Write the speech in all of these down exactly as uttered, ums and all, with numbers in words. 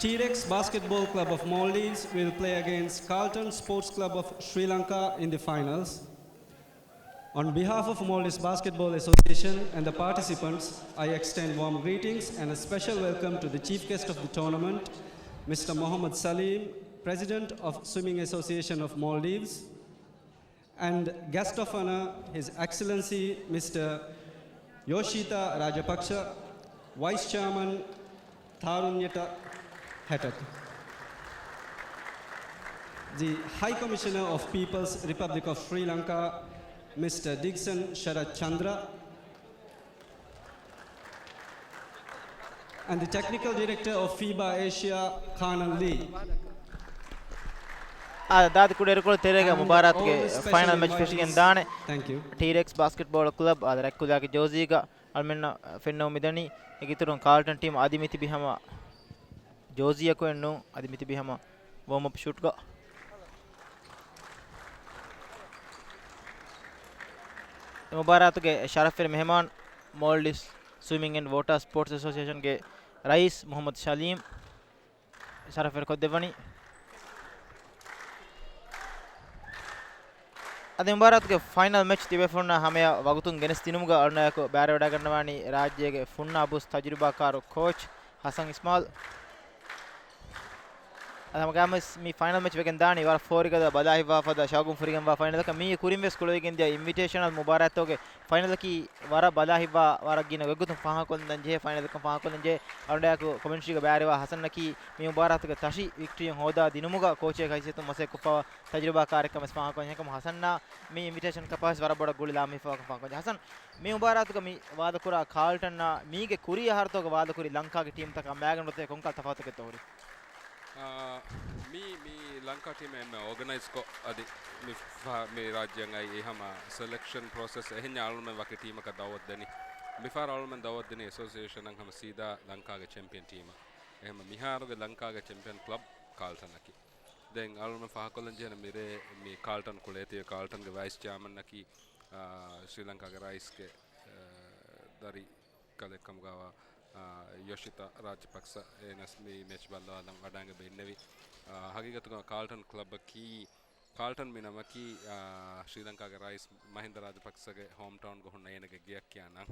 T-Rex Basketball Club of Maldives will play against Carlton Sports Club of Sri Lanka in the finals. On behalf of Maldives Basketball Association and the participants, I extend warm greetings and a special welcome to the chief guest of the tournament, Mister Mohammad Salim, President of Swimming Association of Maldives, and guest of honor, His Excellency Mister Yoshita Rajapaksa, Vice Chairman, Tharuññata Hetak. The High Commissioner of People's Republic of Sri Lanka, Mister Dickson Sharat Chandra, and the Technical Director of FIBA Asia, Colonel Lee. އާ، ދާދި ކުޑައިރުކޮޅު ތެރޭގަ މުބާރާތުގެ ފައިނަލް މެޗް ފެށިގެން ދާނެ. ޓީރެކްސް ބާސްކެޓްބޯޅަ ކްލަބް އާދެ، ރަތްކުލާގެ ޖޯޒީގަ އަޅުމެންނަށް ފެންނަމުން މިދަނީ. އޭގެ އިތުރުން ކާލްޓަން ޓީމް އަދި މިތިބީ ހަމަ ޖޯޒީއަކު އެއްނޫން، އަދި މިތިބީ ހަމަ ވޯމް އަޕް ޝޫޓްގަ. މުބާރާތުގެ ޝަރަފްވެރި މެހެމާން މޯލްޑިވްސް ސްވިމިން އެންޑް ވޯޓާ ސްޕޯޓްސް އެސޯސިއޭޝަންގެ ރައީސް މުހައްމަދު ޝަލީމް ޝަރަފްވެރިކޮށްދެއްވަނީ. އަދި މުބާރާތުގެ ފައިނަލް މެޗް ތިބޭފުޅުންނާ ހަމަޔަށް ވަގުތުން ގެނެސްދިނުމުގަ އަޅުންނާއެކު ބައިވެރިވަޑައިގަންނަވާނީ ރާއްޖޭގެ ފުންނަ އަބުސް ތަޖުރިބާކާރު ކޯޗް ހަސަން އިސްމާލް. އަދި ހަމަގައިމުވެސް މި ފައިނަލް މެޗް ވެގެން ދާނީ ވަރަށް ފޯރިގަދަ ބަލާހިއްވާފަދަ ޝައުގުން ފުރިގެންވާ ފައިނަލަކަށް. މީގެ ކުރިން ވެސް ކުޅެވިގެންދިޔަ އިންވިޓޭޝަނަލް މުބާރާތްތަކުގެ ފައިނަލަކީ ވަރަށް ބަލާހިއްވާ، ވަރަށް ގިނަ ގޮތްގޮތުން ފާހަގަކޮށްލަން ޖެހޭ ފައިނަލަކަށް ފާހަގަކޮށްލަން ޖެހޭ. އަޅުގަނޑާއެކު ކޮމެންޓްރީގަ ބައިވެރިވާ ހަސަންއަކީ މި މުބާރާތުގެ ތަށި ވިކްޓަރީއެއް ހޯދާ ދިނުމުގަ ކޯޗެއް ހައިސިއްޔަތުން މަސައްކަތްކޮށްފައިވާ ތަޖުރިބާކާރެއްކަމަށް ވެސް ފާހަގަކޮށްލަން ޖެހޭ. އެކަމަކު ހަސަންއާ މި އިންވިޓޭޝަން ކަޕާސް ވަރަށް ބޮޑަށް ގުޅި ލާމެހިފައިވާކަން ފާހަގަކޮށްލަން ޖެހޭ. ހަސަން، މި މުބާރާތުގަ މި ވާދަކުރާ ކާލްޓަންއާ މީގެ ކުރިއަށް އަހަރުތަކުގަ ވާދަކުރި ލަންކާގެ ޓީމްތަކާ މާގަނޑު ގޮތެއް ކޮންކަހަލަ ތަފާތުތަކެއްތޯ ހުރީ؟ އާ، މީ، މީ ލަންކާ ޓީމެއް އެންމެ އޯގަނައިޒްކޮށް، އަދި މި ފަ-، މި ރާއްޖެއަށް އައި އެ ހަމަ ސެލެކްޝަން ޕްރޮސެސް އެހެންޏާ އަޅުމެން ވަކި ޓީމަކަށް ދައުވަތު ދެނީ. މިފަހަރު އަޅުމެން ދައުވަތު ދެނީ އެސޯސިއޭޝަނަށް ހަމަ ސީދާ ލަންކާގެ ޗެމްޕިއަން ޓީމަށް. އެހެން މިހާރުގެ ލަންކާގެ ޗެމްޕިއަން ކްލަބް ކާލްޓަންއަކީ. ދެން އަޅުމެން ފާހަގަކޮށްލަން ޖެހޭނެ މިރޭ މި ކާލްޓަން ކުޅޭތީ، ކާލްޓަންގެ ވައިސް ޗެއާމަންއަކީ، އާ، ޝްރީލަންކާގެ ރައީސްގެ، އާ، ދަރި ކަލެއް ކަމުގައިވާ، އާ، ޔޮޝިތާ ރާޖަޕަކްސަ އޭނަސް މި މެޗް ބައްލަވާލަން ވަޑައިގެން އިންނެވި. އާ، ހަގީގަތުގަ ކާލްޓަން ކްލަބަކީ، ކާލްޓަން މި ނަމަކީ، އާ، ޝްރީލަންކާގެ ރައީސް މަހިންދަ ރާޖަޕަކްސަގެ ހޯމް ޓައުންގަ ހުންނަ އޭނަގެ ގެއަށް ކިޔާ ނަން.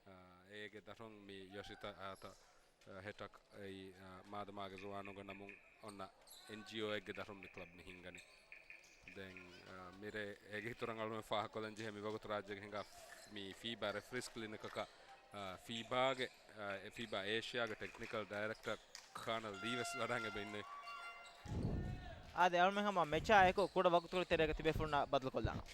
އާ، އޭގެ ދަށުން މި ޔޮޝިތާ އާތަ ހެޓަކް އެއީ، އާ، މާދަމާގެ ޒުވާނުންގެ ނަމުން އޮންނަ އެންޖީއޯއެއްގެ ދަށުން މި ކްލަބް މި ހިންގަނީ. ދެން، އާ، މިރޭ އޭގެ އިތުރަށް އަޅުމެން ފާހަގަކޮށްލަން ޖެހޭ މިވަގުތު ރާއްޖޭގެ ހިނގާ މި ފީބާ ރެފްރީސް ކްލިނިކަކަށް، އާ، ފީބާގެ، އާ، އެ ފީބާ އޭޝިޔާގެ ޓެކްނިކަލް ޑައިރެކްޓަރ ކާނަލް ލީ ވެސް ވަޑައިގެން އިންނެވި. އާދެ، އަޅުމެން ހަމަ މެޗާ އެކު ކުޑަ ވަގުތުގެ ތެރޭގަ ތިބޭފުޅުންނާ ބަދަލުކޮށްލާނަން.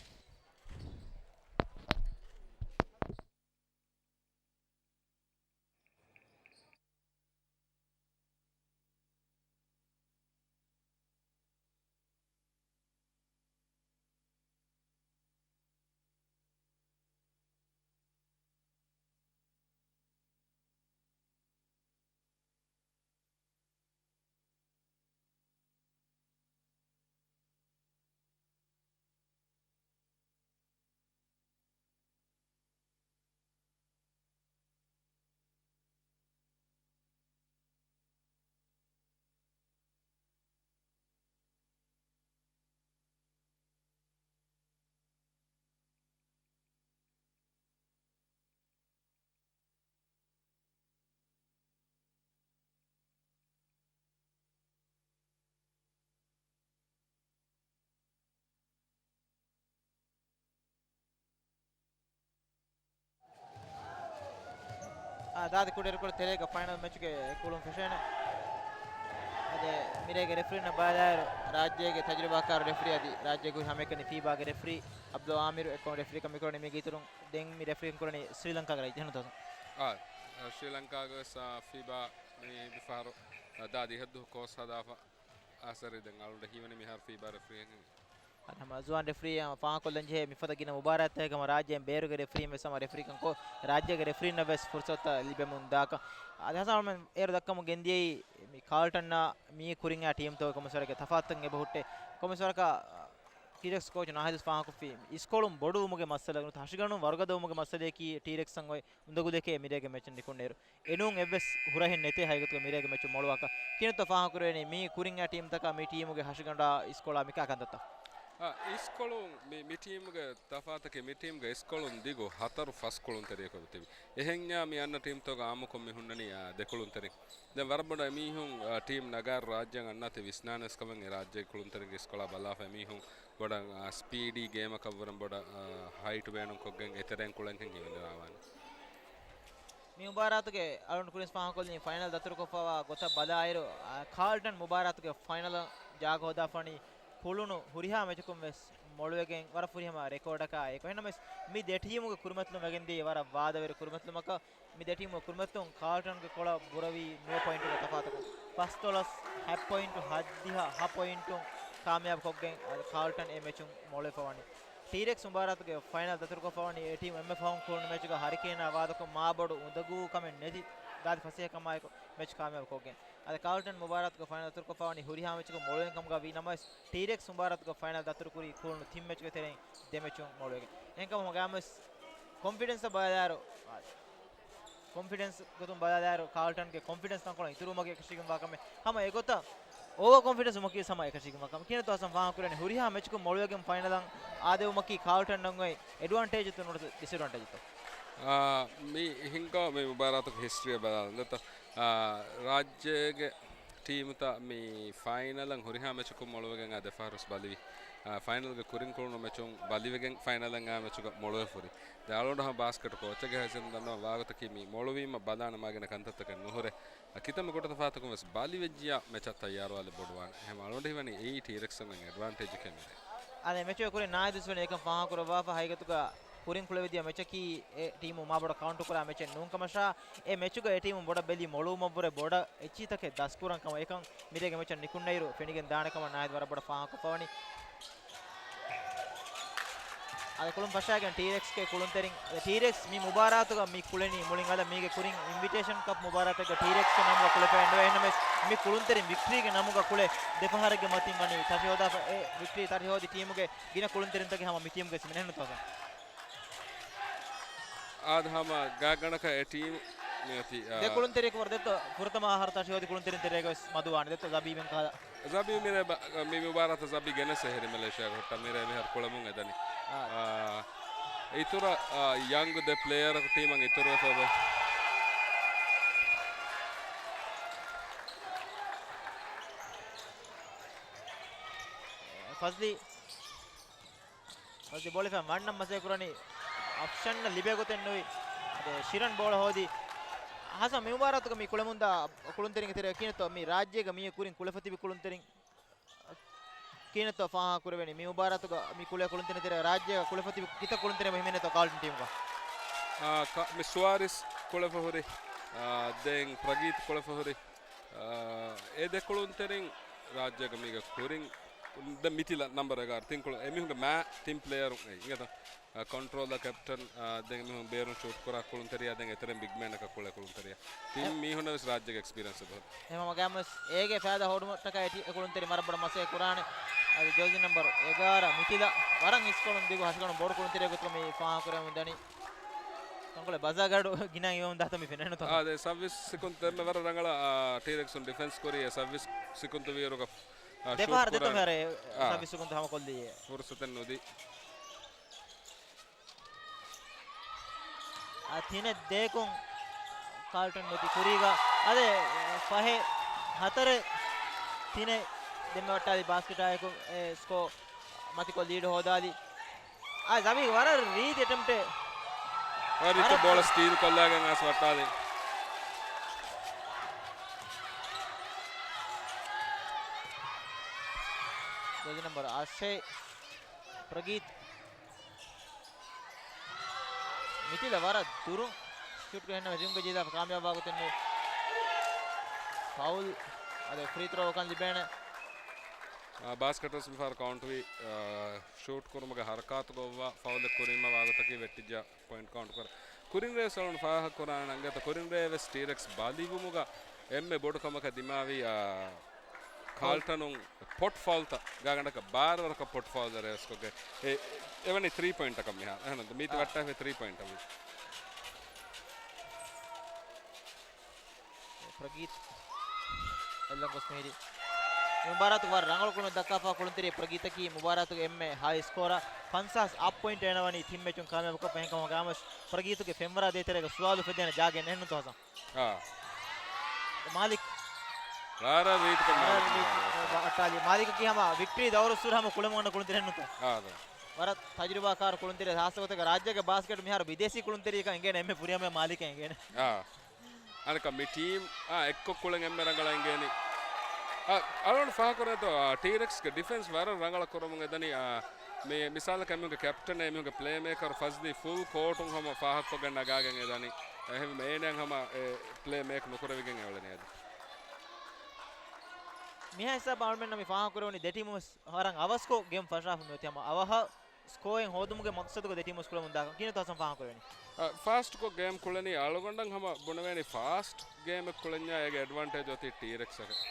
އާ، ދާދި ކުޑައިރުކޮޅު ތެރޭގަ ފައިނަލް މެޗުގެ ކުޅުން ފެށޭނެ. އަދި މިރޭގެ ރެފްރީންނަށް ބަލާއިރު، ރާއްޖޭގެ ތަޖުރިބާކާރު ރެފްރީ އަދި ރާއްޖޭގެ ހުރި ހަމައެކަނި ފީބާގެ ރެފްރީ އަބްދުލް އާމިރު އެކަމު ރެފްރީކަން މިކުރަނީ. މީގެ އިތުރުން ދެން މި ރެފްރީކަން ކުރަނީ ސްރީލަންކާގެ ރައްޔިތުން. އާ، ސްރީލަންކާގެ ވެސް، އާ، ފީބާ މި، މިފަހަރު، އާ، ދާދި ހައްދު ކޯސް ހަދާފަ. އާ، ސަރީ ދެން އަޅުގަނޑަށް ހީވަނީ މިހާރު ފީބާ ރެފްރީ އަދި ހަމަ ޒުވާން ރެފްރީ ހަމަ ފާހަގަކޮށްލަން ޖެހޭ މިފަދަ ގިނަ މުބާރާތްތަކެއް ހަމަ ރާއްޖޭން ބޭރުގެ ރެފްރީން ވެސް ހަމަ ރެފްރީކަން ކޮށް، ރާއްޖޭގެ ރެފްރީންނަށް ވެސް ފުރުސަތުތައް ލިބެމުން ދާކަން. އަދި ހަސަން އަޅުމެން އޭރު ދައްކަމުން ގެންދިޔައީ މި ކާލްޓަންއާ މީ ކުރިން އާ ޓީމްތަކުގެ ކޮންމެސްވަރަކަށް ތަފާތުތައް އެބަހުއްޓޭ. ކޮންމެސްވަރަކަށް ޓީރެކްސް ކޯޗް ނާހިދު ފާހަގަކޮށްފި، އިސްކޮޅުން ބޮޑުވުމުގެ މައްސަލަ ނުވަތަ ހަށިގަނޑުން ވަރުގަދަވުމުގެ މައްސަލަޔަކީ ޓީރެކްސްއަށް އޮތް އުނދަގުލެކޭ މިރޭގެ މެޗުން ނިކުންނައިރު. އެނޫން އެއްވެސް ހުރަހެއް ނެތޭ ހަގީގަތުގަ މިރޭގެ މެޗު މޮޅުވާކަށް. ކިނަތޯ ފާހަގަކުރެވެނީ މި ކުރިން އައި ޓީމްތަކާ މި ޓީމުގެ ހަށިގަނޑާ އިސްކޮޅާ މިކާ ކަންތައްތައް؟ އާ، އިސްކޮޅުން މި، މި ޓީމުގެ ތަފާތަކީ މި ޓީމުގެ އިސްކޮޅުން ދިގު ހަތަރު ފަސް ކުޅުންތެރިޔަކު ތިބި. އެހެންޏާ މި އަންނަ ޓީމްތަކުގެ އާއްމުކޮށް މި ހުންނަނީ، އާ، ދެ ކުޅުންތެރިން. ދެން ވަރަށް ބޮޑަށް އެމީހުން، އާ، ޓީމް ނަގާ ރާއްޖެއަށް އަންނާތީ ވިސްނާނެސް ކަމެއް އެ ރާއްޖޭގެ ކުޅުންތެރިންގެ އިސްކޮޅާ ބަލާފަ އެމީހުން ބޮޑަށް، އާ، ސްޕީޑީ ގޭމަކަށްވުރެން ބޮޑަށް، އާ، ހައިޓް ބޭނުންކޮށްގެން އެތެރެއިން ކުޅެންހެން ހިމެނިވާވާނެ. މި މުބާރާތުގެ އަޅުން ކުރިން ފާހަގަކޮށްލިން ފައިނަލް ދަތުރުކޮށްފައިވާ ގޮތަށް ބަލާއިރު، އާ، ކާލްޓަން މުބާރާތުގެ ފައިނަލަށް ޖާގަ ހޯދާފަވަނީ ކުޅުނު ހުރިހާ މެޗަކުން ވެސް މޮޅުވެގެން ވަރަށް ފުރިހަމަ ރެކޯޑަކާ އެކު. އެހެންނަމަވެސް މި ދެ ޓީމުގެ ކުރިމަތިލުން ވެގެންދިޔަ ވަރަށް ވާދަވެރި ކުރިމަތިލުމަކަށް މި ދެ ޓީމުގެ ކުރިމަތިލުން ކާލްޓަންގެ ކޮޅަށް ބުރަވީ ނުވަ ޕޮއިންޓުގެ ތަފާތަކުން. ފަސްދޮޅަސް ހަތް ޕޮއިންޓު ހަތްދިހަ ހަ ޕޮއިންޓުން ކާމިޔާބުކޮށްގެން އަދި ކާލްޓަން އެ މެޗުން މޮޅުވެފަވަނީ. ޓީރެކްސް މުބާރާތުގެ ފައިނަލް ދަތުރުކޮށްފަވަނީ އެ ޓީމު އެންމެ ފަހުން ކުޅުނު މެޗުގަ ހަރިކޭނާ ވާދަކޮށް މާބޮޑު އުނދަގޫ ކަމެއް ނެތި ދާދި ފަސޭހަކަމާއެކު މެޗް ކާމިޔާބުކޮށްގެން. އަދި ކާލްޓަން މުބާރާތުގެ ފައިނަލް ދަތުރުކޮށްފަވަނީ ހުރިހާ މެޗަކުން މޮޅުވެގެން ކަމުގަ ވީ ނަމަވެސް، ޓީރެކްސް މުބާރާތުގެ ފައިނަލް ދަތުރުކުރީ ކުޅުނު ތިން މެޗުގެ ތެރެއިން ދެ މެޗުން މޮޅުވެގެން. އެހެންކަމުން ހަމަ ގާމެސް ކޮންފިޑެންސަށް ބަލާއިރު، ކޮންފިޑެންސް ގޮތުން ބަލާލާއިރު، ކާލްޓަންގެ ކޮންފިޑެންސް ތަންކޮޅުން އިތުރުވުމަކީ އެކަށީގެންވާ ކަމެއް. ހަމަ އެގޮތަށް އޯވަރ ކޮންފިޑެންސް ވުމަކީ ހަމަ އެކަށީގެންވާ ކަމެއް. ކިހިނެއްތޯ ހަސަން ފާހަގަކުރެވެނީ ހުރިހާ މެޗަކުން މޮޅުވެގެން ފައިނަލަށް އާދެވުމަކީ ކާލްޓަންއަށް އޮތް އެޑްވާންޓޭޖެއްތޯ ނުވަތަ ޑިސްއެޑްވާންޓޭޖެއްތޯ؟ އާ، މި ހިނގާ މި މުބާރާތުގެ ހިސްޓްރީއަށް ބަލާލަން ދެއްތޯ. އާ، ރާއްޖޭގެ ޓީމުތައް މި ފައިނަލަށް ހުރިހާ މެޗަކުން މޮޅުވެގެން އާ ދެފަހަރު ވެސް ބަލިވި. އާ، ފައިނަލްގެ ކުރިން ކުޅުނު މެޗުން ބަލިވެގެން ފައިނަލަށް އާ މެޗުގަ މޮޅުވެފަ ހުރި. ދެ އަޅުގަނޑު ހަމަ ބާސްކެޓް ކޯޗެއްގެ ހައިސިއްޔަތުން ދަންނަވާ ވާގޮތަކީ މި މޮޅުވީމަ ބަލާނަމާގިނަ ކަންތައްތަކެއް ނުހުރޭ. އާ، ކިތަންމެ ކުޑަ ތަފާތަކުން ވެސް ބަލިވެއްޖިޔާ މެޗަށް ތައްޔާރުވާލެއް ބޮޑުވާނެ. އެހެން އަޅުގަނޑު ހީވަނީ އެއީ ޓީރެކްސްއަށް އެޑްވާންޓޭޖެކޭ މިރޭ. އާދެ، މެޗުގެ ކުރިން ނާއިދު ވެސް ވަނީ އެކަން ފާހަގަކުރައްވާފަ. ހަގީގަތުގަ ކުރިން ކުޅެވިދިޔަ މެޗަކީ އެ ޓީމު މާބޮޑަށް ކައުންޓުކުރާ މެޗެއް ނޫންކަމަށާ، އެ މެޗުގަ އެ ޓީމު ބޮޑަށް ބެލީ މޮޅުވުމަށްވުރެ ބޮޑަށް އެއްޗިހިތަކެއް ދަސްކުރަން ކަމަށް އެކަން މިރޭގެ މެޗަށް ނިކުންނައިރު ފެނިގެން ދާނެ ކަމަށް ނާއިދު ވަރަށް ބޮޑަށް ފާހަގަކޮށްފަވަނީ. އަދި ކުޅުން ފަށާގެން ޓީރެކްސްގެ ކުޅުންތެރިން، އަދި ޓީރެކްސް މި މުބާރާތުގަ މި ކުޅެނީ މުޅިން އަލަށް މީގެ ކުރިން އިންވިޓޭޝަން ކަޕް މުބާރާތެއްގަ ޓީރެކްސްގެ ނަމުގަ ކުޅެފައެއް ނުވޭ. އެހެންނަމަވެސް މި ކުޅުންތެރިން ވިކްޓްރީގެ ނަމުގަ ކުޅެ ދެފަހަރެއްގެ މަތިން ވަނީ ތަށިހޯދާފަ، އެ ވިކްޓްރީ ތަށިހޯދި ޓީމުގެ ގިނަ ކުޅުންތެރިންތަކެއް ހަމަ މި ޓީމުގެ ސިމެން އެހެންނުތޯ ހަސަން؟ އާދެ، ހަމަ ގާތްގަނޑަކަށް އެ ޓީމު މިއޮތީ، އާ، ދެ ކުޅުންތެރިޔަކު ވަރަށް ދެއްތޯ ފުރަތަމަ އަހަރު ތަށިހޯދި ކުޅުންތެރިން ތެރޭގަ ވެސް މަދުވާނެ ދެއްތޯ ޒަބީ ބެން ކާލަ. ޒަބީ މިރޭ ބަ-، މި މުބާރާތަށް ޒަބީ ގެނެސް ހެރި މެލޭޝިޔާގެ ހުއްޓަށް މިރޭ މިހާރު ކުޅެމުން އެދަނީ. އާ. އާ، އިތުރަށް، އާ، ޔަންގް ދެ ޕްލޭޔަރަކު ޓީމަށް އިތުރުވެފަ އެބަ. ފަޒްލީ. ފަޒްލީ ބޯޅަ ފަން ވަންނަން މަސައްކަތް ކުރަނީ އަފްޝަން ލިބޭ ގޮތެއް ނުވި. އަދި ޝިރަން ބޯޅަ ހޯދި. ހަސަން މި މުބާރާތުގަ މި ކުޅެމުންދާ ކުޅުންތެރިންގެ ތެރޭ ކިހިނެއްތޯ މި ރާއްޖޭގަ މިއަށް ކުރިން ކުޅެފަ ތިބި ކުޅުންތެރިން ކިހިނެއްތޯ ފާހަގަ ކުރެވެނީ؟ މި މުބާރާތުގަ މި ކުޅޭ ކުޅުންތެރިން ތެރޭ ރާއްޖޭގަ ކުޅެފަ ތިބި ކިތައް ކުޅުންތެރިން ހިމެނޭތޯ ކާލްޓަން ޓީމުގަ؟ އާ، ކ-، މި ސުވާރިސް ކުޅެފަ ހުރި، އާ، ދެން ޕްރަގީތް ކުޅެފަ ހުރި، އާ، އެ ދެ ކުޅުންތެރިން ރާއްޖޭގަ މީގަ ކުރިން ދެން މިތިލަ ނަމްބަރު އެގާރަ ތިން ކުޅުން އެމީހުންގެ މާ ތިން ޕްލޭޔަރުން އެއީ އިނގޭތޯ. އާ، ކޮންޓްރޯލަރ، ކެޕްޓަން، އާ، ދެން އެމީހުން ބޭރުން ޝޫޓް ކުރާ ކުޅުންތެރިޔާ، ދެން އެތެރެން ބިގް މޭނަކަށް ކުޅޭ ކުޅުންތެރިޔާ. ތިން އެ- މީހުންނަށް ވެސް ރާއްޖޭގެ އެކްސްޕީރިއަންސް އެބަހުރި. އެހެން ހަމަގައިމުވެސް އޭގެ ފައިދާ ހޯދުމަށްޓަކައި އެ ޓީ-، އެ ކުޅުންތެރިން ވަރަށް ބޮޑަށް މަސައްކަތް ކުރާނެ. އަދި ޖާޒީ ނަމްބަރު އެގާރަ މިތިލަ ވަރަށް އިސްކޮޅުން ދިގު ހަށިގަނޑު ބޮޑު ކުޅުންތެރިޔަކު މި ފާހަގަ ކުރެވެމުން ދަނީ. ތަންކޮޅެއް ބަޒާގަޑު ގިނަ އިވަމުން ދާތަ މި ފެނެއްނުތަ؟ އާ، ދެ ސައްވީސް ސިކުންތު ދެންމެ ވަރަށް ރަނގަޅަށް، އާ، ޓީރެކްސުން ޑިފެންސް ކުރި އެ ސައްވީސް ސިކުންތު ވީއިރުގަ، އާ، ދެފަހަރު ޝޫޓް ދެތަން ކުރާނެ. ފަހަރެ، އާ، ސައްވީސް ސިކުންތު ހަމަކޮށްލީ. ފުރުސަތެއް ނުދީ. އާ، ތިނެއް ދޭކުން ކާލްޓަން މެދި ކުރީގަ އަދެ ފަހެ ހަތަރެއް ތިނެއް ދެންމެ ވައްޓާލި ބާސްކެޓާއެކު އެ ސްކޯ މަތިކޮށް ލީޑް ހޯދާލި. އާ، ޒަބީ ވަރަށް ރީތި އެޓެމްޕްޓެއް. ވަރަށް ރީތި ބޯޅަ ސްޓީލް ކޮށްލާގެން އައިސް ވައްޓާލި. ޖާޒީ ނަމްބަރު އަށެއް ޕްރަގީތް. މިތިލަ ވަރަށް ދުރުން ޝޫޓް ކުރި ހެންނަމެ ރިމްގަ ޖެހިލާފަ ކާމިޔާބުވާ ގޮތެއް ނުވި. ފައުލް. އަދި ފްރީ ތްރޯ ކަން ލިބޭނެ. އާ، ބާސްކެޓް ވެސް މިފަހަރު ކައުންޓްވީ، އާ، ޝޫޓް ކުރުމުގެ ހަރަކާތުގަ އޮއްވާ ފައުލެއް ކުރީމަ ވާގޮތަކީ ވެއްޓިއްޖާ ޕޮއިންޓް ކައުންޓް ކުރާ. ކުރިން ރޭވެސް އަޅުން ފާހަގަ ކުރާނަން އިނގޭތަ ކުރިން ރޭވެސް ޓީރެކްސް ބަލިވުމުގަ އެންމެ ބޮޑު ކަމަކަށް ދިމާވީ، އާ، ކާލްޓަނުން ޕޮޓް ފައުލްތައް ގާގަނޑަކަށް ބާރަ ވަރަކަށް ޕޮޓް ފައުލް ރޭސްކޮށްގެ އެ، އެވަނީ ތްރީ ޕޮއިންޓަކަށް މިހާރު. އެހެން މީތި އާ. ވައްޓާފި ތްރީ ޕޮއިންޓަށް ވީ. ޕްރަގީތް އެއްލަން ގޮސް މިހިރީ. މި މުބާރާތުގެ ވަރަށް ރަނގަޅު ކުޅުމެއް ދައްކާފަ ކުޅުންތެރި ޕްރަގީތަކީ މުބާރާތުގެ އެންމެ ހައި ސްކޯރަ ފަންސާސް އަށް ޕޮއިންޓް އޭނަ ވަނީ ތިން މެޗުން ކާމިޔާބުކޮށްފަ. އެހެންކަމުން ގާމަސް ޕްރަގީތުގެ ފެންވަރާ ދޭތެރޭގަ ސުވާލު އުފެދޭނެ ޖާގައެއް ނެހެންނުތޯ ހަސަން؟ އާ. މާލިކް. ވަރަށް ރީތިކޮށް ވަރަށް މާލިކް ރީތި މާލިކް. ވަ-، ވައްޓާލި. މާލިކަކީ ހަމަ ވިކްޓްރީ ދައުރު ސުރު ހަމަ ކުޅެމުން އަންނަ ކުޅުންތެރި ނުތޯ؟ އާ، ދޯ. ވަރަށް ތަޖުރިބާކާރު ކުޅުންތެރި، ހާއްސަ ގޮތެއްގަ ރާއްޖޭގެ ބާސްކެޓް މިހާރު ބިދޭސީ ކުޅުންތެރިއަކަށް އެނގޭނެ އެންމެ ފުރިހަމަ މާލިކަށް އެނގޭނެ. އާ. އަނެކަ މި ޓީމް، އާ، އެއްކޮށް ކުޅެން އެންމެ ރަނގަޅަށް އެނގޭނީ. އާ، އަޅުގަނޑު ފާހަގަކުރޭތޯ، އާ، ޓީރެކްސްގެ ޑިފެންސް ވަރަށް ރަނގަޅަށް ކުރަމުން އެދަނީ، އާ، މި މިސާލަކަށް އެމީހުންގެ ކެޕްޓަން އެމީހުންގެ ޕްލޭ މޭކަރު ފަޒްލީ ފުލް ކޯޓުން ހަމަ ފާހަގަކޮށްގެން ނަގާގެން އެދަނީ. އެހެންވީމަ އޭނައަށް ހަމަ އެ ޕްލޭ މޭކް ނުކުރެވިގެން އެއުޅެނީ އަދި. މިހާ ހިސާބަށް އަޅުމެންނަށް މި ފާހަގަކުރެވުނީ ދެ ޓީމު ވެސް ވަރަށް އަވަސްކޮށް ގޭމް ފަށާފަ މިއޮތީ ހަމަ އަވަހަށް ސްކޯއެއް ހޯދުމުގެ މަގްސަދުގަ ދެ ޓީމު ވެސް ކުޅެމުން ދާކަން. ކިހިނެއްތޯ ހަސަން ފާހަގަކުރެވެނީ؟ އަ، ފާސްޓްކޮށް ގޭމް ކުޅެނީ އަޅުގަނޑަށް ހަމަ ބުނެވޭނީ ފާސްޓް ގޭމެއް ކުޅެންޏާ އޭގެ އެޑްވާންޓޭޖް އޮތީ ޓީރެކްސްއަކަށް.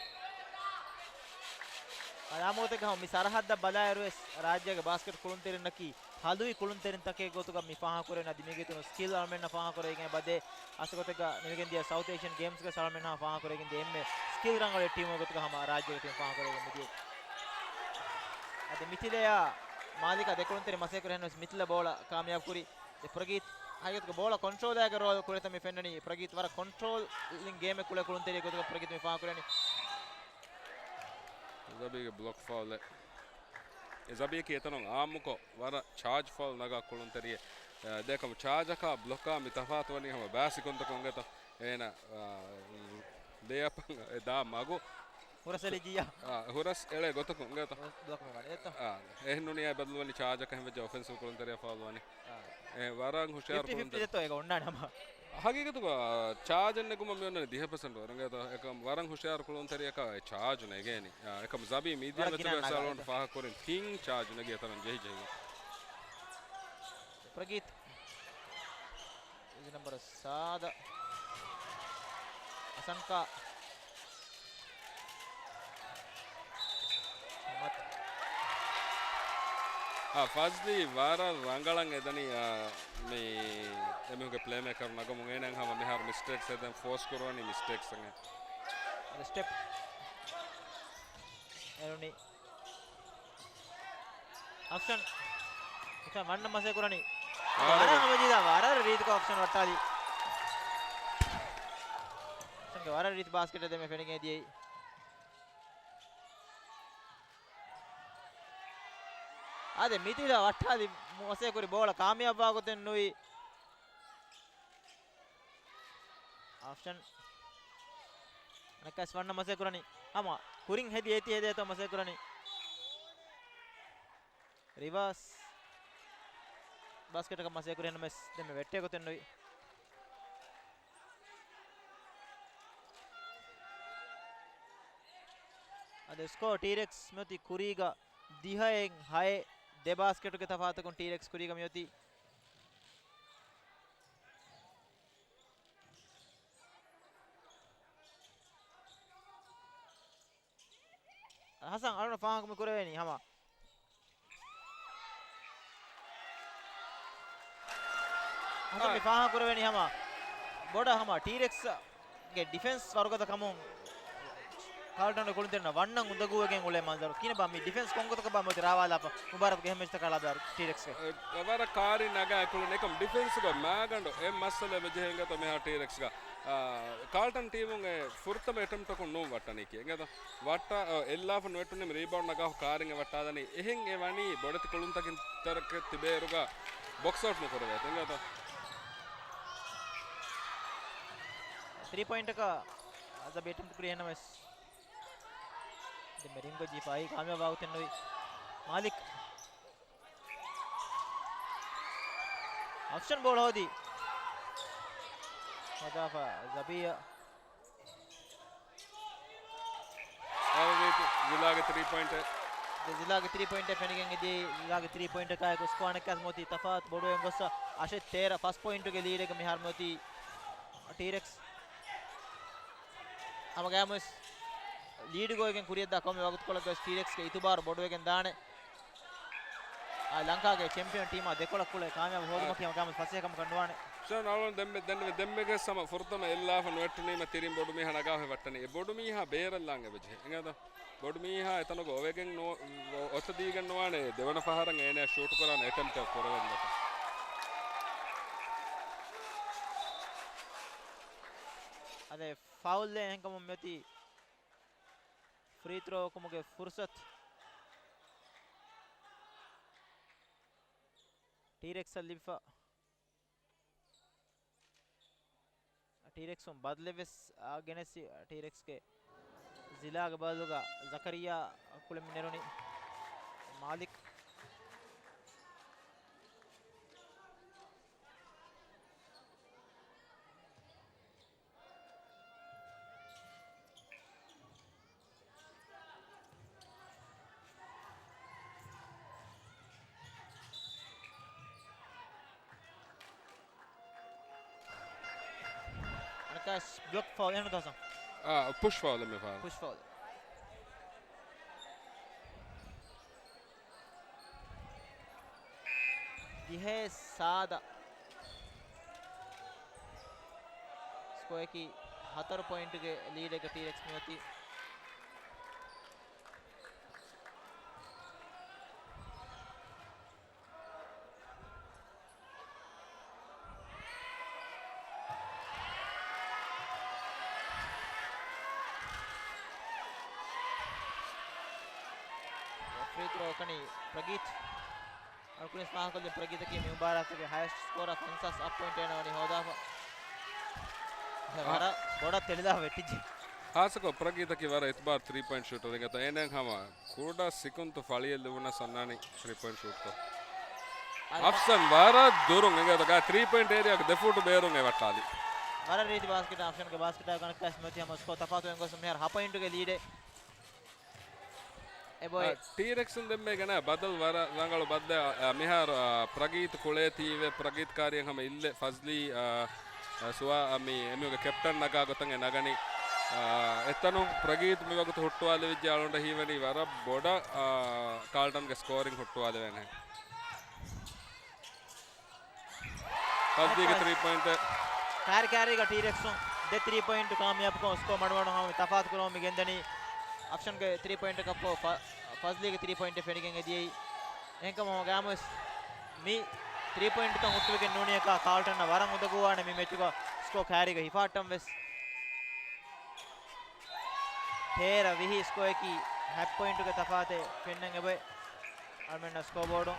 އާ، އާ މަގުތަކަށް ހަމަ މި ސަރަހައްދަށް ބަލާއިރުވެސް ރާއްޖޭގެ ބާސްކެޓް ކުޅުންތެރިންނަކީ ހަލުވި ކުޅުންތެރިންތަކެއް ގޮތުގަ މި ފާހަގަކުރެވެން އަދި މީގެ އިތުރުން ސްކިލް އަޅުމެންނަށް ފާހަގަކުރެވިގެން އެބަދޭ. އަސްލު ގޮތެއްގަ ނިމިގެން ދިޔަ ސައުތް އޭޝިއަން ގޭމްސްގަ އަޅުމެންނަށް ފާހަގަކުރެވިގެން ދިޔަ އެންމެ ސްކިލް ރަނގަޅު ޓީމުގެ ގޮތުގަ ހަމަ ރާއްޖޭގެ ޓީމް ފާހަގަކުރެވިގެން މިދިޔަ. އަދި މިތިލަޔާ މާލިކާ ދެކުޅުންތެރި މަސޭކުރެ ހެންވެސް މިތިލަ ބޯޅަ ކާމިޔާބު ކުރި. ދެ ޕްރަގީތް ހަގީގަތުގަ ބޯޅަ ކޮންޓްރޯލްގެ ރޯލް ކުރިތަ މި ފެންނަނީ. ޕްރަގީތް ވަރަށް ކޮންޓްރޯލިން ގޭމެއް ކުޅޭ ކުޅުންތެރި ގޮތުގަ ޕްރަގީތް މި ފާހަގަކުރަނީ. ޒަބީގެ ބްލޮކް ފައުލެއް. އެ ޒަބީއަކީ އެތަނުން އާއްމުކޮށް ވަރަށް ޗާޖް ފައުލް ނަގާ ކުޅުންތެރިއެއް. އަ، ދެކަމު ޗާޖަކާ ބްލޮކާ މި ތަފާތުވަނީ ހަމަ ބާސިކުންތަކުން އެތަ. އޭނަ، އާ، ލޭއަޕަށް ދާ މަގު. ހުރަސްއެޅި ޖިޔާ. އާ، ހުރަސް އެޅޭ ގޮތަކުން އެތަ. ބްލޮކް މި ވަނީ އެތަ. އާ، އެހެން ނޫނީ އާ ބަދަލުވަނީ ޗާޖަކަށް ހެން ވެއްޖެ އޮފެންސިވް ކުޅުންތެރިއަށް ފައުލް ވަނީ. އާ. އެ، ވަރަށް ހުޝިޔާރު ފިފްޓީ ފިފްޓީ ކުޅުންތެރި. ދެތޯ އޭގަ އޮންނާނެ ހަމަ. ހަގީގަތުގަ ޗާޖެއް ނެގުމަށް މި އޮންނަނީ ދިހަ ޕަސެންޓް ވަރަށް. އެކަމް ވަރަށް ހުޝިޔާރު ކުޅުންތެރިއަކަށް އެ ޗާޖު ނެގޭނީ. އާ، އެކަމް ޒަބީ މިދިޔަ ވަރަށް މެޗުގަ ގިނަ ސަލޯން ނަގާ. ފާހަގަކުރިން ތިން ޗާޖު ނެގި އެތަނަށް ޖެހި ޖެހި. ޕްރަގީތް. ޖެސީ ނަމްބަރު ސާދަ. އަސަންކާ. އާ، ފަޒްލީ ވަރަށް ރަނގަޅަށް އެދަނީ، އާ، މި އެމީހުންގެ ޕްލޭމޭކަރު ނަގަމުން އޭނައަށް ހަމަ މިހާރު މިސްޓޭކްސް ހެދެން ފޯސް ކުރުވަނީ މިސްޓޭކްސް އެއް. އަދި ސްޓެޕް. އެރުނީ. އަފްޝަން. އަފްޝަން ވަންނަ މަސޭ ކުރަނީ. ވަރަށް ވަރަށް ހަމަޖީދާ، ވަރަށް ރީތިކޮށް އަފްޝަން ވައްޓާލީ. އަފްޝަންގެ ވަރަށް ރީތި ބާސްކެޓެއް ދެމެ ފެނިގެން ދިޔައީ. އާދެ، މިތިލަ ވައްޓާލި މަސޭ ކުރި ބޯޅަ ކާމިޔާބުވާ ގޮތެއް ނުވި. އަފްޝަން. އަނެއްކާސް ވަންނަ މަސޭ ކުރަނީ. ހަމަ ކުރިން ހެދި އޭތި ހެދޭތޯ މަސޭ ކުރަނީ. ރިވާސް ބާސްކެޓަކަށް މަސޭ ކުރި ހެންނަމެސް ދެންމެ ވެއްޓޭ ގޮތެއް ނުވި. އަދި ސްކޯ ޓީރެކްސް މިއޮތީ ކުރީގަ ދިހައެއް ހައެއް. ދެ ބާސްކެޓުގެ ތަފާތަކުން ޓީރެކްސް ކުރީގަ މިއޮތީ. ހަސަން އަޅުން ފާހަގަ މި ކުރެވޭނީ ހަމަ. ހަސަން މި އާ. ފާހަގަ ކުރެވޭނީ ހަމަ. ބޮޑަށް ހަމަ ޓީރެކްސް ގެ ޑިފެންސް ވަރުގަދަ ކަމުން ކާލްޓަންގެ ކުޅުންތެރިންނަށް ވަންނަން އުނދަގޫވެގެން އުޅޭ މަންޒަރު. ކިހިނެއްބާ މި ޑިފެންސް ކޮންގޮތަކަށްބާ މިއޮތީ ރާވާލާފަ މުބާރާތުގެ އެހެން މެޗްތަކާ ލަދާ ޓީރެކްސްގެ؟ އެ، ވަރަށް ކާރި ނަގާ ކުޅުން އެކަމް ޑިފެންސްގަ މާގަނޑު އެ މައްސަލަ އެބަ ޖެހޭ އިނގޭތޯ މިހާ ޓީރެކްސްގަ. އާ، ކާލްޓަން ޓީމުން އެ ފުރަތަމަ އެޓެމްޕްޓަކުން ނޫން ވައްޓަނީކީ. އެނގޭތޯ؟ ވައްޓާ، އަ، އެއްލާފަ ނުވެއްޓުނީމަ ރީބައުންޑް ނަގާފަ ކާރިން އެ ވައްޓާލަނީ. އެހެން އެ ވަނީ ބޮޑެތި ކުޅުންތަކެއް ތެރެކެއް ތިބޭއިރުގަ ބޮކްސް އައުޓް ނުކުރެވޭތޯ. އެނގޭތޯ؟ ތްރީ ޕޮއިންޓަކަށް އަޒަބް އެޓެމްޕްޓް ކުރި އެހެންނަމަވެސް ދެންމެ ރިމްގޮތް ޖީފައި ކާމިޔާބު ވާގޮތެއް ނުވި. މާލިކް. އަފްޝަން ބޯޅަ ހޯދީ. ހޯދާފަ ޒަބީއަށް. އަޅުގަނޑު ޒިލާގެ ތްރީ ޕޮއިންޓެއް. ޒިލާގެ ތްރީ ޕޮއިންޓެއް ފެނިގެން އެދިޔައީ. ޒިލާގެ ތްރީ ޕޮއިންޓަކާއެކު ސްކޯ އަނެއްކާސް މިއޮތީ ތަފާތު ބޮޑުވެގެން ގޮއްސަ އަށެއް ތޭރަ ފަސް ޕޮއިންޓުގެ ލީޑެއްގަ މިހާރު މިއޮތީ ޓީރެކްސް. ހަމަގައިމުވެސް ލީޑް ގޮވެގެން ކުރިއަށްދާ ކޮންމެ ވަގުތުކޮޅެއްގަވެސް ޓީރެކްސްގެ އިތުބާރު ބޮޑުވެގެން ދާނެ. އާ، ލަންކާގެ ޗެމްޕިއަން ޓީމާ ދެކޮޅަށް ކުޅޭ ކާމިޔާބު ހޯދުމަކީ ހަމަ ކާމިޔާބު ފަސޭހަކަމަކަށް ނުވާނެ. ޝާން އަޅުން ދެންމެ، ދެންމެ، ދެންމެގެ ސަމަ ފުރަތަމަ އެއްލާފަ ނުވެއްޓުނީމަ ތިރިން ބޮޑުމީހާ ނަގާފަ ވައްޓަނީ. އެ ބޮޑުމީހާ ބޭރަށްލާން އެބަޖެހޭ. އެނގޭތަ؟ ބޮޑުމީހާ އެތަނުގަ އޮވެގެން ނު-، އޮތަ ދީގެން ނުވާނެ ދެވަނަ ފަހަރަށް އޭނަ ޝޫޓް ކުރާނެ އެޓެމްޕްޓެއް ކުރެވެން ދެކެ. އަދެ ފައުލް އެހެންކަމުން މިއޮތީ ފްރީ ތްރޯ ކުމުގެ ފުރުސަތު ޓީރެކްސްއަށް ލިބިފަ. ޓީރެކްސުން ބަދަލެއް ވެސް، އާ، ގެނެސް ޓީރެކްސްގެ ޒިލާގެ ބަދަލުގަ ޒަކަރިއްޔާ ކުޅެމި ނެރުނީ މާލިކް. އަނެއްކާވެސް ބްލޮކް ފައުލް އެހެން ނުތަ ހަސަން؟ އާ، ޕުޝް ފައުލް މި ފަހަރު. ޕުޝް ފައުލް. ދިހައެއް ސާދަ. ސްކޯއަކީ ހަތަރު ޕޮއިންޓުގެ ލީޑެއްގަ ޓީރެކްސް މިއޮތީ. ފްރީ ތްރޯ ކަނީ ޕްރަގީތް. އަޅުކުރިން ފާހަގަކޮށްލި ޕްރަގީތަކީ މި މުބާރާތުގެ ހަޔަސްޓް ސްކޯރަރ ފަންސާސް އަށް ޕޮއިންޓް އޭނަ ވަނީ ހޯދާފަ. އަ، ވަރަށް ބޮޑަށް ތެޅިލާ ވެއްޓިއްޖެ. ހާއްސަކޮށް ޕްރަގީތަކީ ވަރަށް އިތުބާރު ތްރީ ޕޮއިންޓް ޝޫޓަރ އިނގޭތަ. އޭނައަށް ހަމަ ކުޑަ ސިކުންތު ފަޅިއެއް ލިބުނަސް އަންނާނީ ތްރީ ޕޮއިންޓް ޝޫޓްތައް. އަދި އަފްސަން ވަރަށް ދުރުން އިނގޭތަ ގާ ތްރީ ޕޮއިންޓް އޭރިއާގެ ދެ ފޫޓު ބޭރުން އެ ވައްޓާލީ. ވަރަށް ރީތި ބާސްކެޓް އަފްޝަންގެ ބާސްކެޓާ ގަނޑަކަށް މިއޮތީ ހަމަ ސްކޯ ތަފާތު އެންގޮސް މިހާރު ހަ ޕޮއިންޓުގެ ލީޑެއް. އެބޮތް. އަ، ޓީރެކްސުން ދެންމެ ގެނަ ބަދަލު ވަރަށް ރަނގަޅު ބައްދަ، އަ، މިހާރު، އަ، ޕްރަގީތް ކުޅޭތީވެ ޕްރަގީތް ކާރިއަށް ހަމަ އިއްލެ ފަޒްލީ، އަ، އަ، ސުވާ، އަ، މި އެމީހުގެ ކެޕްޓަން ނަގާ ގޮތަށް އެ ނަގަނީ. އަ، އެތަނު ޕްރަގީތް މިވަގުތު ހުއްޓުވާލެވިއްޖެ އަޅުގަނޑަށް ހީވަނީ ވަރަށް ބޮޑަށް، އަ، ކާލްޓަންގެ ސްކޯރިން ހުއްޓުވާލެވޭނެ. ފަޒްލީގެ އަނެއްކާ ތްރީ ޕޮއިންޓެއް. ކާރި ކާރީގަ ޓީރެކްސުން ދެ ތްރީ ޕޮއިންޓު ކާމިޔާބުކޮށް ސްކޯ މަޑުމަޑުން ހަމަ ތަފާތު ކުރަމުން މި ގެންދަނީ. އަފްޝަންގެ ތްރީ ޕޮއިންޓަކަށްފަހު ފަ-، ފަޒްލީގެ ތްރީ ޕޮއިންޓެއް ފެނިގެން އެދިޔައީ. އެހެންކަމުން ގާމުވެސް މި ތްރީ ޕޮއިންޓުތައް ހުއްޓުވެގެން ނޫނިއަކާ ކާލްޓަންއަށް ވަރަށް އުނދަގޫވާނެ މި މެޗުގަ ސްކޯ ކާރީގަ ހިފާއްޓަން ވެސް. ތޭރަ ވިހި ސްކޯއަކީ ހަތް ޕޮއިންޓުގެ ތަފާތެއް ފެންނަން އެބައޮތް. އަޅުމެންނަށް ސްކޯބޯޑު.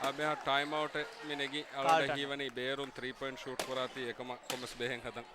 އާ، މިހާ ޓައިމް އައުޓެއް މި ނެގި އަޅުގަނޑަށް ކާލްޓަން. ހީވަނީ ބޭރުން ތްރީ ޕޮއިންޓް ޝޫޓް ކުރާތީ އެކަމަށް ކޮންމެސް ބެހެއް ހަދަން.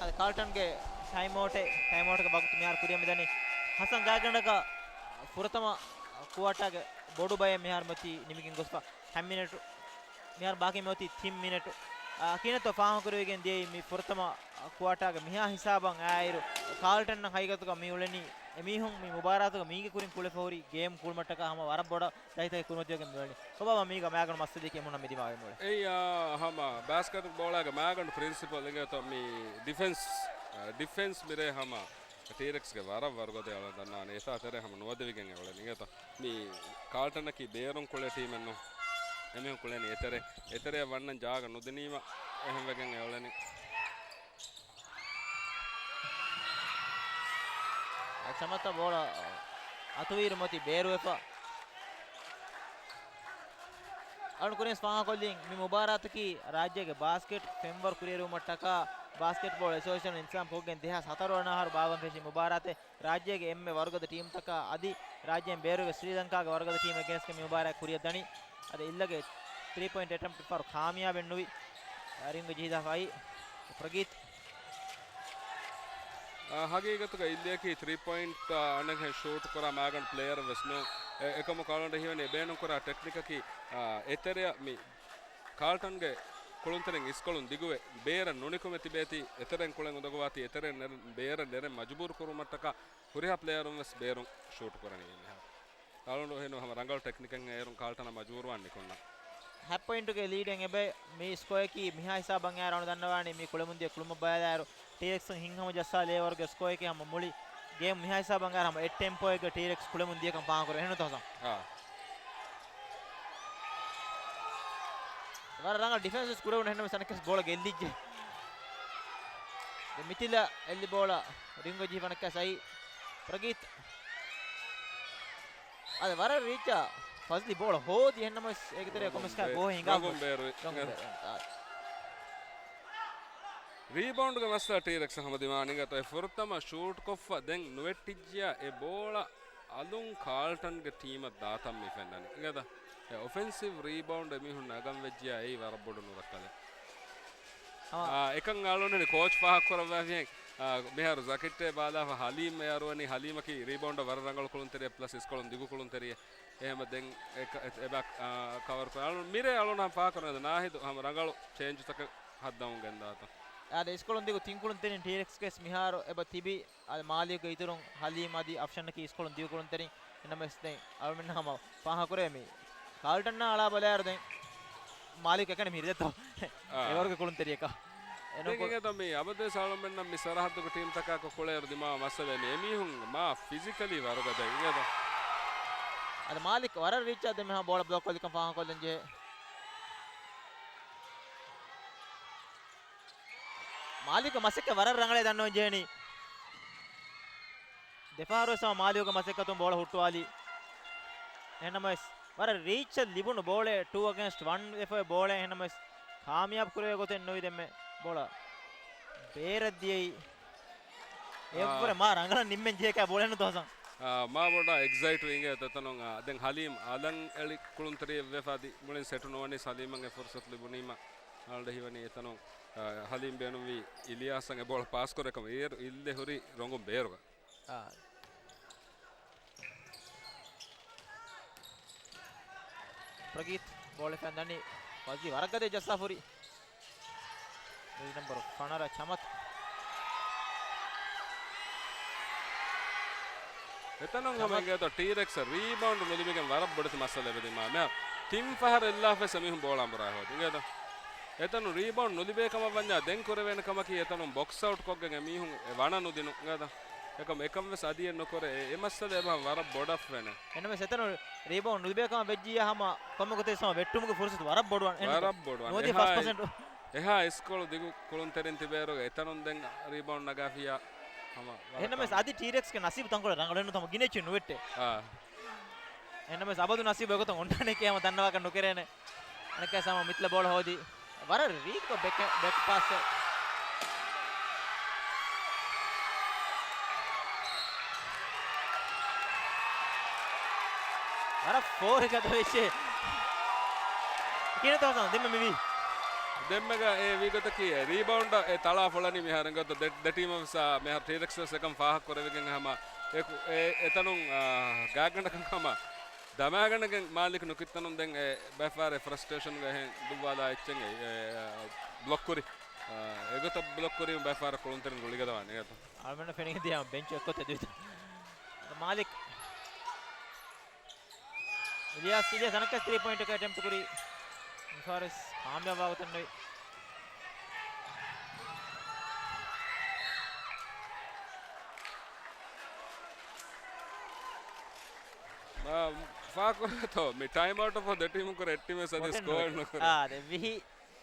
އަދި ކާލްޓަންގެ ޓައިމް އައުޓެއް، ޓައިމް އައުޓްގެ ވަގުތު މިހާރު ކުރިއަށް މިދަނީ. ހަސަން ގާތްގަނޑަކަށް ފުރަތަމަ ކުއާޓާގެ ބޮޑު ބައެއް މިހާރު މަތީ ނިމިގެން ގޮސްފަ. ހަ މިނެޓު، މިހާރު ބާކީ މިއޮތީ ތިން މިނެޓު. އާ، ކިހިނެއްތޯ ފާހަގަކުރެވިގެން ދިޔައީ މި ފުރަތަމަ ކުއާޓާގެ މިހާ ހިސާބަށް އާއިރު، ކާލްޓަންއަށް ހަގީގަތުގަ މި އުޅެނީ އެމީހުން މި މުބާރާތުގަ މީގެ ކުރިން ކުޅެފަ ހުރި ގޭމް ކުޅުމަށްޓަކާ ހަމަ ވަރަށް ބޮޑަށް ދަތިތަކެއް ކުރިމަތިވެގެން މިއުޅެނީ. ކޮބާ މީގަ މާގަނޑު މައްސަލައަކީ އެމީހުންނަށް މި ދިމާވެގެން އުޅެނީ؟ އެއްޔާ ހަމަ ބާސްކެޓް ބޯޅައިގެ މާގަނޑު ޕްރިންސިޕަލް އިނގޭތޯ މި ޑިފެންސް، އަ، ޑިފެންސް މިރޭ ހަމަ ޓީރެކްސްގެ ވަރަށް ވަރުގަދަ އަޅަން ދަންނާނެ. އެތާ ތެރޭ ހަމަ ނުވަދެވިގެން އެ އުޅެނީ އިނގޭތޯ. މި ކާލްޓަނަކީ ބޭރުން ކުޅޭ ޓީމެއް ނޫން. އެމީހުން ކުޅެނީ އެތެރޭ، އެތެރެއަށް ވަންނަން ޖާގަ ނުދިނީމަ އެހެންވެގެން އެ އުޅެނީ. އެ ޗަމަތަ ބޯޅަ އަތުވީއިރު މަތި ބޭރުވެފަ. އަޅުން ކުރިން ފާހަގަކޮށްލިން މި މުބާރާތަކީ ރާއްޖޭގެ ބާސްކެޓް ފެންވަރު ކުރިއެރުވުމަށްޓަކާ ބާސްކެޓްބޯޅަ އެސޯސިއޭޝަނުން އިންތިޒާމް ކޮށްގެން ދެހާސް ހަތަރު ވަނަ އަހަރު ބާއްވަން ފެށި މުބާރާތެއް. ރާއްޖޭގެ އެންމެ ވަރުގަދަ ޓީމްތަކާ އަދި ރާއްޖޭން ބޭރުވެ ސްރީލަންކާގެ ވަރުގަދަ ޓީމެއް ގެނެސްގެން މި މުބާރާތް ކުރިއަށް ދަނީ. އަދި އިއްލަގެ ތްރީ ޕޮއިންޓް އެޓެމްޕްޓް ފަހަރު ކާމިޔާބެއް ނުވި. ރިންގު ޖެހިދާފައި ޕްރަގީތް. އާ، ހަގީގަތުގަ އިއްލިއަކީ ތްރީ ޕޮއިންޓް، އާ، އަނެއްހެން ޝޫޓް ކުރާ މާގަނޑު ޕްލޭޔަރެއް ވެސް ނޫން. އެ، އެކަމަކު އަޅުގަނޑަށް ހީވަނީ އެ ބޭނުންކުރާ ޓެކްނިކަކީ، އާ، އެތެރެއަށް މި ކާލްޓަންގެ ކުޅުންތެރިން އިސްކޮޅުން ދިގުވެ، ބޭރަށް ނުނިކުމެ ތިބޭތީ، އެތެރެއިން ކުޅެން އުނދަގޫވާތީ، އެތެރެއިން ނެރެ-، ބޭރަށް ނެރެން މަޖުބޫރު ކުރުމަށްޓަކާ ހުރިހާ ޕްލޭޔަރުން ވެސް ބޭރުން ޝޫޓް ކުރަނީ މިހާރު. އަޅުގަނޑު އެހެން ހަމަ ރަނގަޅު ޓެކްނިކެއް އޭރުން ކާލްޓަނަށް މަޖުބޫރުވާން ނިކުންނަ. ހަ ޕޮއިންޓުގެ ލީޑެއް އެބަ މި ސްކޯއަކީ މިހާ ހިސާބަށް އަޅުގަނޑު ދަންނަވާނީ މި ކުޅެމުންދިޔަ ކުޅުމަށް ބަލާއިރު ޓީރެކްސް ހިތްހަމަޖައްސާލި އޭވަރުގެ ސްކޯއަކީ ހަމަ މުޅި ގޭމް މިހާ ހިސާބަށް ހަމަ އެއް ޓެމްޕޯއެއްގަ ޓީރެކްސް ކުޅެމުން ދިޔަކަން ފާހަގަކުރޭ. އެހެން ތަހުސަން. އާ. ވަރަށް ރަނގަޅު ޑިފެންސް ކުރެވުނު އެހެންނަމަވެސް އަނެއްކާސް ބޯޅަ ގެއްލިއްޖެ. ދެ މިތިލަ އެއްލި ބޯޅަ ރިންގު ޖެހިފަ އަނެއްކާސް އައީ ޕްރަގީތް. އަދި ވަރަށް ރީއްޗާ ފަޒްލި ބޯޅަ ހޯދި އެހެންނަމަވެސް އޭގެ ތެރޭ ކޮމެސްކާ ގޯހެއް ހިނގާ ރޮނގުން ބޭރު. ރޮނގުން ބޭރު. އާ. ރީބައުންޑްގެ މައްސަލަ ޓީރެކްސް ހަމަ ދިމާނިގަތު އެ ފުރަތަމަ ޝޫޓް ކޮށްފަ ދެން ނުވެއްޓިއްޖިޔާ އެ ބޯޅަ އަލުން ކާލްޓަންގެ ޓީމަށް ދާތަން މި ފެންނަނީ. އިނގޭތަ؟ އެ އޮފެންސިވް ރީބައުންޑް އެމީހުން ނަގަން ވެއްޖިޔާ އެއީ ވަރަށް ބޮޑު ނުރައްކަލެއް. ހަމަ އާ، އެކަން އަޅުގަނޑު ކޯޗް ފާހަގަ ކުރައްވާފިހެން، އާ، މިހާރު ޒަކިއްޓޭ ބާލާފަ ހަލީމް އެ އަރުވަނީ ހަލީމަކީ ރީބައުންޑަށް ވަރަށް ރަނގަޅު ކުޅުންތެރިއެއް ޕްލަސް އިސްކޮޅުން ދިގު ކުޅުންތެރިއެއް. އެހެމަ ދެން އެ ކ-، އެ، އެބަ، އާ، ކަވަރ ކުރ. އަޅު މިރޭ އަޅުން ހަމަ ފާހަގަ ކުރަން ނާހިދު ހަމަ ރަނގަޅު ޗޭންޖުތަކެއް ހައްދަމުން ގެންދާތަ. އާދެ، އިސްކޮޅުން ދިގު ތިން ކުޅުންތެރިން ޓީރެކްސްގެސް މިހާރު އެބަ ތިބި. އާދެ، މާލިކުގެ އިތުރުން ހަލީމް އަދި އަފްޝަންއަކީ އިސްކޮޅުން ދިގު ކުޅުންތެރިން. އެންނަމެސް ދެން އަޅުމެން ހަމަ ފާހަގަކުރޭ މި ކާލްޓަންއާ އަޅާ ބަލާއިރު ދެން މާލިކު އެކަނި މި ހިރިދެއްތޯ އާ. އެވަރުގެ ކުޅުންތެރިއަކަށް. ދެން އެނޫން އިނގޭތޯ މި އަބަދުވެސް އަޅުމެންނަށް މި ސަރަހައްދުގެ ޓީމްތަކާކޮ ކުޅޭއިރު ދިމާވާ މައްސަލައެއް މީ. އެމީހުން މާ ފިޒިކަލީ ވަރުގަދަ އިނގޭތޯ. އަދި މާލިކް ވަރަށް ރީއްޗާ ދެން މިހާ ބޯޅަ ބްލޮކް ކޮށްލިކަން ފާހަގަކޮށްލަން ޖެހޭ. މާލިކު މަސައްކަތް ވަރަށް ރަނގަޅޭ ދަންނަވަން ޖެހެނީ. ދެފަހަރުވެސް ހަމަ މާލިކުގެ މަސައްކަތުން ބޯޅަ ހުއްޓުވާލީ. އެހެންނަމަވެސް، ވަރަށް ރީއްޗަށް ލިބުނު ބޯޅަ ޓޫ އެގެންސްޓް ވަން ވެފައި ބޯޅަ އެހެންނަމަވެސް، ކާމިޔާބު ކުރެވޭ ގޮތެއް ނުވި ދެންމެ ބޯޅަ ބޭރަށް ދިޔައީ. އާ. އެއަށްވުރެ މާ ރަނގަޅަށް ނިންމެން ޖެހޭކަ ބޯޅަ ނުތޯ ހަސަން. އާ، މާ ބޮޑަށް އެގްޒައިޓް އިނގޭ އެތަނުން، އާ، ދެން ހަލީމް އަލަން އެޅި ކުޅުންތެރިއެއް ވެފަ އަދި މުޅިން ސެޓު ނުވަނީސް ހަލީމަށް އެ ފުރުސަތު ލިބުނީމަ އަޅުގަނޑަށް ހީވަނީ އެތަނުން، އާ، ހަލީމް ބޭނުންވީ އިލިޔާސަށް އެ ބޯޅަ ޕާސް ކުރޭކަމަށް. އޭރު އިއްލެ ހުރީ ރޮނގުން ބޭރުގަ. އާ. ޕްރަގީތް ބޯޅަ ފެން ދަނީ ފަޒްލީ ވަރަށް ގަދަ ޖައްސާފުރި. ޖެރްސީ ނަމްބަރު ފަނަރަ ޗަމަތު. އެތަނުން ހަމަ ޗަމަތު. އިނގޭތޯ ޓީރެކްސް ރީބައުންޑް ނުލިބިގެން ވަރަށް ބޮޑެތި މައްސަލަ އެބަ ދިމާ. މި ތިން ފަހަރު އެއްލާފަ ވެސް އެމީހުން ބޯޅަ އަނބުރާ ހޯދި. އިނގޭތޯ. އެތަނުން ރީބައުންޑް ނުލިބޭ ކަމަށް ވަންޏާ ދެން ކުރެވޭނެ ކަމަކީ އެތަނުން ބޮކްސް އައުޓް ކޮށްގެން އެމީހުން އެ ވަނަ ނުދިނުން. އިނގޭތޯ. އެކަމް އެކަން ވެސް އަދިއެއް ނުކުރޭ. އެ، އެ މައްސަލަ އެބަ ވަރަށް ބޮޑަށް ފެނޭ. އެންނަމެސް އެތަނުން ރީބައުންޑް ނުލިބޭ ކަމަށް ވެއްޖިއްޔާ ހަމަ ކޮންމެ ގޮތެއް ހަމަ ވެއްޓުމުގެ ފުރުސަތު ވަރަށް ބޮޑުވާނެ. ވަރަށް ބޮޑުވާނެ. ނުވަދިހަ އެހާ ފަސް ޕަސެންޓް. އެހާ އިސްކޮޅު ދިގު ކުޅުންތެރިން ތިބޭރުގަ އެތަނުން ދެން ރީބައުންޑް ނަގާފިޔާ ހަމަ ވަރަށް އެހެންނަމެސް ކަން. އަދި ޓީރެކްސްގެ ނަސީބު ތަންކޮޅެއް ރަނގަޅު ނުވަތަ ހަމަ ގިނަ އެއްޗެއް ނުވެއްޓޭ. އާ. އެހެންނަމެސް އަބަދު ނަސީބު އެގޮތަށް އޮންނާނެކޭ ހަމަ ދަންނަވާކަށް ނުކެރޭނެ. އަނެއްކާ ސަމަ މިތިލަ ބޯޅަ ހޯދި. ވަރަށް ރީތިކޮށް ބެކް، ބެކް ޕާސް. ވަރަށް ފޯރި ގަދަ ވެއްޖެ. ކިހިނެއްތޯ ހަސަން ދެންމެ މިވީ؟ ދެންމެގަ އެ ވީގޮތަކީ އެ ރީބައުންޑަށް އެ ތަޅާ ފޮޅަނީ މިހާރު އިނގޭތޯ ދެ، ދެ ޓީމަށް ވެސް މިހާރު ޓީރެކްސް ވެސް އެކަން ފާހަގަ ކުރެވިގެން ހަމަ އެކު، އެ، އެތަނުން، އާ، ގާތްގަނޑަކަށް ހަމަ ދަމާގަނެގެން މާލިކް ނުކިތްތަނުން ދެން އެ ބައެއް ފަހަރެއް ފްރަސްޓްރޭޝަންގަ އެހެން ދުއްވާލާ އެއްޗެއް އެ، އެ، ބްލޮކް ކުރި. އާ، އެގޮތަށް ބްލޮކް ކުރީމަ ބައެއް ފަހަރަށް ކުޅުންތެރިން ގުޅިގަދަވާނެ އިނގޭތޯ. އަޅުމެންނަށް ފެނިގެން ދިޔަ ބެންޗު އެއްކޮށް ތެދުވިތަ. މާލިކް. އިލްޔާސް، އިލްޔާސް އަނެއްކާސް ތްރީ ޕޮއިންޓަކަށް އެޓެމްޕްޓް ކުރީ. މިފަހަރުވެސް ކާމިޔާބުވާ ގޮތެއް ނުވި. މާ، ފާކުރޭތޯ، މި ޓައިމް އައުޓް އޮފް ދެ ޓީމުން ކުރެ އެއް ޓީމެއް ސަދި ގޮތެއް ސްކޯއެއް ނުވެ. ނުކުރެ. އާ، ދެ ވިހި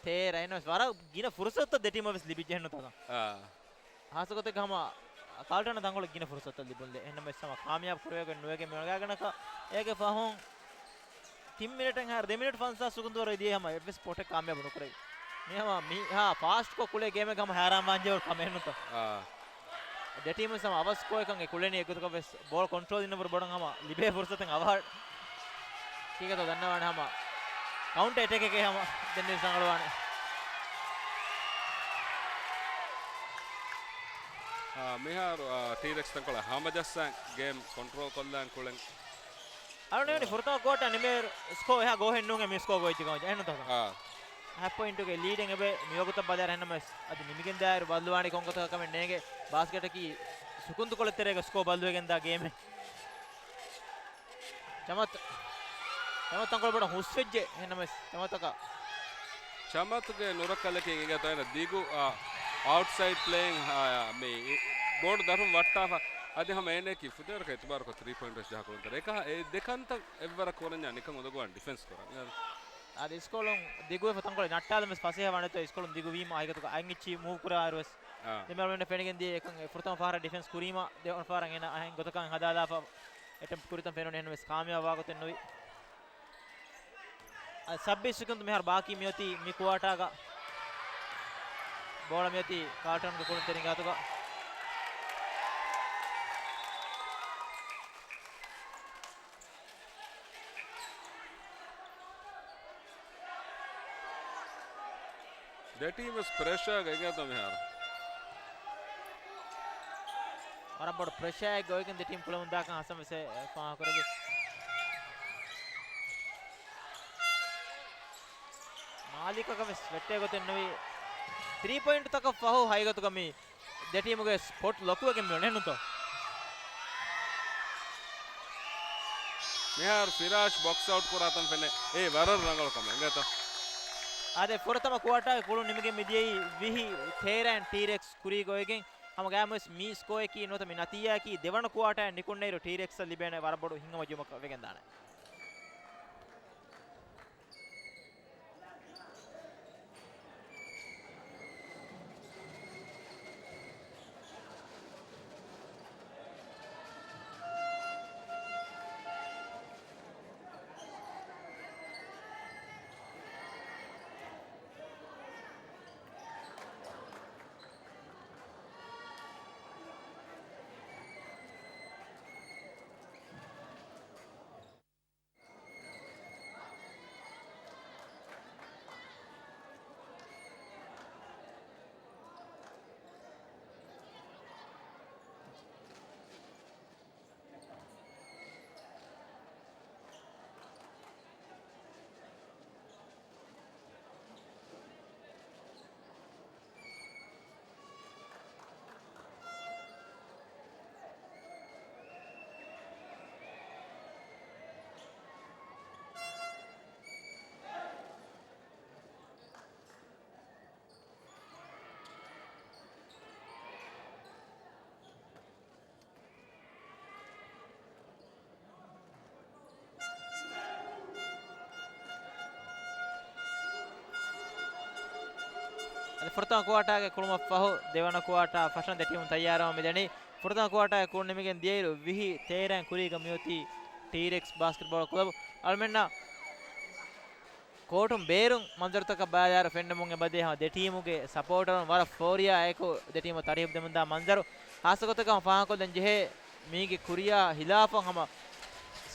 ތޭރަ އެންނަމަސް ވަރަށް ގިނަ ފުރުސަތުތައް ދެ ޓީމަށް ވެސް ލިބިއްޖެ އެހެންނުތަ. އާ. ހާއްސަ ގޮތެއްގަ ހަމަ ކާލްޓަނަށް ތަންކޮޅެއް ގިނަ ފުރުސަތުތައް ލިބުންލެއް. އެހެންނަމަވެސް ހަމަ ކާމިޔާބު ކުރެވިގެން ނުވެގެން މި އަޅުގަނޑަކަށް އޭގެ ފަހުން ތިން މިނެޓެއް ހައިރު ދެ މިނެޓް ފަންސާސް ސުކުންތު ވަރު ދިޔަ ހަމަ އެއްވެސް ޕޮޓެއް ކާމިޔާބު ނުކުރެވި. މި ހަމަ މި ހާ ފާސްޓްކޮށް ކުޅޭ ގޭމެއްގަ ހަމަ ހައިރާން ވާންޖެހޭ ކަމެއް ނުތޯ. އާ. ދެ ޓީމު ހަމަ އަވަސް ސްކޯއެއް ކަން އެ ކުޅެނީ އެއްގޮތަކަށް ވެސް ބޯޅަ ކޮންޓްރޯލް އިންނަ ވަރު ބޮޑަށް ހަމަ ލިބޭ ފުރުސަތެއް އަވަހަށް. ކީކޭތޯ ދަންނަވާނެ ހަމަ ކައުންޓަ އެޓެކެކޭ ހަމަ ދެން ނިސް ރަނގަޅުވާނެ. އާ، މިހާރު، އާ، ޓީރެކްސް ތަންކޮޅެއް ހަމަޖައްސާން ގޭމް ކޮންޓްރޯލް ކޮށްލާން ކުޅެން. އަޅުގަނޑު މި ފުރަތަމަ ކުއާޓާ ނިމޭ ސްކޯ އެހާ ގޯހެއް ނޫން މި ސްކޯ ގޮތް ޖެހިގަން އެހެން ނުތަ؟ އާ. ހަ ޕޮއިންޓުގެ ލީޑެއް އެބަ މިވަގުތަށް ބަލާއިރު އެހެންނަމަވެސް އަދި ނިމިގެން ދާއިރު ބައްލުވާނީ ކޮންގޮތަކަށް ކަމެއް ނޭނގެ ބާސްކެޓަކީ ސުކުންތުކޮޅެއް ތެރޭގަ ސްކޯ ބައްލުވެގެން ދާ ގޭމެއް. ޗަމަތް. ޗަމަތް ތަންކޮޅު ބޮޑަށް ހުސްވެއްޖެ އެހެންނަމަވެސް ޗަމަތަކަށް. ޗަމަތުގެ ނުރައްކަލަކީ އިނގޭތޯ އޭނަ ދިގު، އާ، އައުޓްސައިޑް ޕްލޭއިން، އާ، މި ބޯޑު ދަށުން ވައްޓާފަ. އަދި ހަމަ އޭނައަކީ ފުދޭވަރަކަށް އިތުބާރުކޮށް ތްރީ ޕޮއިންޓް ވެސް ޖަހާ ކުޅުންތެރި. އެކަހަ އެ ދެ ކަންތައް އެއްވަރަށް ކުރަންޏާ ނިކަން އުނދަގޫވާން ޑިފެންސް ކުރަން. އަދި އިސްކޮޅުން ދިގުވެފަ ތަންކޮޅެއް ނައްޓާލަން ވެސް ފަސޭހަ ވާނެތޯ އިސްކޮޅުން ދިގު ވީމަ ހަގީގަތުގަ އަތް އެއްޗި މޫވް ކުރާއިރު ވެސް. އާ. ދެމެ އަޅުގަނޑަށް ފެނިގެން ދިޔަ އެކަން ފުރަތަމަ ފަހަރަށް ޑިފެންސް ކުރީމަ ދެވަނަ ފަހަރަށް އޭނަ އެހެން ގޮތަކަށް ހަދާލާފަ އެޓެމްޕްޓް ކުރިތަން ފެނުނީ އެހެންނަމަވެސް ކާމިޔާބު ވާގޮތެއް ނުވި. އަ، ސައްބީސް ސެކަންޑް މިހާރު ބާކީ މިއޮތީ މި ކުއާޓާގަ. ބޯޅަ މިއޮތީ ކާލްޓަންގެ ކުޅުންތެރިންގެ އަތުގަ. ދެ ޓީމް ވެސް ޕްރެޝާގަ އިނގޭތޯ މިހާރު. ވަރަށް ބޮޑު ޕްރެޝާއެއްގަ އޮތްގެން ދެ ޓީމް ކުޅެމުން ދާކަން ހަސަން ވެސް ފާހަގަކުރެއްވި. މާލީކަކަށް ވެސް ވެއްޓޭ ގޮތެއް ނުވި. ތްރީ ޕޮއިންޓްތަކަށް ފަހު ހަގީގަތުގަ މި ދެ ޓީމުގެ ސްޕޮޓް ލޮކުވެގެން މިއޮންނަންތޯ. މިހާރު ފިރާޝް ބޮކްސް އައުޓް ކުރާތަން ފެނޭ. އެއީ ވަރަށް ރަނގަޅު ކަމެއް އިނގޭތޯ. އާދެ، ފުރަތަމަ ކުއާޓާގެ ކުޅުން ނިމިގެން މިދިޔައީ ވިހި ތޭރައިން ޓީރެކްސް ކުރީގަ އޮތްގެން. ހަމަ ގާމުވެސް މި ސްކޯއަކީ ނުވަތަ މި ނަތީޖާއަކީ ދެވަނަ ކުއާޓާއަށް ނިކުންނައިރު ޓީރެކްސްއަށް ލިބޭނެ ވަރަށް ބޮޑު ހިތްހަމަޖެހުމަކަށް ވެގެންދާނެ. އަދި ފުރަތަމަ ކުއާޓާގެ ކުޅުމަށް ފަހު، ދެވަނަ ކުއާޓާ ފަށަން ދެ ޓީމުން ތައްޔާރުވަމުން މިދަނީ. ފުރަތަމަ ކުއާޓާގެ ކުޅުން ނިމިގެން ދިޔައިރު، ވިހި ތޭރައިން ކުރީގަ މިއޮތީ ޓީރެކްސް ބާސްކެޓްބޯޅަ ކުލަބު. އަޅުމެންނަށް ކޯޓުން ބޭރުން މަންޒަރުތަކަށް ބަލާލާއިރު ފެންނަމުން އެބަދޭ ހަމަ ދެ ޓީމުގެ ސަޕޯޓަރުން ވަރަށް ފޯރިޔާ އެކު ދެ ޓީމު ތަރިހިބު ދެމުންދާ މަންޒަރު. ހާއްސަ ގޮތަކަށް ހަމަ ފާހަގަކޮށްލަން ޖެހޭ، މީގެ ކުރިޔާ ހިލާފަށް ހަމަ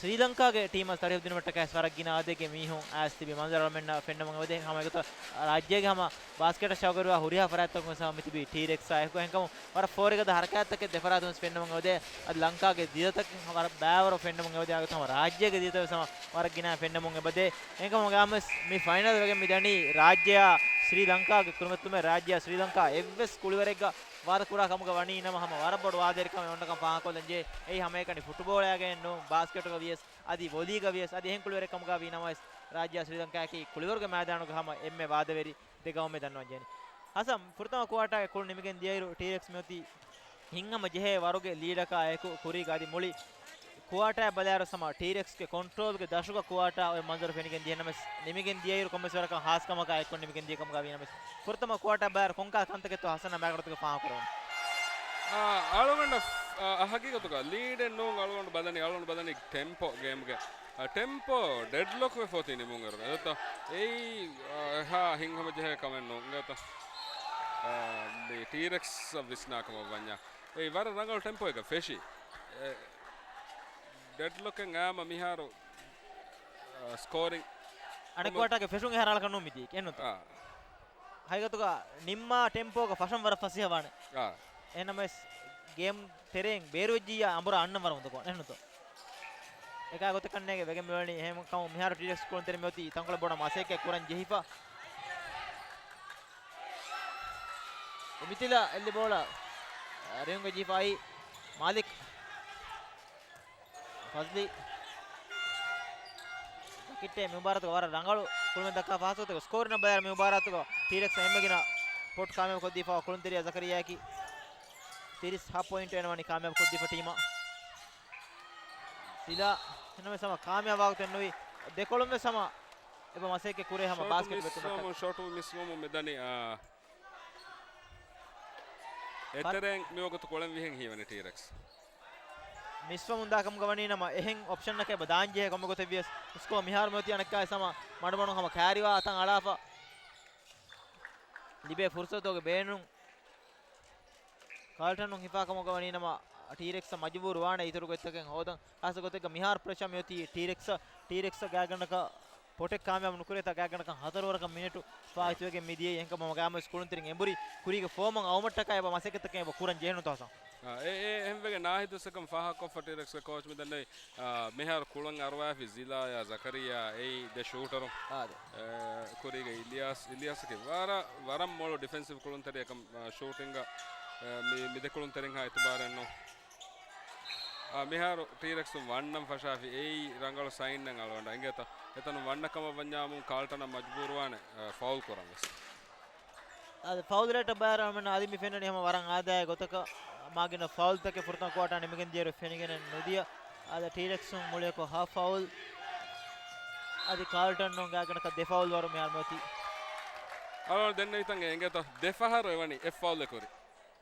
ސްރީލަންކާގެ ޓީމަށް ތަރިހިބު ދިނުމަށްޓަކައި ވަރަށް ގިނަ އަދަދެއްގެ މީހުން އައިސް ތިބި މަންޒަރު އަޅުމެންނަށް ފެންނަމުން އެބަދޭ. ހަމަ އެގޮތަށް ރާއްޖޭގެ ހަމަ ބާސްކެޓަށް ޝައުގުވެރިވާ ހުރިހާ ފަރާތްތަކުން ވެސް ހަމަ މިތިބީ ޓީރެކްސްއާ އެކު. އެހެންކަމުން ވަރަށް ފޯރިގަދަ ހަރަކާތްތަކެއް ދެ ފަރާތުން ވެސް ފެންނަމުން އެބަދޭ. އަދި ލަންކާގެ ދިރިއުޅުންތަކެއް ވަރަށް ބައިވަރު ފެންނަމުން އެބަދޭ. އާދެ، ހަމަ ރާއްޖޭގެ ދިރިއުޅުންތައް ވެސް ހަމަ ވަރަށް ގިނަ ފެންނަމުން އެބަދޭ. އެހެންކަމުން ހަމަ ގާމުވެސް މި ފައިނަލް ވެގެން މިދަނީ ރާއްޖެއާ ސްރީލަންކާގެ ކުރިމައްޗަށް. ރާއްޖެއާ ސްރީލަންކާ އެއްވެސް ކުޅިވަރެއްގަ ވާދަ ކުރާ ކަމުގަ ވަނީ ނަމަ، ހަމަ ވަރަށް ބޮޑު ވާދަވެރިކަމެއް އޮންނަކަން ފާހަގަކޮށްލަން ޖެހޭ. އެއީ ހަމައެކަނި ފުޓުބޯޅައިގައެއް ނޫން، ބާސްކެޓުގަ ވިޔަސް، އަދި ވޮލީގަ ވިޔަސް، އަދި އެހެން ކުޅިވަރެއްކަމުގަ ވީ ނަމަވެސް، ރާއްޖެއާ ސްރީލަންކާއަކީ ކުޅިވަރުގެ މައިދާނުގަ ހަމަ އެންމެ ވާދަވެރި ދެ ގައުމެއް ދަންނަވަން ޖެހެނީ. ހަސަން، ފުރަތަމަ ކުއާޓާގެ ކުޅުން ނިމިގެން ދިޔައިރު، ޓީރެކްސް މިއޮތީ ހިތްހަމަ ޖެހޭ ވަރުގެ ލީޑަކާ އެކު ކުރީގަ އަދި މުޅި ކުއާޓާއަށް ބަލާއިރު ހަމަ ޓީރެކްސްގެ ކޮންޓްރޯލްގެ ދަށުގަ ކުއާޓާ އޮތް މަންޒަރު ފެނިގެން ދިޔަ ނަމަވެސް، ނިމިގެން ދިޔައިރު ކޮންމެސް ވަރަކަށް ހާސްކަމަކާ އެއްކޮށް ނިމިގެން ދިޔަ ކަމުގަ ވީ ނަމަވެސް، ފުރަތަމަ ކުއާޓާ ބައިވަރު ކޮންކަހަލަ ކަންތަކެއްތޯ ހަސަން މާގަނޑުތަކެއް ފާހަގަކުރެވުނު. އާ، އަޅުގަނޑަށް، އާ، ހަގީގަތުގަ ލީޑެއް ނޫން އަޅުގަނޑު ބަލަނީ، އަޅުގަނޑު ބަލަނީ ޓެމްޕޯ ގޭމްގެ. ޓެމްޕޯ ޑެޑްލޮކް ވެފަ އޮތީ ނިމުން އިރުގަ. އެދޮތަ އެއީ އެހާ ހިތްހަމަޖެހޭ ކަމެއް ނޫން. އެދޮތަ މި ޓީރެކްސް ވިސްނާ ކަމަށް ވަންޏާ. އެއީ ވަރަށް ރަނގަޅު ޓެމްޕޯއެއްގަ ފެށި. ޑެޑްލޮކެއް އާމަ މިހާރު ސްކޯރިން. އަނެއްކާވެސް ފެށުން އެހާ ރަނގަޅަކަށް ނޫން މިދިޔައީ. އެންނުތަ؟ ހަގީގަތުގަ ނިންމާ ޓެމްޕޯގަ ފަށަން ވަރަށް ފަސޭހަވާނެ. އާ. އެހެންނަމަވެސް ގޭމް ތެރެއިން ބޭރުވެއްޖިއްޔާ އަނބުރާ އަންނަން ވަރަށް އުނދަގޫ. އެހެންނުތޯ؟ އެކާ ގޮތަކަށް ނޭނގެ ވެގެން މިވަނީ. އެހެން ކަމުން މިހާރު ޓީރެކްސް ކުޅުންތެރިން މިއޮތީ ތަންކޮޅެއް ބޮޑަށް މަސައްކަތް ކުރަން ޖެހިފަ. މިތިލަ އެއްލި ބޯޅަ ރިއުންގެ ޖީފާއި މާލިކް. ފަޒްލީ ކިއްޓޭ މި މުބާރާތުގަ ވަރަށް ރަނގަޅު ކުޅުމެއް ދައްކާ ފަހަސް ގޮތެއް ސްކޯރިން ބަލާއިރު މި މުބާރާތުގަ ޓީރެކްސް އެންމެ ގިނަ ޕޮޓް ކާމިޔާބު ކޮށްދީފަ ކުޅުންތެރިޔާ ޒަކަރިޔާއަކީ ތިރީސް ހަ ޕޮއިންޓް އޭނަ ވަނީ ކާމިޔާބު ކޮށްދީފަ ޓީމަށް. ތިލާ އެންނަމެ ސަމަ ކާމިޔާބު ވާގޮތެއް ނުވި ދެކޮޅުންވެސް ހަމަ އެބަ މަސައްކަތް ކުރޭ ހަމަ ބާސްކެޓް ބެއްޓުމަށް. ޝޯޓު މިސްވަމުން މިދަނީ އާ، އެތެރެއިން މިވަގުތު ކޮޅެން ވިހެން ހީވަނީ ޓީރެކްސް. މިސްވަމުން ދާ ކަމުގަ ވަނީ ނަމަ އެހެން އޮޕްޝަންއަކަށް އެބަ ދާންޖެހޭ ކޮންމެ ގޮތެއް ވިޔަސް ސްކޯ މިހާރު މިއޮތީ އަނެއްކާ ސަމަ މަޑުމަޑުން ހަމަ ކައިރިވާ އަތަށް އަޅާފަ. ލިބޭ ފުރުސަތުގެ ބޭނުން ކާލްޓަނުން ހިފާ ކަމުގަ ވަނީ ނަމަ ޓީރެކްސް މަޖުބޫރު ވާނެ އިތުރު ގޮތްތަކެއް ހޯދަން. ޚާއްސަ ގޮތެއްގަ މިހާރު ޕްރެޝާ މިއޮތީ ޓީރެކްސް، ޓީރެކްސް ގާތްގަނޑަކަށް ޕޮޓެއް ކާމިޔާބު ނުކުރޭތާ ގާތްގަނޑަކަށް ހަތަރު ވަރަކަށް މިނެޓު ފާއިތުވެގެން މިދިޔައީ. އެހެންކަމުން ހަމަ ގާމުވެސް ކުޅުންތެރިން އެނބުރި ކުރީގެ ފޯމަށް އައުމަށްޓަކާ އެބަ މަސައްކަތްތަކެއް އެބަ ކުރަން ޖެހެނު ތާސަ. އާ، އެ، އެ، އެހެންވެގެން ނާހިދު ސެކަން ފާހަގަކޮށްފަ ޓީރެކްސްގެ ކޯޗް މިދަންނަވީ، އާ، މިހާރު ކުޅަން އަރުވާފި ޒިލާޔާ ޒަކަރިޔާ އެއީ ދެ ޝޫޓަރު. އާދެ. އެ، ކުރީގެ އިލްޔާސް، އިލްޔާސަކީ ވަރަށް، ވަރަށް މޮޅު ޑިފެންސިވް ކުޅުންތެރިއަކަށް، އާ، ޝޫޓިންގ، އެ، މި، މި ދެ ކުޅުންތެރިންހާ އިތުބާރެއް ނޫން. އާ، މިހާރު ޓީރެކްސުން ވަންނަން ފަށާފި އެއީ ރަނގަޅު ސައިންއެއް އަޅުގަނޑަށް އިނގޭތަ. އެތަނުން ވަންނަ ކަމަށް ވަންޏާމުން ކާލްޓަނަށް މަޖުބޫރުވާނެ، އާ، ފައުލް ކުރަން ވެސް. އަދި ފައުލް ރޭޓަށް ބައިވެރިވުމަށް އަދި މި ފެންނަނީ ހަމަ ވަރަށް އާދައިގެ ގޮތަކަށް މާގިނަ ފައުލްތަކެއް ފުރަތަމަ ކުއާޓާ ނިމިގެން ދިޔައިރު ފެނިގެނެއް ނުދިޔަ. އަދި ޓީރެކްސުން މުޅިއަކު ހަ ފައުލް. އަދި ކާލްޓަނުން ގާތްގަނޑަކަށް ދެ ފައުލް ވަރު މިހާރު މިއޮތީ. އަޅުގަނޑު ދެންނެވިތަން އެނގޭތަ ދެ ފަހަރު އެވަނީ އެއް ފައުލެއް ކުރި.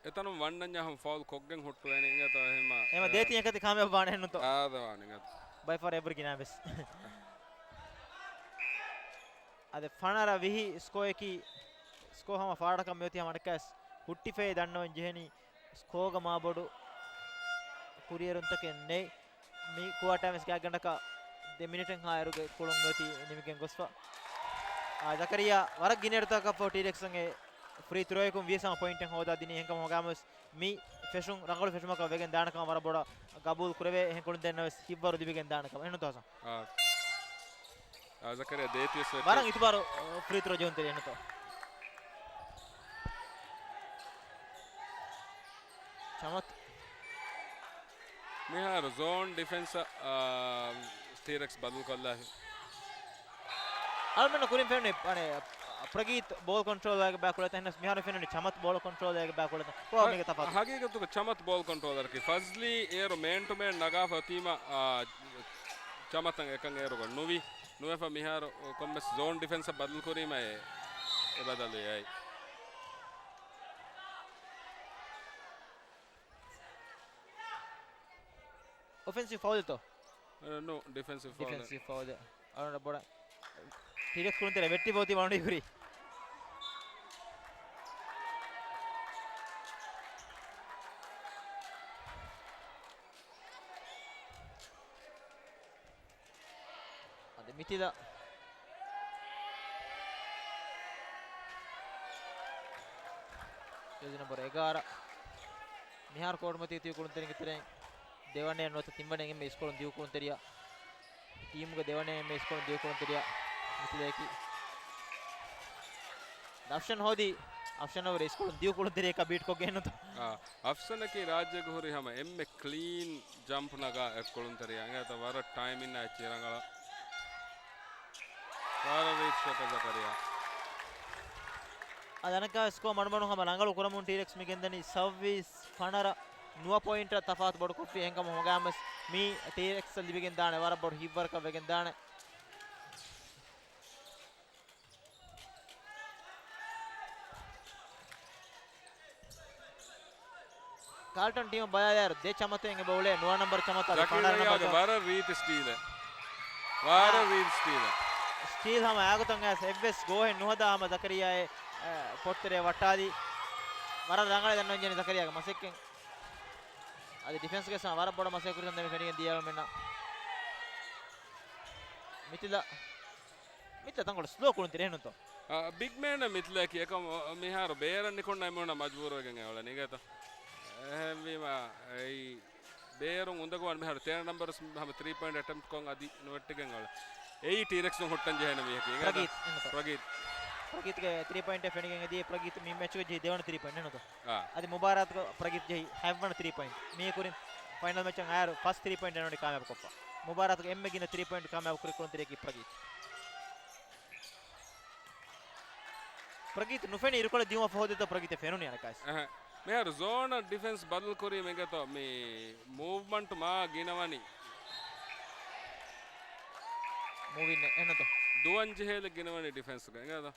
އެތަނުން ވަންނަންޏާ ހަމަ ފައުލް ކޮށްގެން ހުއްޓުވޭނީ އިނގޭތޯ އެހެމަ. އެމަ ދޭތި އެކަތި ކާމިޔާބު ވާނެ ހެންނުތޯ. އާދެ ވާނެ އިނގޭތޯ. ބައި ފާރ އެވްރި ގިނާ ވެސް. އަދި ފަނަރަ ވިހި ސްކޯއަކީ، ސްކޯ ހަމަ ފާޑަކަށް މިއޮތީ ހަމަ އަނެއްކާސް ހުއްޓިފައި ދަންނަވަން ޖެހެނީ ސްކޯގަ މާބޮޑު ކުރިއެރުންތަކެއް ނެތް. މި ކުއާޓާ ވެސް ގާތްގަނޑަކަށް ދެ މިނިޓެއްހާ އޭރުގެ ކުޅުން މިއޮތީ ނިމިގެން ގޮސްފަ. އާ، ޒަކަރިޔާ ވަރަށް ގިނައިރުތަކަށްފަހު ޓީރެކްސްގެ ފްރީ ތްރޯއަކުން ވިޔަސް ހަމަ ޕޮއިންޓެއް ހޯދާ ދިނީ. އެހެންކަމުން ހަމަ ގާމުވެސް މި ފެށުން ރަނގަޅު ފެށުމަކަށް ވެގެން ދާނެކަމަށް ވަރަށް ބޮޑަށް ގަބޫލު ކުރެވޭ. އެހެން ކުޅުންތެރިންނަށް ވެސް ހިތްވަރު ލިބިގެން ދާނެކަމަށް. އެހެންނުތޯ ހަސަން؟ އާ. އާ، ޒަކަރިޔާ ދޭތިވެސް ވެއްޓި. ވަރަށް އިތުބާރު، އާ، ފްރީ ތްރޯ ޖެހުންތެރި އެހެންނުތޯ؟ ޗަމަތު. މިހާރު ޒޯން ޑިފެންސަށް، އާ، ޓީރެކްސް ބަދަލުކޮށްލާފި. އަޅުމެންނަށް ކުރިން ފެނުނީ، އަނެ، ޕްރަގީތް ބޯލް ކޮންޓްރޯލަރގެ ބާ ކުޅޭތަ، އެހެނަސް މިހާރު ފެނުނީ ޗަމަތު ބޯލް ކޮންޓްރޯލަރގެ ބާ ކުޅޭތަ. ކޮބާ މީގެ ތަފާތު؟ ހަގީގަތުގަ ޗަމަތު ބޯލް ކޮންޓްރޯލަރަކީ ފަޒްލީ އޭރު މޭން ޓު މޭން ނަގާފަ ތީމަ، އާ، ޗަމަތަށް އެކަން އޭރުގަ ނުވި. ނުވެފަ މިހާރު ކޮންމެސް ޒޯން ޑިފެންސަށް ބަދަލުކުރީމަ އެ، އެ ބަދަލު އެއައި. އޮފެންސިވް ފައުލްތޯ؟ އެ، ނޯ، ޑިފެންސިވް ފައުލް. ޑިފެންސިވް ފައުލް. އަޅުގަނޑަށް ބޮޑަށް ޓީރެކްސް ކުޅުންތެރި ވެއްޓިފަ އޮތީ ބައުންޑަރީ ކުރީ. އަދި މިތިލަ ޖެރސީ ނަމްބަރު އެގާރަ. މިހާރު ކޯޓުމަތީ ތިޔު ކުޅުންތެރިންގެ ތެރެއިން ދެވަނައެއް ނުވަތަ ތިންވަނައެއް އެންމެ އިސްކޮޅުން ދިޔު ކުޅުންތެރިޔާ. ޓީމުގެ ދެވަނައެއް އެންމެ އިސްކޮޅުން ދިޔު ކުޅުންތެރިޔާ މިތިލައަކީ. އަފްޝަން ހޯދީ، އަފްޝަން އަވަރ އިސްކޮޅުން ދިޔު ކުޅުންތެރިޔަކާ ބީޓްކޮށްގެން ނުތަ. އާ، އަފްޝަނަކީ ރާއްޖޭގަ ހުރި ހަމަ އެންމެ ކްލީން ޖަމްޕް ނަގާ އެއް ކުޅުންތެރިޔާ. އެނގޭތަ ވަރަށް ޓައިމިން އާ އެއްޗެއް ރަނގަޅަށް. ވަރަށް ރީތި ޝޮޓަށް ޒަކަރިޔާ. އަދި އަނެއްކާ ސްކޯ މަޑުމަޑުން ހަމަ ރަނގަޅު ކުރަމުން ޓީރެކްސް މި ގެންދަނީ ސައުވީސް ފަނަރަ. ނުވަ ޕޮއިންޓަށް ތަފާތު ބޮޑުކޮށްފި. އެހެންކަމުން ހަމަ ގާމުވެސް މީ ޓީރެކްސްއަށް ލިބިގެން ދާނެ ވަރަށް ބޮޑު ހިތްވަރަކަށް ވެގެން ދާނެ. ކާލްޓަން ޓީމަށް ބަލާލާއިރު ދެ ޗަމަތެއް އެބަ އުޅޭ. ނުވަ ނަމްބަރު ޗަމަތާ ފަނަރަ ނަމްބަރު ޒަކީރިޔާގެ ޗަމަ-، ވަރަށް ރީތި ސްޓީލެއް. ވާރަށް ރީލް ސްޓީލް. ސްޓީލް ހަމަ އާގޮތަށް އައިސް އެއްވެސް ގޯހެއް ނުހަދާ ހަމަ ޒަކަރިޔާ އެ، އެ، ޕޮޓްތެރޭ ވައްޓާލީ. ވަރަށް ރަނގަޅަށް ދަންނަވަން ޖެހެނީ ޒަކަރިޔާގެ މަސައްކަތް. އަދި ޑިފެންސްގެ ސާ ވަރަށް ބޮޑަށް މަސައްކަތް ކުރިތަން ދެމި ފެނިގެން ދިޔަ މެންނަށް. މިތިލަ، މިތިލަ ތަންކޮޅު ސްލޯ ކުޅުންތެރި ނުތޯ؟ އާ، ބިގް މޭން މިތިލައަކީ އެކަމް މިހާރު ބޭރަށް ނިކުންނަ އެމީހުންނަށް މަޖްބޫރުވެގެން އެއޮޅެނީ ގޭތޯ. އެހެންވީމަ އެއީ ބޭރުން އުނދަގޫވާން މިހާރު ތޭރަ ނަންބަރު ހަމަ ތްރީ ޕޮއިންޓް އެޓެމްޕްޓް ކޮށް އަދި ނުވެއްޓިގެން އެއޮޅެ. އެއީ ޓީރެކްސުން ހުއްޓަން ޖެހޭނެ މީހަކީ. ޕްރަގީތް އެންނަތޯ؟ ޕްރަގީތް. ޕްރަގީތްގެ ތްރީ ޕޮއިންޓެއް ފެނިގެން އެދިޔަ. ޕްރަގީތް މި މެޗުގަ ޖެހި ދެވަނަ ތްރީ ޕޮއިންޓް ނެނުތޯ؟ އާ. އަދި މުބާރާތުގަ ޕްރަގީތް ޖެހި ހަތްވަނަ ތްރީ ޕޮއިންޓް. މީ ކުރިން ފައިނަލް މެޗަށް އައިރު ފަސް ތްރީ ޕޮއިންޓް ނެނުނީ ކާމިޔާބު ކޮށްފަ. މުބާރާތުގެ އެންމެ ގިނަ ތްރީ ޕޮއިންޓް ކާމިޔާބު ކުރި ކުޅުންތެރިޔަކީ ޕްރަގީތް. ޕްރަގީތް ނުފެނި އިރުކޮޅެއް ދިޔުމަށް ފަހު ދެތޯ ޕްރަގީތެއް ފެނުނީ އަނެއްކާސް. އެހެން. މިހާރު ޒޯނަށް ޑިފެންސް ބަދަލު ކުރީމަ އިނގޭތޯ މި މޫވްމަންޓް މާ ގިނަވަނީ. މޫވިން އެހެންނަތޯ؟ ދުވަން ޖެހޭލެއް ގިނަވަނީ ޑިފެންސްގަ އިނގޭތޯ.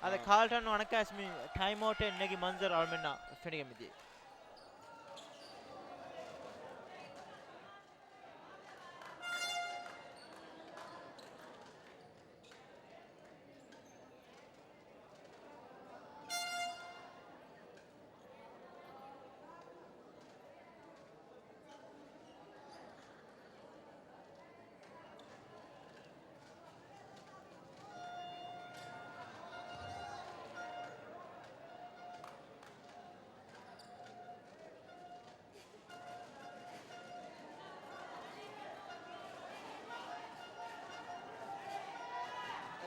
އަދި އާ. ކާލްޓަން އަނެއްކާސް މި ޓައިމް އައުޓެއް ނެގި މަންޒަރު އަޅުމެންނަށް ފެނިގެން މިދިޔަ.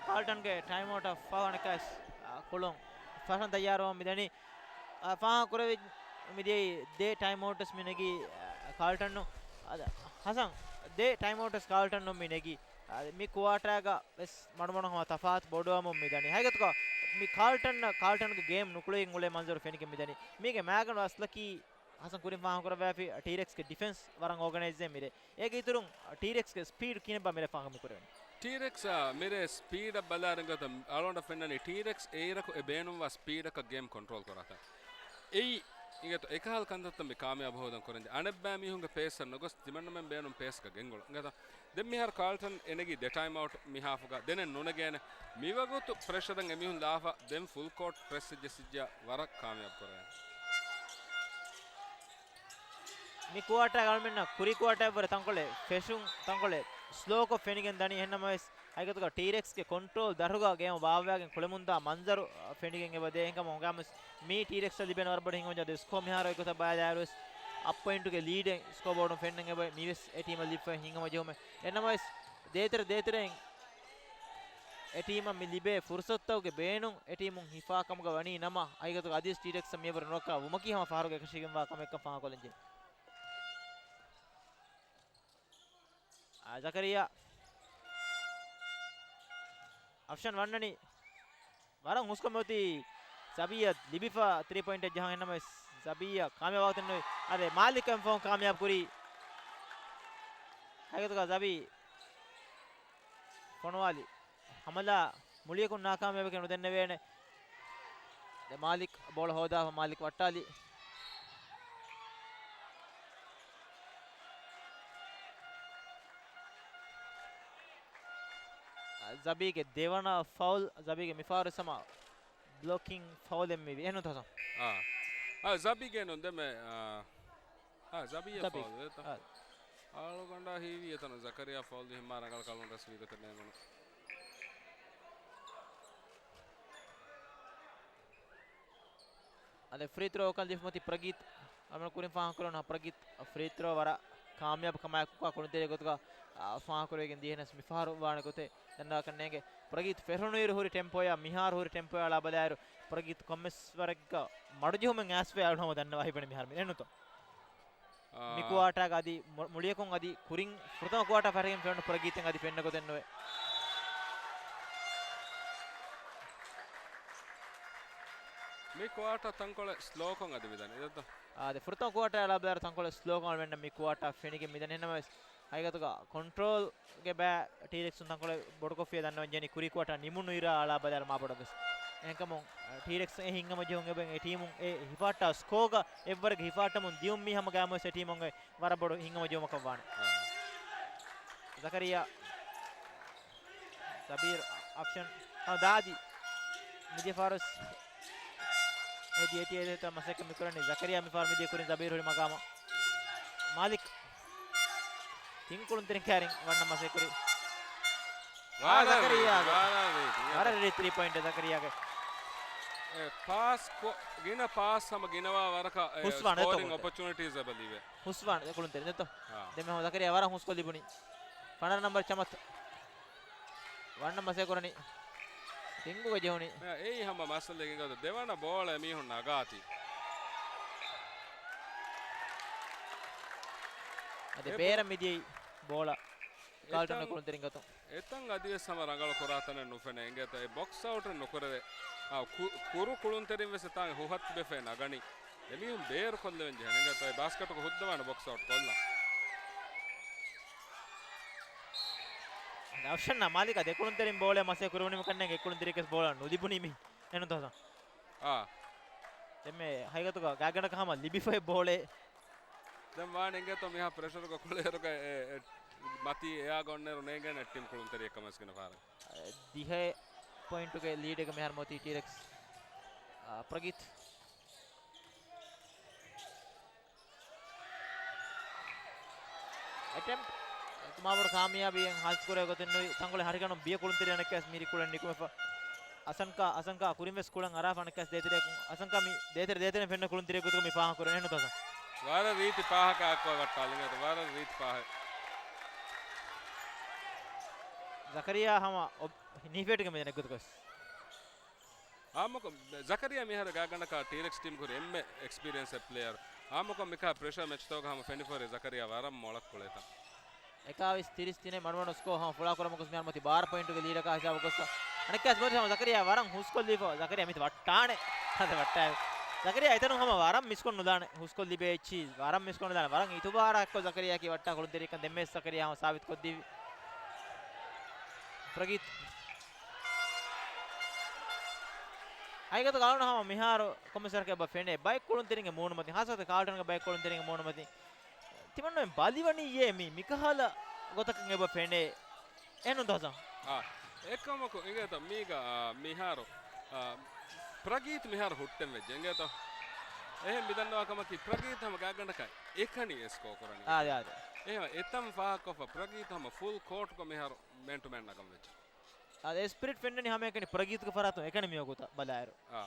ކާލްޓަންގެ ޓައިމް އައުޓަށް ފަހު އަނެއްކާސް، އާ، ކުޅުން ފަށަން ތައްޔާރުވަމުން މިދަނީ. އާ، ފާހަގަކުރެވި މިދިޔައީ ދެ ޓައިމް އައުޓްސް މި ނެގީ، އާ، ކާލްޓަން. އަދި ހަސަން، ދެ ޓައިމް އައުޓްސް ކާލްޓަން ނޫން މި ނެގީ. އާ، މި ކުއާޓާގަ ވެސް މަޑުމަޑުން ހަމަ ތަފާތު ބޮޑުވަމުން މިދަނީ. ހަގީގަތުގަ މި ކާލްޓަން، ކާލްޓަންގެ ގޭމް ނުކުޅެގެން އުޅޭ މަންޒަރު ފެނިގެން މިދަނީ. މީގެ މައިގަނޑު އަސްލަކީ ހަސަން ކުރިން ފާހަގަކުރައްވާފި ޓީރެކްސްގެ ޑިފެންސް ވަރަށް އޯގަނައިޒް މިރޭ. އޭގެ އިތުރުން ޓީރެކްސްގެ ސްޕީޑް ކިހިނެއްބާ މިރޭ ފާހަގަ މިކުރެވެނީ؟ ޓީރެކްސް، އާ، މިރޭ ސްޕީޑަށް ބަލާއިރު އިނގޭތޯ އަޅުގަނޑަށް ފެންނަނީ ޓީރެކްސް އެއިރަކު އެ ބޭނުންވާ ސްޕީޑަކަށް ގޭމް ކޮންޓްރޯލް ކުރާތާ. އެއީ އިނގޭތޯ އެކަހަލަ ކަންތައްތައް މި ކާމިޔާބު ހޯދަން ކުރަންޖެ. އަނެއްބައި މީހުންގެ ޕޭސަށް ނުގޮސް ތިމަންނަމެން ބޭނުން ޕޭސްގަ ގެންގުޅުން. އިނގޭތޯ ދެން މިހާރު ކާލްޓަން އެނެގީ ދެ ޓައިމް އައުޓް މި ހާފުގަ. ދެނެއް ނުނެގޭނެ. މިވަގުތު ޕްރެޝަރަށް އެމީހުން ލާފަ ދެން ފުލް ކޯޓް ޕްރެސް ޖެއްސިއްޖެ ވަރަށް ކާމިޔާބު ކުރެވޭނެ. މި ކުއާޓާގަ އަޅުމެންނަށް ކުރީ ކުއާޓާއަށްވުރެ ތަންކޮޅެއް ފެށުން ތަންކޮޅެއް ސްލޯކޮށް ފެނިގެން ދަނީ. އެހެންނަމަވެސް ހަގީގަތުގަ ޓީރެކްސްގެ ކޮންޓްރޯލް ދަށުގަ ގޭމް ބާއްވާގެން ކުޅެމުންދާ މަންޒަރު ފެނިގެން އެބަ ދޭ. އެހެންކަމުން ހަނގާމުވެސް މީ ޓީރެކްސްއަށް ލިބޭނެ ވަރަށް ބޮޑު ހިނގަމަޖާ ދެ ސްކޯ މިހާރު އެއްގޮތަށް ބަލާލާއިރުވެސް އަށް ޕޮއިންޓުގެ ލީޑެއް ސްކޯބޯޑުން ފެންނަން އެބަ މީވެސް އެ ޓީމަށް ލިބިފައި ހިނގަމަޖެހުމެއް. އެހެންނަމަވެސް ދޭތެރެ ދޭތެރެއިން އެ ޓީމަށް މި ލިބޭ ފުރުސަތުތަކުގެ ބޭނުން އެ ޓީމުން ހިފާ ކަމުގަ ވަނީ ނަމަ، ހަގީގަތުގަ އަދިވެސް ޓީރެކްސްއަށް މިއަށްވުރެ ނުރައްކާ ވުމަކީ ހަމަ ފަހަރުގެ އެކަށީގެންވާ ކަމެއްކަން ފާހަގަކޮށްލަންޖެހޭ. އާ، ޒަކަރިޔާ. އަފްޝަން ވަންނަނީ ވަރަށް ހުސްކަމެއް އޮތީ ޒަބީއަށް ލިބިފަ ތްރީ ޕޮއިންޓެއް ޖަހަން. އެހެންނަމަވެސް ޒަބީއަށް ކާމިޔާބުވާގޮތެއް ނުވި. އާދެ، މާލިކް އެން ފަހުން ކާމިޔާބު ކުރީ. ހަގީގަތުގަ ޒަބީ ފޮނުވާލި ހަމަލާ މުޅިއަކުން ނާކާމިޔާބެކޭ ނުދެންނެވޭނެ. ދެ މާލިކް ބޯޅަ ހޯދާފަ މާލިކް ވައްޓާލި. ޒަބީގެ ދެވަނަ ފައުލް، ޒަބީގެ މިފަހަރު ސަމާ ބްލޮކިން ފައުލެއް މިވީ. އެހެންނު ތަސަން. އާ. އާ، ޒަބީގެ ނުން ދެމެ، އާ، އާ، ޒަބީއަށް ޒަބީ. ފައުލް ވޭތަ؟ އާ. އަޅުގަނޑާ ހީވީ އެތަނަށް ޒަކަރިޔާ ފައުލް ހިމާ ރަނގަޅަށް ކަލުން ރެސް ވީގޮތެއް ނޭނގުނު. އަދި ފްރީ ތްރޯ ކަން ލިފުމަތި ޕްރަގީތް އަޅުގަނޑު ކުރިން ފާހަގަކުރަން ޕްރަގީތް ފްރީ ތްރޯ ވަރަށް ކާމިޔާބު ކަމާއެކު ކުރުންތެރި ގޮތުގަ، އާ، ފާހަގަކުރެވިގެން ދިޔަހެނަސް މިފަހަރު ވާނެ ގޮތެއް ދަންނަވާކަށް ނޭނގެ. ޕްރަގީތް ފެށުނުއިރު ހުރި ޓެމްޕޯއާ މިހާރު ހުރި ޓެމްޕޯއާ އަޅާ ބަލާއިރު ޕްރަގީތް ކޮންމެސް ވަރެއްގަ މަޑުޖެހުމެއް އައިސްފައި އަޅު ހަމަ ދަންނަވާ ހިބަނީ މިހާރު މި ނެނުތޯ. އާ. މި ކުއާޓާގަ އަދި މު-، މުޅިއަކުން އަދި ކުރިން ފުރަތަމަ ކުއާޓާ ފަހަރެއްގެން ފެނުނު ޕްރަގީތެއް އަދި ފެންނަ ގޮތެއް ނުވޭ. މި ކުއާޓާ ތަންކޮޅެއް ސްލޯކޮށް އަދި މިދަނީ ދައްތަ؟ އާދެ، ފުރަތަމަ ކުއާޓާ އަޅާ ބަލާއިރު ތަންކޮޅެއް ސްލޯކޮށް އަޅުމެންނަށް މި ކުއާޓާ ފެނިގެން މިދަނީ. އެހެންނަމަވެސް ހަގީގަތުގަ ކޮންޓްރޯލްގެ ބައި ޓީރެކްސުން ތަންކޮޅެއް ބޮޑުކޮށްފިއެއް ދަންނަވަން ޖެހެނީ ކުރީ ކުއާޓާ ނިމުނު އިރާ އަޅާ ބަލާލަ މާބޮޑަށް ވެސް. އެހެންކަމުން ޓީރެކްސް އެ ހިނގަމަ ޖެހުން އެބަ އެ ޓީމުން އެ ހިފާއްޓާ ސްކޯގަ އެއްވަރެއްގެ ހިފާއްޓަމުން ދިޔުން މީ ހަމަ ގާމުވެސް އެ ޓީމުންގެ ވަރަށް ބޮޑު ހިނގަމަ ޖެހުމަކަށް ވާނެ. ޒަކަރިޔާ ޒަބީރު އޮޕްޝަން ހަމަ ދާދި. މިދިޔަ ފާރުސް އެ ދިޔަ ޓީ އޭ މަސައްކަތް މިކުރަނީ ޒަކަރިޔާ މިފާރު މިދިޔަ ކުރިން ޒަބީރު ހުރި މަގާމަށް. މާލިކް ތިން ކުޅުންތެރިން ކައިރިން ވަންނަ މަސައްކަތް ކުރި. ވަރަށް ރީތި، ވަރަށް ރީތި. ވަރަށް ރީތި ތްރީ ޕޮއިންޓް ޒަކަރިޔާގެ. އެ ޕާސް ކޮ-، ގިނަ ޕާސް ހަމަ ގިނަވާ ވަރަކަށް އެ ހުސްވާނެ ސްކޯރިން އޮޕޮޗުނިޓީސް އެބަ ލިބޭ. ހުސްވާނެ ކުޅުންތެރިން ދެއްތޯ؟ ދެން މި ހަމަ ޒަކަރިޔާ ވަރަށް ހުސްކޮށް ލިބުނީ. ފަނަރަ ނަމްބަރު ޗަމަތު. ވަންނަ މަސައްކަތް ކުރަނީ. ރިންގުގަ ޖެހުނީ. އެއީ ހަމަ މައްސަލައެއް އިނގޭތޯ ދެވަނަ ބޯޅަ މީހުން ނަގާތީ. އަދި އެ ބޭރަށް މިދިޔައީ ބޯޅަ. ކާލްޓަން އެތަން، ކުޅުންތެރިން ގަތުން. އެތަން އަދިވެސް ހަމަ ރަނގަޅު ކުރާ ތަނެއް ނުފެނޭ. އިނގޭތޯ އެ ބޮކްސް އައުޓެއް ނުކުރެވޭ. އާ، ކު-، ކުރު ކުޅުންތެރިން ވެސް އެތާނގެ ހުހަށް ތިބެފައި ނަގަނީ. އެމީހުން ބޭރު ކޮށްލެވެން ޖެހޭ. އިނގޭތޯ އެ ބާސްކެޓުގަ ހުއްދަވާނެ ބޮކްސް އައުޓް ކޮށްލާ. އޮޕްޝަން ނަ މާލިކާ ދެ ކުޅުންތެރިން ބޯޅަ މަސައްކަތް ކުރެވުނީމަ ކަންނޭނގެ އެއް ކުޅުންތެރިޔަކަސް ބޯޅަ ނުލިބުނީ މި. އެންނުތޯ ހަސަން؟ އާ. ދެންމެ ހަގީގަތުގަ ގާތްގަނޑަކަށް ހަމަ ލިބިފައި ބޯޅަ. ދެން ވާނެ އިނގޭތޯ މިހާ ޕްރެޝަރުގަ ކުޅޭއިރުގަ އެ، އެ، މަތީ އެއާގަ އޮންނައިރު ނޭނގޭނެ އެއް ޓީމް ކުޅުންތެރިޔަކަށް ވެސް ގިނަ ފަހަރަށް. އެ، ދިހަ ޕޮއިންޓުގެ ލީޑެއްގަ މިހާރު މޮތީ ޓީރެކްސް. އާ، ޕްރަގީތް. އެޓެމްޕްޓް އެކު މާބޮޑު ކާމިޔާބީއެއް ހާސިލްކުރޭ ގޮތެއް ނުވި، ތަންކޮޅެއް ހަރިގަނޑު ބިޔަ ކުޅުންތެރި އަނެއްކާސް މިރި ކުޅެން ނިކުމެފަ. އަސަންކާ، އަސަންކާ ކުރިން ވެސް ކުޅެން އަރާފަ އަނެއްކާސް ދޭތެރެއަކުން، އަސަންކާ މި ދޭތެރެ ދޭތެރެ ފެންނަ ކުޅުންތެރި ގޮތުގަ މި ފާހަގަ ކުރަން އެހެންނުތޯ ހަސަން؟ ވަރަށް ރީތި ފާހަގައެއް އައްކޮ ވައްޓާލި އިނގޭތޯ، ވަރަށް ރީތި ފާހަގަ. ޒަކަރިޔާ ހަމަ އޮބް-، ނީފޭޓުގެ މިދަނެއް ގޮތުގަސް. އާއްމުކޮށް، ޒަކަރިޔާ މިހާރު ގާތްގަނޑަކަށް ޓީރެކްސް ޓީމް ކުރި އެންމެ އެކްސްޕީރިއެންސް ޕްލޭޔަރ. އާއްމުކޮށް މިކާ ޕްރެޝަރ މެޗްތަކުގަ ހަމަ ފެނިފަހުރި ޒަކަރިޔާ ވަރަށް މޮޅަށް ކުޅޭތަން. އެކާވީސް ތިރީސް ތިނެއް މަޑުމަޑު ސްކޯ ހަމަ ފުޅާކުރަމަކުސް މިހާރު މަތި ބާރަ ޕޮއިންޓުގެ ލީޑަކާ ހިސާބު ގޮއްސަ. އަނެއްކާސް މޮތި ހަމަ ޒަކަރިޔާ ވަރަށް ހުސްކޮށްލީފަ. ޒަކަރިޔާ މިތި ވައްޓާނެ. އަދަ ވައްޓާ. ޒަކަރިޔާ އެތަނުން ހަމަ ވަރަށް މިސްކޮށް ނުލާނެ. ހުސްކޮށް ލިބޭ އެއްޗި. ވަރަށް މިސްކޮށް ނުލާނެ. ވަރަށް އިތުބާރާ ކޮށް ޒަކަރިޔާ ކީ ވައްޓާ ކުޅުންތެރިކަން ދެންމެ ޒަކަރިޔާ ހަމަ ސާބިތު ކޮށްދީވި. ޕްރަގީތް. ހަގީގަތުގަ އަޅުން ހަމަ މިހާރު ކޮންމެސް ވަރަކަށް އެބަ ފެނޭ. ބައެއް ކުޅުންތެރިންގެ މޫނުމަތިން، ހާއްސަކޮށް ކާލްޓަންގެ ބައެއް ކުޅުންތެރިންގެ މޫނުމަތިން. ތިމަންނަމެން ބަލިވަނީއޭ މީ މިކަހަލަ ގޮތަކަށް އެބަ ފެނޭ. އެހެންނުތޯ ހަސަން؟ އާ، އެކަމަކު އިނގޭތަ މީގަ، އާ، މިހާރު، އާ، ޕްރަގީތް މިހާރު ހުއްޓެން ވެއްޖެ އިނގޭތަ؟ އެހެން މިދަންނަވާ ކަމަކީ ޕްރަގީތް ހަމަ ގާތްގަނޑަކަށް އެކަނި ސްކޯ ކުރަނީ. އާދެ، އާދެ. އެހެން އެތަން ފާހަގަކޮށްފަ ޕްރަގީތް ހަމަ ފުލް ކޯޓްގަ މިހާރު މޭން ޓު މޭން ނަގަން ވެއްޖެ. އާދެ، ސްޕިރިޓް ފެންނަނީ ހަމައެކަނި ޕްރަގީތުގެ ފަރާތުން އެކަނި މިވަގުތަށް ބަލާއިރު. އާ.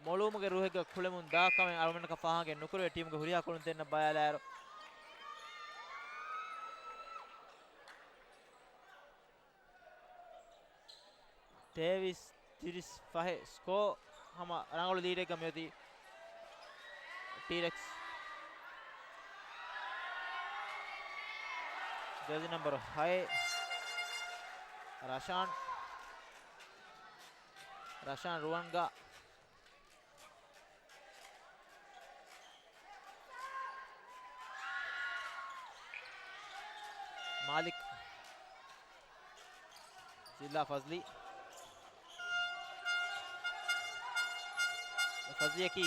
މޮޅުވުމުގެ ރޫހެއްގަ ކުޅެމުން ދާ ކަމެއް އަޅުގަނޑަކަށް ފާހަގައެއް ނުކުރެވޭ ޓީމުގެ ހުރިހާ ކުޅުންތެރިންނަށް ބަލާލާއިރު. ތޭވީސް ތިރީސް ފަހެއް ސްކޯ ހަމަ ރަނގަޅު ލީޑެއްގަ މިއޮތީ ޓީރެކްސް. ޖާޒީ ނަންބަރު ހައެއް ރަޝާން. ރަޝާން ރުވަންގާ. މާލިކް. ޒިލާ ފަޒްލީ. އެ ފަޒްލީއަކީ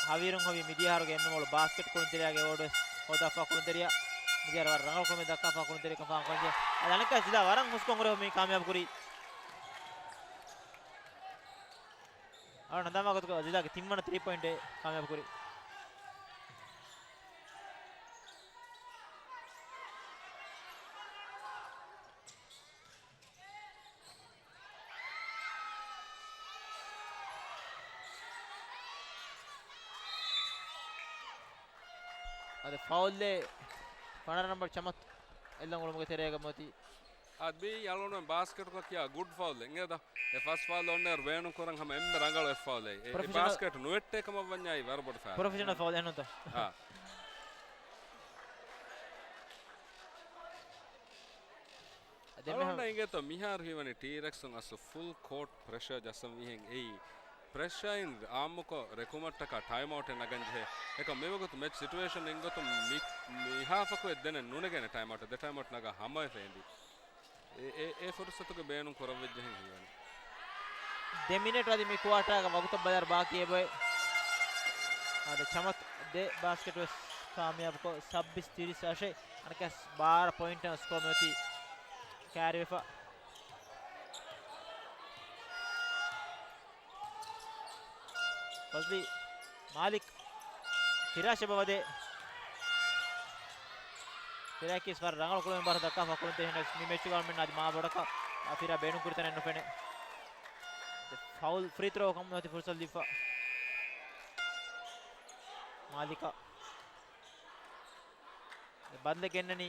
ހަވީރުން ހޮވި މިދިޔަ އަހަރުގެ އެންމެ މޮޅު ބާސްކެޓް ކުޅުންތެރިޔާގެ އެވޯޑު ވެސް ހޯދާފާ ކުޅުންތެރިޔާ. މިދިޔަ އަހަރު ވަރަށް ރަނގަޅު ކުޅުމެއް ދައްކާފާ ކުޅުންތެރިޔާ ކަން ފާހަގަކޮށްލަންޖެހޭ. އަދި އަނެއްކާ ޒިލާ ވަރަށް ހުސްކޮށް ހުރެ މި ކާމިޔާބު ކުރީ. އަޅު ނަންދާމާ ގޮތުގަ ޒިލާގެ ތިންވަނަ ތްރީ ޕޮއިންޓެއް ކާމިޔާބު ކުރީ. އަދި ފައުލްއެއް ފަނަރަ ނަންބަރު ޗަމަތު އެއްލަން އުޅުމުގެ ތެރޭގަ މޮތީ. އަދި މިއީ އަޅުގަނޑުމެން ބާސްކެޓުގަ ކިޔާ ގުޑް ފައުލް އެނގޭތަ؟ އެ ފަސް ފައުލް އޮންނައިރު ބޭނުން ކުރަން ހަމަ އެންމެ ރަނގަޅު އެއް ފައުލެއް. އެ، އެ ޕްރޮފެޝަނަލް ބާސްކެޓް ނުވެއްޓޭ ކަމަށް ވަންޏާ އެއީ ވަރަށް ބޮޑު ފައުލެއް. ޕްރޮފެޝަނަލް ފައުލް އެހެންނުތަ؟ އާ. ދެން އަޅުގަނޑަށް އިނގޭތޯ މިހާރު ހީވަނީ ޓީރެކްސުން އަސްލު ފުލް ކޯޓް ޕްރެޝަރ ޖައްސަން ވީހެން އެއީ ޕްރެޝާއިން އާއްމުކޮށް ރެކުމަށްޓަކާ ޓައިމްއައުޓެއް ނަގަން ޖެހޭ. އެކަމް މިވަގުތު މެޗް ސިޓުއޭޝަން އިންގޮތުން މި، މިހާ ފަކުއެއް ދެނެއް ނުނެގޭނެ ޓައިމްއައުޓެއް. ދެ ޓައިމްއައުޓް ނަގާ ހަމަވެފަ އެނދި. އެ، އެ، އެ ފުރުސަތުގެ ބޭނުން ކުރައްވައްޖެހެން ހީވަނީ. ދެ މިނެޓް އަދި މި ކުއާޓާގެ ވަގުތަށް ބަލާއިރު ބާކީ އެބައޮތް. އާދެ، ޗަމަތު ދެ ބާސްކެޓް ވެސް ކާމިޔާބުކޮށް، ސައްބީސް ތިރީސް އަށެއް. އަނެކަސް ބާރަ ޕޮއިންޓަށް ސްކޯ މިއޮތީ ކާރިވެފަ. ފަޒްލީ، މާލިކް، ފިރާޝް އެބަ ވަދޭ. ފިރާޝް ވަރަށް ރަނގަޅު ކުޅެމެއް ބާރަށް ދައްކާފަ ކުޅުންތެރި ހެންނަސް މި މެޗުގަ އަޅުމެންނަށް އަދި މާ ބޮޑަކަށް ފިރާ ބޭނުން ކުރި ތަނެއް ނުފެނޭ. ފައުލް، ފްރީ ތްރޯ ކަމުން އޮތީ ފުރުސަތު ލިބިފަ މާލިކަށް. ބަދަލެއް ގެންނަނީ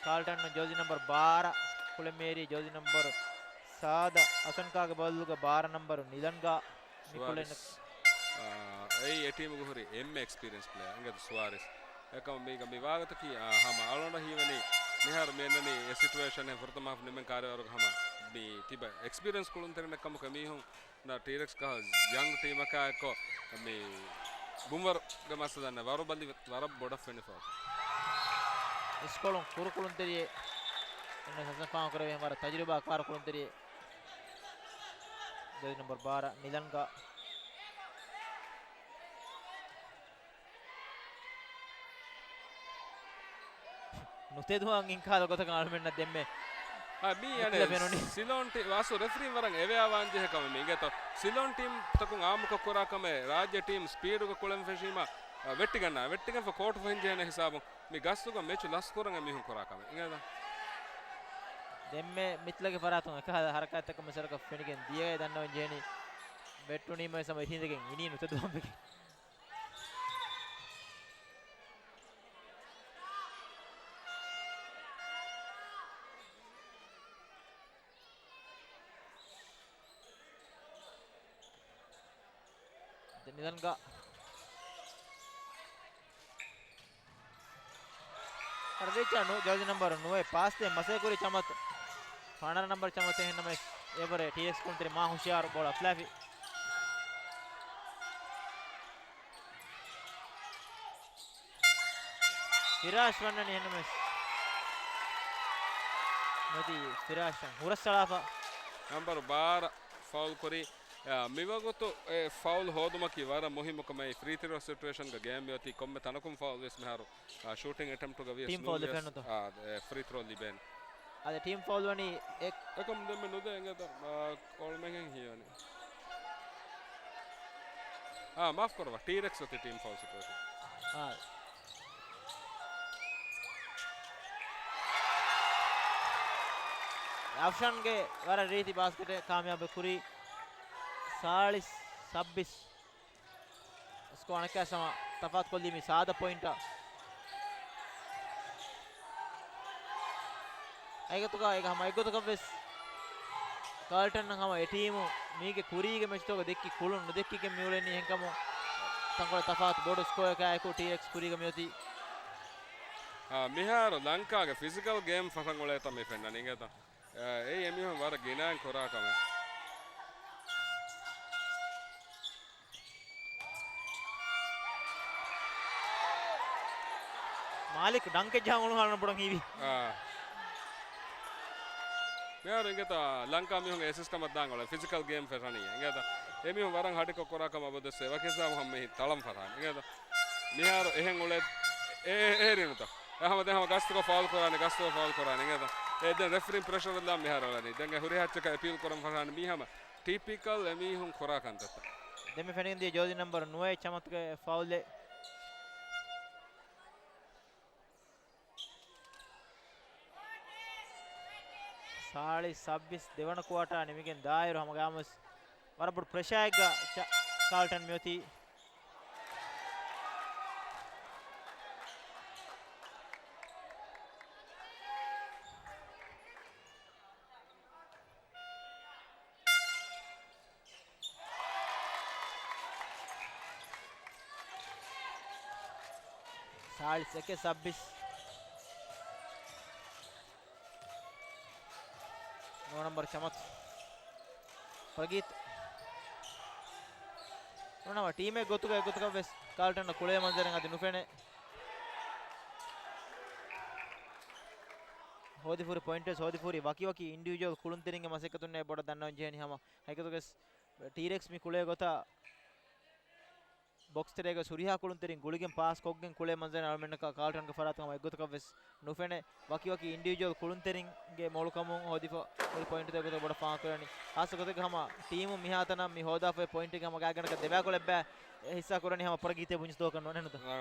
ކާލްޓަން ޖާޒީ ނަމްބަރު ބާރަ، ކުޅެމޭރި ޖާޒީ ނަމްބަރު ސާދަ އަސަންކާގެ ބަދަލުގަ ބާރަ ނަމްބަރު ނިލަންގާ މި ކުޅެން. ސުވާރެސް. އާ، އެއީ އެ ޓީމުގެ ހުރި އެންމެ އެކްސްޕީރިއެންސް ޕްލޭޔާ އިނގޭތޯ ސުވާރެސް. އެކަމަ މީގަ މި ވާގޮތަކީ، އާ، ހަމަ އަޅުގަނޑަށް ހީވަނީ މިހާރު މި އަންނަނީ އެ ސިޓުއޭޝަން އެ ފުރަތަމަ ހާފް ނިމެން ކާރިވާއިރުގަ ހަމަ މި ތިބަ އެކްސްޕީރިއެންސް ކުޅުންތެރިންނެއް ކަމަކަށް މީހުން ނާ ޓީރެކްސް ކަހަލަ ޔަންގް ޓީމަކާ އެއްކޮށް މި ބުންވަރުގެ މައްސަލަ ދަންނަ ވަރުބަލި ވަރަށް ބޮޑަށް ފެނިފަ. އިސްކޮޅުން ކުރު ކުޅުންތެރިއެއް. އެން އެސް އެސް ފާހަގަކުރެވޭ ވަރަށް ތަޖުރިބާ ކާރު ކުޅުންތެރިއެއް. ޖާޒީ ނަމްބަރު ބާރަ ނިލަންގާ. ނުތެދުވާން އިންކާލު ގޮތަކަށް އަޅުމެންނަށް ދެންމެ އާ، މީ އަނެއް ފެނުނީ. ސިލޯން ޓީ-، ވާސު ރެފްރީން ވަރަށް އެވެއާ ވާން ޖެހޭ ކަމެއް މި އިނގޭތޯ. ސިލޯން ޓީމްތަކުން އާއްމުކޮށް ކުރާ ކަމެއް ރާއްޖެ ޓީމް ސްޕީޑުގަ ކުޅެން ފެށީމަ، އަ، ވެއްޓިގަންނާ، ވެއްޓިގެންފަ ކޯޓު ފެން ޖެހޭނެ ހިސާބުން މި ގަސްތުގަ މެޗު ލަސްކުރަން އެމީހުން ކުރާ ކަމެއް އިނގޭތޯ. ދެންމެ މިތްލަގެ ފަރާތުން އެކަހަލަ ހަރަކާތްތަކުން މިސަރަކަށް ފެނިގެން ދިޔައޭ ދަންނަވަން ޖެހެނީ ވެއްޓުނީމަ ސަމަ ހިނދެގެން އިނީ ނުތެދުވާން ވެގެން. ނިލަންގާ. ރީޗާ ނު-، ޖާޒީ ނަމްބަރު ނުވައެއް ޕާސް ދޭން މަސައްކަތް ކުރި ޗަމަތު. ފަނަރަ ނަމްބަރު ޗަމަތު އެހެންނަމަވެސް އެވަރެ ޓީއެކްސް ކުޅުންތެރި މާ ހުޝިޔާރު ބޯޅަ އަތުލާފި. ފިރާޝް ވަންނަނީ އެހެންނަމަވެސް ނުވަތި ފިރާޝަށް ހުރަސްއަޅާފަ. ނަމްބަރު ބާރަ ފައުލް ކުރި. އާ، މިވަގުތު އެ ފައުލް ހޯދުމަކީ ވަރަށް މުހިއްމު ކަމެއް. ފްރީ ތްރޯ ސިޓުއޭޝަންގަ ގޭމް މިއޮތީ ކޮންމެ ތަނަކުން ފައުލް ވެސް މިހާރު، އާ، ޝޫޓިން އެޓެމްޕްޓުގަ ވިޔަސް ޓީމް ފައުލް ނޫން ވިޔަސް، ފެނުނުތޯ؟ އާ، އެ ފްރީ ތްރޯ ލިބޭނެ. އަދި ޓީމް ފައުލް ވަނީ އެ-، އެކަމް ދެންމެ ނުދޭ އިނގޭތޯ، އާ، ކޮޅުމެހެން ހީވަނީ. އާ، މާފް ކުރައްވާ. ޓީރެކްސް އޮތީ ޓީމް ފައުލް ސިޓުއޭޝަން. އާ. އަފްޝާންގެ ވަރަށް ރީތި ބާސްކެޓެއް ކާމިޔާބު ކުރީ. ސާޅީސް ސައްބީސް. ސްކޯ އަނެއްކާ ސަމަ ތަފާތުކޮށްލީ މި ސާދަ ޕޮއިންޓަށް. އެގޮތުގަ އޭގަ ހަމަ އެއްގޮތަކަށްވެސް ކާލްޓަން ހަމަ އެ ޓީމު މީގެ ކުރީގެ މެޗުތަކުގަ ދެއްކި ކުޅުން ނުދެއްކިގެން މިއުޅެނީ. އެހެންކަމުން ތަންކޮޅެއް ތަފާތު ބޮޑު ސްކޯއަކާއެކު ޓީއެކްސް ކުރީގަ މިއޮތީ. އާ، މިހާރު ލަންކާގެ ފިޒިކަލް ގޭމް ފަށަން އުޅޭތަން މި ފެންނަނީ އިނގޭތަ؟ އާ، އެއީ އެމީހުން ވަރަށް ގިނައިން ކުރާ ކަމެއް. މާލިކް ޑަންކެއް ޖަހަން އުޅުނު ހާލަން ބޮޑަށް ހީވި. އާ. މިހާރު އިނގޭތަ ލަންކާ މީހުންގެ އެސިސްޓަމަށް ދާން އުޅޭ ފިޒިކަލް ގޭމް ފެށަނީ. އިނގޭތަ އެމީހުން ވަރަށް ހަޑިކޮށް ކުރާ ކަމަށް އަބަދުވެސް އެ ވަކި ހިސާބު ހަމަ މި ތަޅަން ފަށާނެ. އިނގޭތަ މިހާރު އެހެން އުޅޭ އެ، އެ، އެހެރީނުތަ؟ އެ ހަމަ ދެން ހަމަ ގަސްތުކޮށް ފައުލް ކުރާނެ، ގަސްތުކޮށް ފައުލް ކުރާނެ. އިނގޭތަ އެ ދެން ރެފްރީން ޕްރެޝަރު ލާ މިހާރު އަޅަނީ. ދެން އެ ހުރިހާ އެއްޗަކަށް އެޕީލް ކުރަން ފަށާނެ. މީ ހަމަ ޓިޕިކަލް އެމީހުން ކުރާ ކަންތައްތައް. ދެންމެ ފެނިގެން ދިޔަ ޖާޒީ ނަމްބަރު ނުވައެއް ޗަމަތުގެ ފައުލެއް. ސާޅީސް ސައްބީސް ދެވަނަ ކުއާޓާ ނިމިގެން ދާއިރު ހަމަ ގާމުސް ވަރަށް ބޮޑު ޕްރެޝާއެއްގަ ޗ-، ކާލްޓަން މިއޮތީ. ސާޅީސް އެކެއް ސައްބީސް. ނޯ ނަމްބަރު ޗަމަތު. ޕްރަގީތް. ނޫނަމަ ޓީމެއް ގޮތުގަ އެއްގޮތަކަށް ވެސް ކާލްޓަން ކުޅޭ މަންޒަރެއް އަދި ނުފެނޭ. ހޯދިފުރި ޕޮއިންޓް ވެސް ހޯދިފުރި ވަކިވަކި އިންޑިވިޖުއަލް ކުޅުންތެރިންގެ މަސައްކަތުންނޭ ބޮޑަށް ދަންނަވަން ޖެހެނީ ހަމަ. ހަގީގަތުގަސް ޓީރެކްސް މި ކުޅޭ ގޮތަށް ބޮކްސް ތެރޭގަ ހުރިހާ ކުޅުންތެރިން ގުޅިގެން ޕާސް ކޮށްގެން ކުޅޭ މަންޒަރެއް އަޅުމެންނަކަށް ކާލްޓަންގެ ފަރާތުން ހަމަ އެއްގޮތަކަށް ވެސް ނުފެނޭ. ވަކިވަކި އިންޑިވިޖުއަލް ކުޅުންތެރިންގެ މޮޅުކަމުން ހޯދިފަ ހުރި ޕޮއިންޓުތައް ގޮތަށް ބޮޑަށް ފާހަގަކުރަނީ. ޚާއްޞަ ގޮތެއްގަ ހަމަ ޓީމު މިހާތަނަށް މި ހޯދާފައި ޕޮއިންޓެއްގެ ހަމަ ގާތްގަނޑަކަށް ދެބައިކުޅެ އެއްބައި ހިއްސާ ކުރަނީ ހަމަ ޕްރަގީތެއް ބުންޏަސް ދޯކަށް ނޫން އެހެންތަ؟ އާ.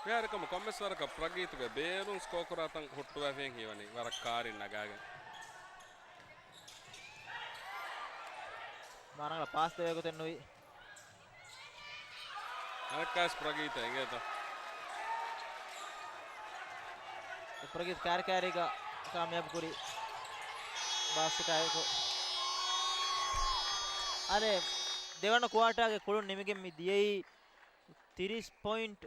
މިހާރު ކަމު ކޮންމެސް ވަރަކަށް ޕްރަގީތުގެ ބޭރުން ސްކޯ ކުރާތަން ހުއްޓުވާފައި ހީވަނީ ވަރަށް ކާރިން ނަގާގެން. މާ ރަނގަޅަށް ޕާސް ދެވޭ ގޮތެއް ނުވި. އަނެއްކާސް ޕްރަގީތަށް އެނގޭތަ؟ ޕްރަގީތް ކާރި ކާރީގަ ކާމިޔާބު ކުރި ބާސްކެޓާއެކު. އަދެ ދެވަނަ ކުއާޓާގެ ކުޅުން ނިމިގެން މި ދިޔައީ ތިރީސް ޕޮއިންޓް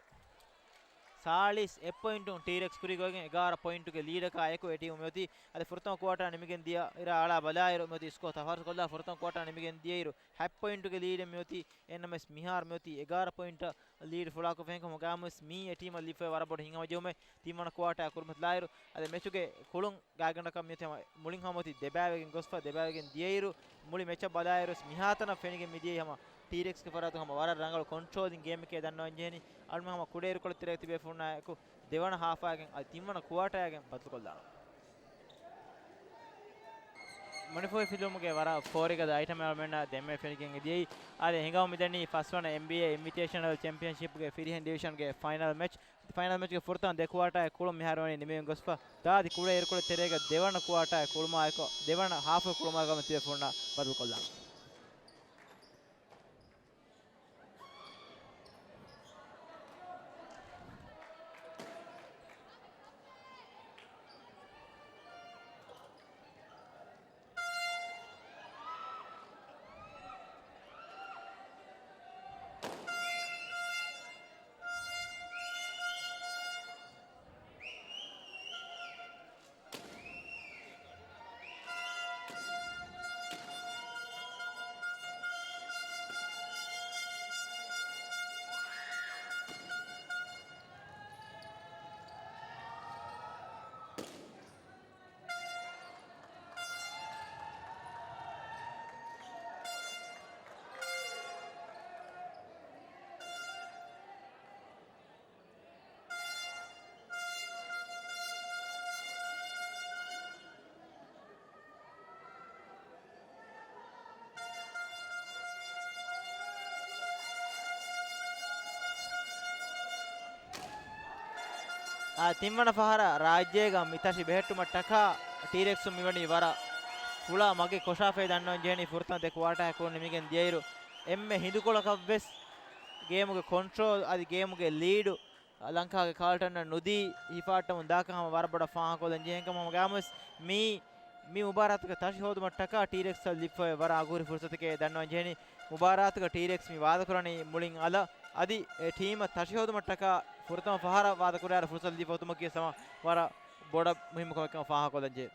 ސާޅީސް އެއް ޕޮއިންޓުން ޓީރެކްސް ކުރީ ގޮތްގެން އެގާރަ ޕޮއިންޓުގެ ލީޑަކާ އެކު އެ ޓީމު މިއޮތީ. އަދި ފުރަތަމަ ކުއާޓާ ނިމިގެން ދިޔަ އިރާ އަޅާ ބަލާއިރު މިއޮތީ ސްކޯ ތަފާތުކޮށްލާ ފުރަތަމަ ކުއާޓާ ނިމިގެން ދިޔައިރު ހަތް ޕޮއިންޓުގެ ލީޑެއް މިއޮތީ އެންއެމްއެސް. މިހާރު މިއޮތީ އެގާރަ ޕޮއިންޓަށް ލީޑް ފުޅާކޮށްފަ ހެންކަމުގައިމުވެސް މީ އެ ޓީމަށް ލިބިފައި ވަރަށް ބޮޑު ހިތްހަމަޖެހުމެއް ތިންވަނަ ކުއާޓާ ކުރިމަތިލާއިރު. އަދި މެޗުގެ ކުޅުން ގާތްގަނޑަކަށް މިއޮތީ ހަމަ މުޅިން ހަމަ އޮތީ ދެބައިވެގެން ގޮސްފަ ދެބައިވެގެން ދިޔައިރު މުޅި މެޗަށް ބަލާއިރުވެސް މިހާތަނަށް ފެނިގެން މިދިޔައީ ހަމަ ޓީރެކްސްގެ ފަރާތުން ހަމަ ވަރަށް ރަނގަޅު ކޮންޓްރޯލިން ގޭމެކޭ ދަންނަވަން ޖެހެނީ. އަޅުމެން ހަމަ ކުޑައިރުކޮޅެއް ތެރޭގަ ތިބޭފުޅުންނާއެކު ދެވަނަ ހާފާގެން އަދި ތިންވަނަ ކުއާޓާގެން ބަދަލުކޮށްލާނަން. މަނިފޯއި ފިލުމުގެ ވަރަށް ފޯރިގަދަ އައިޓަމެއް އަޅުމެންނަށް ދެންމެ ފެނިގެން އެދިޔައީ. އާދެ، ހިނގަމުން މިދަނީ ފަސްވަނަ އެމްބީއޭ އިންވިޓޭޝަނަލް ޗެމްޕިއަންޝިޕްގެ ފިރިހެން ޑިވިޝަންގެ ފައިނަލް މެޗް. ފައިނަލް މެޗްގެ ފުރަތަމަ ދެ ކުއާޓާގެ ކުޅުން މިހާރު ވަނީ ނިމިގެން ގޮސްފަ. ދާދި ކުޑައިރުކޮޅެއް ތެރޭގަ ދެވަނަ ކުއާޓާގެ ކުޅުމާއެކު، ދެވަނަ ހާފުގެ ކުޅުމާއެކު ތިބޭފުޅުންނާ ބަދަލުކޮށްލާނަން. އާ، ތިންވަނަ ފަހަރަށް ރާއްޖޭގަ މި ތަށި ބެހެއްޓުމަށްޓަކާ ޓީރެކްސުން މިވަނީ ވަރަށް ފުޅާ މަގެއް ކޮށާފައި ދަންނަވަން ޖެހެނީ. ފުރަތަމަ ދެ ކުއާޓާ ކުޅުން ނިމިގެން ދިޔައިރު އެންމެ ހިނދުކޮޅަކަށްވެސް ގޭމުގެ ކޮންޓްރޯލް އަދި ގޭމުގެ ލީޑު ލަންކާގެ ކާލްޓަނަށް ނުދީ ހިފާއްޓަމުން ދާކަން ހަމަ ވަރަށް ބޮޑަށް ފާހަގަކޮށްލަން ޖެހޭ. އެހެންކަމުން ހަމަ ގާމުސް މީ، މި މުބާރާތުގެ ތަށި ހޯދުމަށްޓަކާ ޓީރެކްސްއަށް ލިބިފައި ވަރަށް އަގުހުރި ފުރުސަތެކޭ ދަންނަވަން ޖެހެނީ. މުބާރާތުގަ ޓީރެކްސް މި ވާދަކުރަނީ މުޅިން އަލަށް. އަދި އެ ޓީމަށް ތަށި ހޯދުމަށްޓަކާ ފުރަތަމަ ފަހަރަށް ވާދަކުރާއިރު ފުރުސަތު ލިބިފަ އޮތުމަކީ ހަމަ ވަރަށް ބޮޑަށް މުހިއްމު ކަމެއް ކަމަށް ފާހަގަކޮށްލަން ޖެހޭ.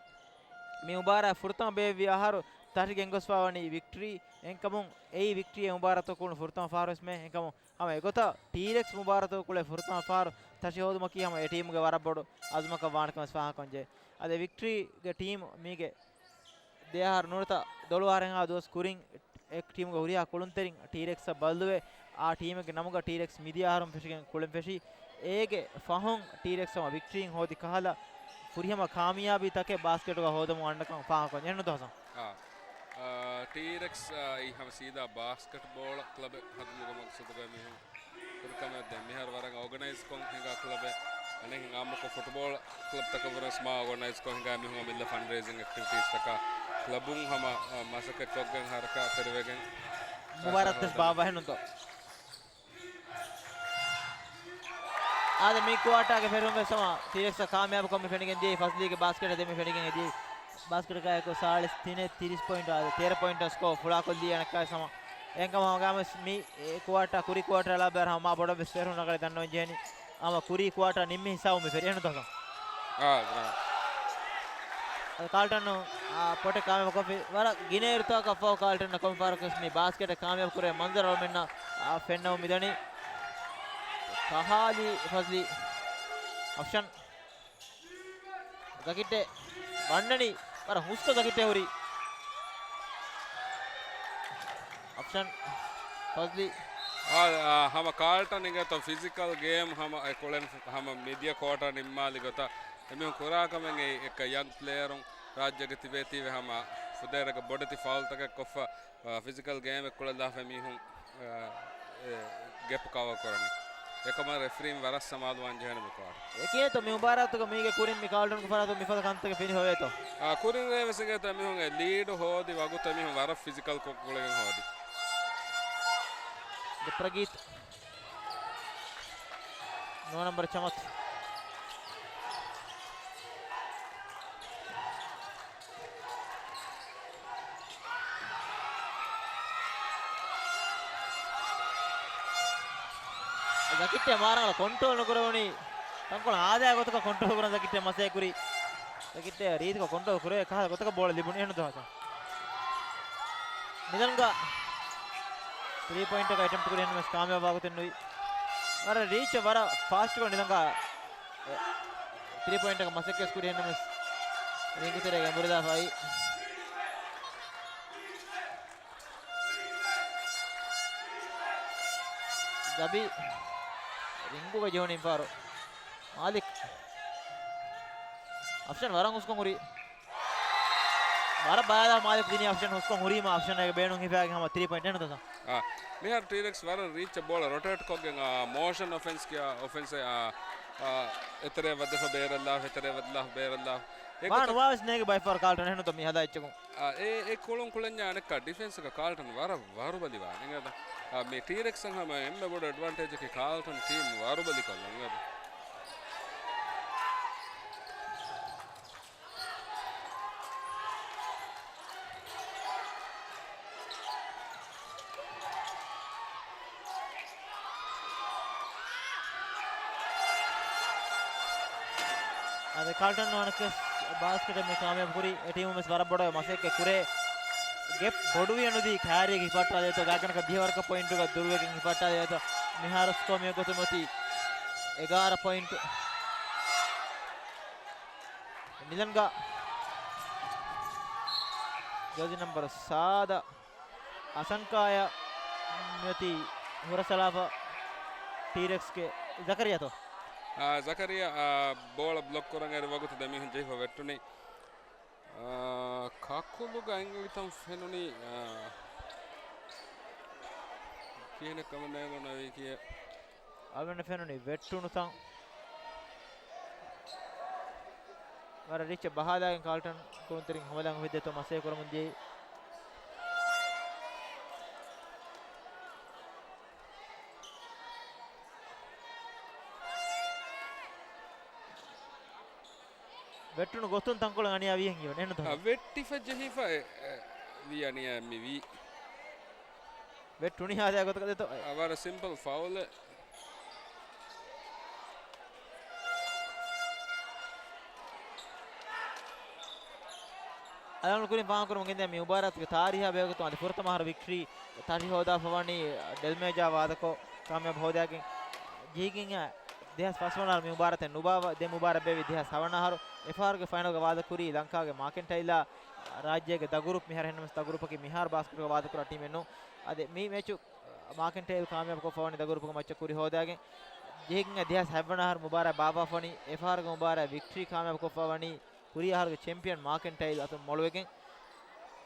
މި މުބާރާތް ފުރަތަމަ ބޭއްވި އަހަރު ތަށި ގެންގޮސްފަ ވަނީ ވިކްޓްރީ. އެހެންކަމުން އެއީ ވިކްޓްރީ އެ މުބާރާތު ކުޅުނު ފުރަތަމަ ފަހަރު ވެސްމެ. އެހެންކަމުން ހަމަ އެގޮތަށް ޓީރެކްސް މުބާރާތު ކުޅޭ ފުރަތަމަ ފަހަރު ތަށި ހޯދުމަކީ ހަމަ އެ ޓީމުގެ ވަރަށް ބޮޑު އަޒުމަކަށް ވާނެ ކަމަށް ފާހަގަކޮށް ޖެހޭ. އަދި ވިކްޓްރީގެ ޓީމު މީގެ ދެ އަހަރު ނުވަތަ ދޮޅު އަހަރެއްހާ ދުވަސް ކުރިން އެ ޓީމުގެ ހުރިހާ ކުޅުންތެރިން ޓީރެކްސްއަށް ބަދަލުވެ، އާ ޓީމެއްގެ ނަމުގަ ޓީރެކްސް މިދިޔަ އަހަރުން ފެށިގެން ކުޅެން ފެށީ. އޭގެ ފަހުން ޓީރެކްސް ހަމަ ވިކްޓްރީން ހޯދި ކަހަލަ، ފުރިހަމަ ކާމިޔާބީ ތަކެއް ބާސްކެޓުގަ ހޯދަމުން އަންނަކަން ފާހަގަކޮށް އެހެންނު ދުހަސް. އާ، އާ، ޓީރެކްސް، އާ، އީ ހަމަ ސީދާ ބާސްކެޓްބޯޅަ ކްލަބެއް ހަދުމުގެ މަގްސަދުގައި މީހުން ކުރި ކަމެއް ދެން މިހާރު ވަރަށް އޯގަނައިޒްކޮށް ހިނގާ ކްލަބެއް. އަނެއް ހިނގާ އާއްމުކޮށް ފުޓްބޯޅަ ކްލަބްތަކަށް ވުރެސް މާ އޯގަނައިޒްކޮށް ހިނގާ މީހުން އަމިއްލަ ފަންޑްރޭޒިން އެކްޓިވިޓީސްތަކާ ކްލަބުން ހަމަ، އަ، މަސައްކަތްކޮށްގެން ހަރަކާތްތެރިވެގެން މުބާރާތު ވެސް ބާއްވާ ހެނުންތޯ؟ އާދެ، މި ކުއާޓާގެ ފެށުން ވެސް ހަމަ ޓީރެކްސްއަށް ކާމިޔާބުކަމެއް ފެނިގެން ދިޔައީ ފަސް ލީގް ބާސްކެޓަށް ދެންމެ ފެނިގެން އެދިޔައީ. ބާސްކެޓަކާއެކު ސާޅީސް ތިނެއް ތިރީސް ޕޮއިންޓު އާދެ، ތޭރަ ޕޮއިންޓަށް ސްކޯ ފުޅާކޮށްލީ އަނެއްކާވެސް ހަމަ. އެހެންކަމުން ހަމަގައިމުވެސް މި ކުއާޓާ، ކުރީ ކުއާޓާ އަޅާ ބައި ހަމަ ބޮޑަށް ވެސް ފެށުން ރަނގަޅަށް ދަންނަވަން ޖެހެނީ. ހަމަ ކުރީ ކުއާޓާ ނިންމި ހިސާބުން މި ފެށީ އެހެންނު ދުހަސް. އާ، ދުރަ. ކާލްޓަން، އާ، ޕޮޓެއް ކާމިޔާބު ކޮށްފި. ވަރަށް ގިނަ އިރުތަކަށް ފަހު ކާލްޓަން ކޮން ފަހަރަކުވެސް މި ބާސްކެޓަށް ކާމިޔާބު ކުރޭ މަންޒަރު އަޅުމެންނަށް، އާ، ފެންނަމުން މިދަނީ. ކަހާލީ ފަޒްލީ. އަފްޝަން. ޒަކިއްޓެ ވަންނަނީ. ވަރަށް ހުސްކޮށް ޒަކިއްޓެ ހުރީ. އަފްޝަން ފަޒްލީ. އާ، އާ، ހަމަ ކާލްޓަން އިނގޭތޯ ފިޒިކަލް ގޭމް ހަމަ އެ ކުޅެން ހަމަ މިދިޔަ ކޯޓަށް ނިންމާލި ގޮތަށް އެމީހުން ކުރާ ކަމެއް އެއީ އެއްކަ ޔަންގް ޕްލޭޔަރުން ރާއްޖޭގަ ތިބޭތީވެ ހަމަ ފުދޭވަރަކަށް ބޮޑެތި ފައުލްތަކެއް ކޮށްފަ، އާ، ފިޒިކަލް ގޭމެއް ކުޅެލާފަ މީހުން، އާ، އެ، ގެޕް ކަވަރ ކުރަނީ. އެކަމަށް ރެފްރީން ވަރަށް ސަމާލުވާން ޖެހޭނެ މި ކޯޓް. އެކޭތޯ މި މުބާރާތުގަ މީގެ ކުރިން މި ކާލްޓަން ކުފާރާތު މިފަދަ ކަންތަކެއް ފެނި ހޮވޭތޯ. އާ، ކުރިން ރޭވެސް އިނގޭތޯ އެމީހުން އެ ލީޑު ހޯދި ވަގުތު އެމީހުން ވަރަށް ފިޒިކަލް ކޮށް ގުޅިގެން ހޯދި. ދެ ޕްރަގީތް. ނުވަ ނަމްބަރު ޗަމަތު. ޒަކިއްޓެ މާރަނގަޅަށް ކޮންޓްރޯލް ނުކުރެވުނީ. ތަންކޮޅު އާދަޔާ ގޮތަކަށް ކޮންޓްރޯލް ކުރަން ޒަކިއްޓެ މަސައްކަތް ކުރީ. ޒަކިއްޓެ ރީތިކޮށް ކޮންޓްރޯލް ކުރެވޭ ކަހަލަ ގޮތަކަށް ބޯޅަ ލިބުނީ އެހެން ދުވަސް. ނިލަންގަ ތްރީ ޕޮއިންޓަކަށް އެޓެމްޕްޓް ކުރި އެހެންނަމަވެސް ކާމިޔާބު ވާގޮތެއް ނުވި. ވަރަށް ރީޗަށް ވަރަށް ފާސްޓްކޮށް ނިލަންގަ ތްރީ ޕޮއިންޓަކަށް މަސައްކަތް ކުރި އެހެންނަމަވެސް ރިނގު ތެރޭގަ އެނބުރިލާފައި. ޒަބީ ރިނގުގަ ޖެހުނީ ފާރު. މާލިކް. އަފްޝަން ވަރަށް ހުސްކޮށް ހުރި. ވަރަށް ބަލާލާ މާލިކް ދިނީ އަފްޝަން ހުސްކޮށް ހުރީމަ އަފްޝަން އޭގެ ބޭނުން ހިފާގެން ހަމަ ތްރީ ޕޮއިންޓް އެހެން ދޯ؟ އާ، މިހާރު ޓީރެކްސް ވަރަށް ރީޗަށް ބޯޅަ ރޮޓޭޓް ކޮށްގެން، އާ، މޯޝަން އޮފެންސް ކިޔާ އޮފެންސް، އާ، އާ، އެތެރޭ ވަދެފަ ބޭރަށްލާ، އެތެރޭ ވަދެލާ ބޭރަށްލާ. އެ މާ ގޮތަށް ނުވާވެސް ނޭގެ ބައިފަހަރު ކާލްޓަން އެހެން ދޯ މި ހަދާ އެއްޗަކުން. އާ، އެ، އެ ކުޅުން ކުޅެންޏާ އަނެއްކާ ޑިފެންސްގަ ކާލްޓަން ވަރަށް ވަރުބަލިވާނެ. އިނގޭތަ؟ އާ، މި ޓީރެކްސްއަށް ހަމަ އެންމެ ބޮޑު އެޑްވާންޓޭޖަކީ ކާލްޓަން ޓީމް ވަރުބަލިކޮށްލަން. އިނގޭތަ؟ އަދި ކާލްޓަން ނުވަނަކަސް ބާސްކެޓަށް މި ކާމިޔާބު ކުރީ. އެ ޓީމުން ވެސް ވަރަށް ބޮޑަށް މަސައްކަތް ކުރޭ. ގެޕް ބޮޑުވިޔަ ނުދީ ކާރީގަ ހިފައްޓާލިޔަތޯ ގާތްގަނޑަކަށް ދިހަވަރަކަށް ޕޮއިންޓުގަ ދުރުވެގެން ހިފައްޓާލިޔަތޯ މިހާރު ސްކޯ މިއޮތީ އެގާރަ ޕޮއިންޓު. ނިލަންގަ ޖާޒީ ނަމްބަރު ސާދަ އަސަންކާޔަށް މިއޮތީ ހުރަސްއަޅާފަ ޓީރެކްސްގެ ޒަކަރިޔާތޯ؟ އާ، ޒަކަރިޔާ، އާ، ބޯޅަ ބްލޮކް ކުރަން އެރި ވަގުތު ދެމީހުން ޖެހިފަ ވެއްޓުނީ. އާ، ކަކުލުގަ އެނގިތަން ފެނުނީ، އާ، ކިހިނެއް ކަމެއް ނޭނގުނަވީ ކިޔޭ. އަޅުގަނޑަށް ފެނުނީ ވެއްޓުނުތަން. ވަރަށް ރީޗަށް ބަހާލާގެން ކާލްޓަން ކުޅުންތެރިން ހަމަލާން އުފެއްދޭތޯ މަސައްކަތް ކުރަމުން ދިޔައީ. ވެއްޓުނު ގޮތުން ތަންކޮޅެއް އަނިޔާ ވީހެން ހީވަނީ އެހެން ދޯ؟ އަ، ވެއްޓިފަ ޖެހިފަ، އެ، އެ، ވީ އަނިޔާ މި ވީ. ވެއްޓުނީ ހާދަ ގޮތަކަށް ދޭތޯ؟ އަ، ވަރަށް ސިމްޕަލް ފައުލެއް. އަލަން ކުރިން ފާހަގަކުރަމުން ގެންދިޔަ މި މުބާރާތުގެ ތާރީހާ ބެހޭގޮތުން އަދި ފުރަތަމަ އަހަރު ވިކްޓްރީ ތަށި ހޯދާފަ ވަނީ ޑެލްމޭޖާ ވާދަކޮށް ކާމިޔާބު ހޯދާގެން ޖެހިގެން ދެހާސް ފަސްވަނަ އަހަރު މި މުބާރާތެއް ނުބާއްވާ ދެ މުބާރާތް ބޭއްވި ދެހާސް ހަވަނަ އަހަރު އެފަހަރުގެ ފައިނަލްގަ ވާދަކުރީ ލަންކާގެ މާކެންޓައިލާ ރާއްޖޭގެ ދަ ގުރޫޕް މިހާރު އެހެންނަމަސް ދަ ގުރޫޕަކީ މިހާރު ބާސްކެޓްގަ ވާދަކުރާ ޓީމެއް ނޫން. އަދި މި މެޗު މާކެންޓައިލް ކާމިޔާބުކޮށްފަވަނީ ދަ ގުރޫޕުގެ މެޗަށް ކުރި ހޯދާގެން. ޖެހިގެން ދެހާސް ހަތްވަނަ އަހަރު މުބާރާތް ބާއްވާފަވަނީ އެފަހަރުގެ މުބާރާތް ވިކްޓްރީ ކާމިޔާބުކޮށްފަވަނީ ކުރީ އަހަރުގެ ޗެމްޕިއަން މާކެންޓައިލް އަތުން މޮޅުވެގެން.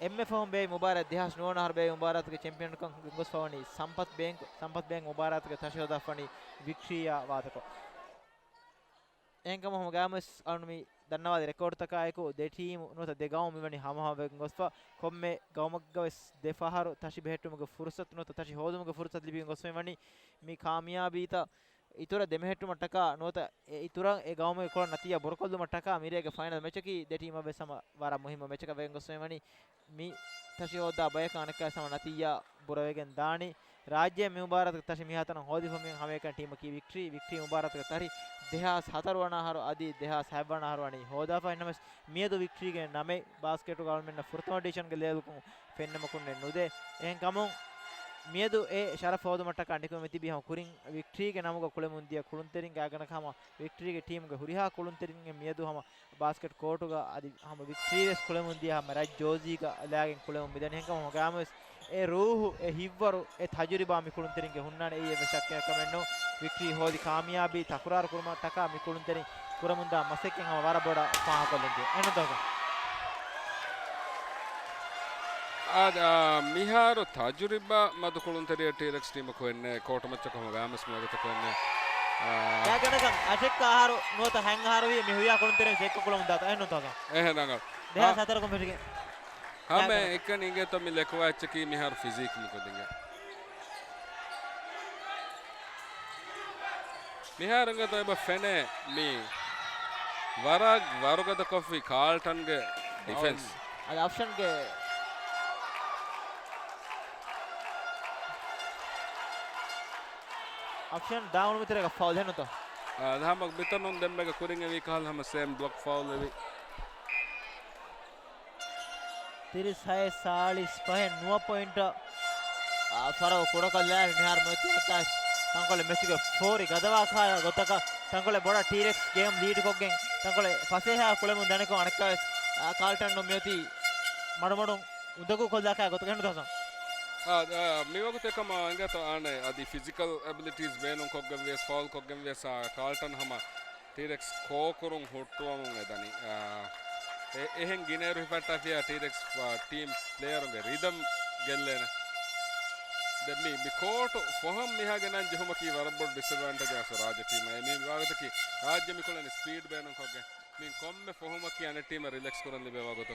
އެންމެ ފަހުން ބޭއްވި މުބާރާތް ދެހާސް ނުވަ އަހަރު ބޭއްވި މުބާރާތުގެ ޗެމްޕިއަންކަން ގެންގޮސްފަވަނީ ސަމްޕަތް ބޭންކް، ސަމްޕަތް ބޭންކް މުބާރާތުގެ ތަށި ހޯދާފަވަނީ ވިކްޓްރީއާ ވާދަކޮށް. އެހެންކަމުން ހަމަ ގާމުވެސް އަޅުން މި ދަންނަވާލި ރެކޯޑްތަކާއެކު ދެ ޓީމު ނުވަތަ ދެ ގައުމު މިވަނީ ހަމަހަމަވެގެން ގޮސްފަ. ކޮންމެ ގައުމެއްގަވެސް ދެ ފަހަރު ތަށި ބެހެއްޓުމުގެ ފުރުސަތު ނުވަތަ ތަށި ހޯދުމުގެ ފުރުސަތު ލިބިގެން ގޮސްފައިވަނީ މި ކާމިޔާބީތައް އިތުރަށް ދެމެހެއްޓުމަށްޓަކާ ނުވަތަ އެ އިތުރަށް އެ ގައުމުގެ ކުޅަ ނަތީޖާ ބުރަކޮށްލުމަށްޓަކާ މިރޭގެ ފައިނަލް މެޗަކީ ދެ ޓީމަށްވެސް ހަމަ ވަރަށް މުހިއްމު މެޗަކަށް ވެގެން ގޮސްފައިވަނީ. މި ތަށި ހޯދާ ބަޔަކަށް އަނެއްކާވެސް ހަމަ ނަތީޖާ ބުރަވެގެން ދާނީ. ރާއްޖެ މި މުބާރާތުގެ ތަށި މިހާތަނަށް ހޯދިފަ މި ހަމައެކަނި ޓީމަކީ ވިކްޓްރީ. ވިކްޓްރީ މުބާރާތުގެ ތަށި ދެހާސް ހަތަރު ވަނަ އަހަރު އަދި ދެހާސް ހަތް ވަނަ އަހަރު ވަނީ ހޯދާފަ. އެހެންނަމަވެސް މިއަދު ވިކްޓްރީގެ ނަމެއް ބާސްކެޓުގަ އަޅުމެންނަށް ފުރަތަމަ ޑިވިޝަންގެ ލެވެލްކުން ފެންނަމަކުންނެއް ނުދޭ. އެހެންކަމުން މިއަދު އެ ޝަރަފް ހޯދުމަށްޓަކާ ނިކުމެ ތިބީ ހަމަ ކުރިން ވިކްޓްރީގެ ނަމުގަ ކުޅެމުން ދިޔަ ކުޅުންތެރިންގެ އަގަނޑަކަށް ހަމަ ވިކްޓްރީގެ ޓީމުގެ ހުރިހާ ކުޅުންތެރިން މިއަދު ހަމަ ބާސްކެޓް ކޯޓުގަ އަދި ހަމަ ވިކްޓްރީވެސް ކުޅެމުން ދިޔަ ހަމަ ރަތް ޖޯޒީގަ ލާގެން ކުޅެމުން މިދަނީ. އެހެންކަމުން ހަމަ ގައިމުވެސް އެ ރޫހު، އެ ހިތްވަރު، އެ ތަޖުރިބާ މި ކުޅުންތެރިންގެ ހުންނާނެ. އެއީ އެއްވެސް ޝައްކެއް ކަމެއް ނޫން. ވިކްޓްރީ ހޯދި ކާމިޔާބީ ތަކުރާރު ކުރުމަށްޓަކާ މި ކުޅުންތެރިން ކުރަމުންދާ މަސައްކަތް ހަމަ ވަރަށް ބޮޑަށް ފާހަގަކޮށްލަންޖެހޭ. އެންނަ ދޯ. އާދެ، އާ، މިހާރު ތަޖުރިބާ މަދު ކުޅުންތެރިއެއް ޓީރެކްސް ޓީމަކު އެންނެ ކޯޓު މައްޗަކު ހަމަ ގާމަސް މިވަގުތަކު އެންނެ، އާ، ގާގަނޑަކަށް އަށެއްކަ އަހަރު ނުވަތަ ހަތް އަހަރު ވީ މި ހުރިހާ ކުޅުންތެރިން ސެއްކަ ކުޅަމުން ދާތަ. އެހެން ނޫންތޯ؟ އެހެން ރަނގަޅު. ދެހާސް ހަތަރަކުން ފެށިގެން. ހަމަ އެކަނި އިނގޭތޯ މި ލެކުވާ އެއްޗަކީ މިހާރު ފިޒީކް މި ކުދިނގެ. މިހާރު އިނގޭތޯ އެބަ ފެނޭ މި ވަރަށް ވަރުގަދަކޮށްފި ކާލްޓަންގެ ޑިފެންސް. އަދި އަފްޝަންގެ، އަފްޝަން ދާން އުޅުމުތެރޭގަ ފައުލް ހެންނުތޯ؟ އާ، ހަމަ މިތަނުން ދެންމެގަ ކުރިން އެވީ ކަހަލަ ހަމަ ސޭމް ބްލޮކް ފައުލް އެވީ. ތިރީސް ހައެއް ސާޅީސް ފަހެއް ނުވަ ޕޮއިންޓަށް، އާ، ފަރަގު ކުޑަކޮށްލާފަ މިހާރު މެޗުގަ ތަންކޮޅެއް މެޗުގެ ފޯރި ގަދަވާ ކާ ގޮތަކަށް ތަންކޮޅެއް ބޮޑަށް ޓީރެކްސް ގޭމް ލީޑްކޮށްގެން ތަންކޮޅެއް ފަސޭހަ ކުޅެމުން ދަނިކޮށް އަނެއްކާވެސް، އާ، ކާލްޓަން މިއޮތީ މަޑުމަޑުން އުނދަގޫ ކޮށްލާ ކާ ގޮތަކަށް ނުތަސަން. އާ، އާ، މިވަގުތެއް ކަމަށް އެނގޭތޯ އާނެ އަދި ފިޒިކަލް އެބިލިޓީސް ބޭނުންކޮށްގެން ވިޔަސް ފައުލް ކޮށްގެން ވިޔަސް، އާ، ކާލްޓަން ހަމަ ޓީރެކްސް ކޯކުރުން ހުއްޓުވަމުން އެދަނީ. އާ، އެ-، އެހެން ގިނައިރު ހިފައްޓާފިޔާ ޓީރެކްސް، އާ، ޓީމް ޕްލޭޔަރުންގެ ރިދަމް ގެއްލޭނެ. ދެން މި، މި ކޯޓު ފޮހަށް މިހާ ގެނަން ޖެހުމަކީ ވަރަށް ބޮޑު ޑިސްއެޑްވާންޓޭޖް އަސް ރާއްޖެ ޓީމަށް. އެ މި ވާގޮތަކީ ރާއްޖެ މި ކުޅެނީ ސްޕީޑް ބޭނުންކޮށްގެން. މި ކޮންމެ ފޮހުމަކީ އަނެއް ޓީމަށް ރިލެކްސް ކުރަން ލިބޭ ވަގުތު.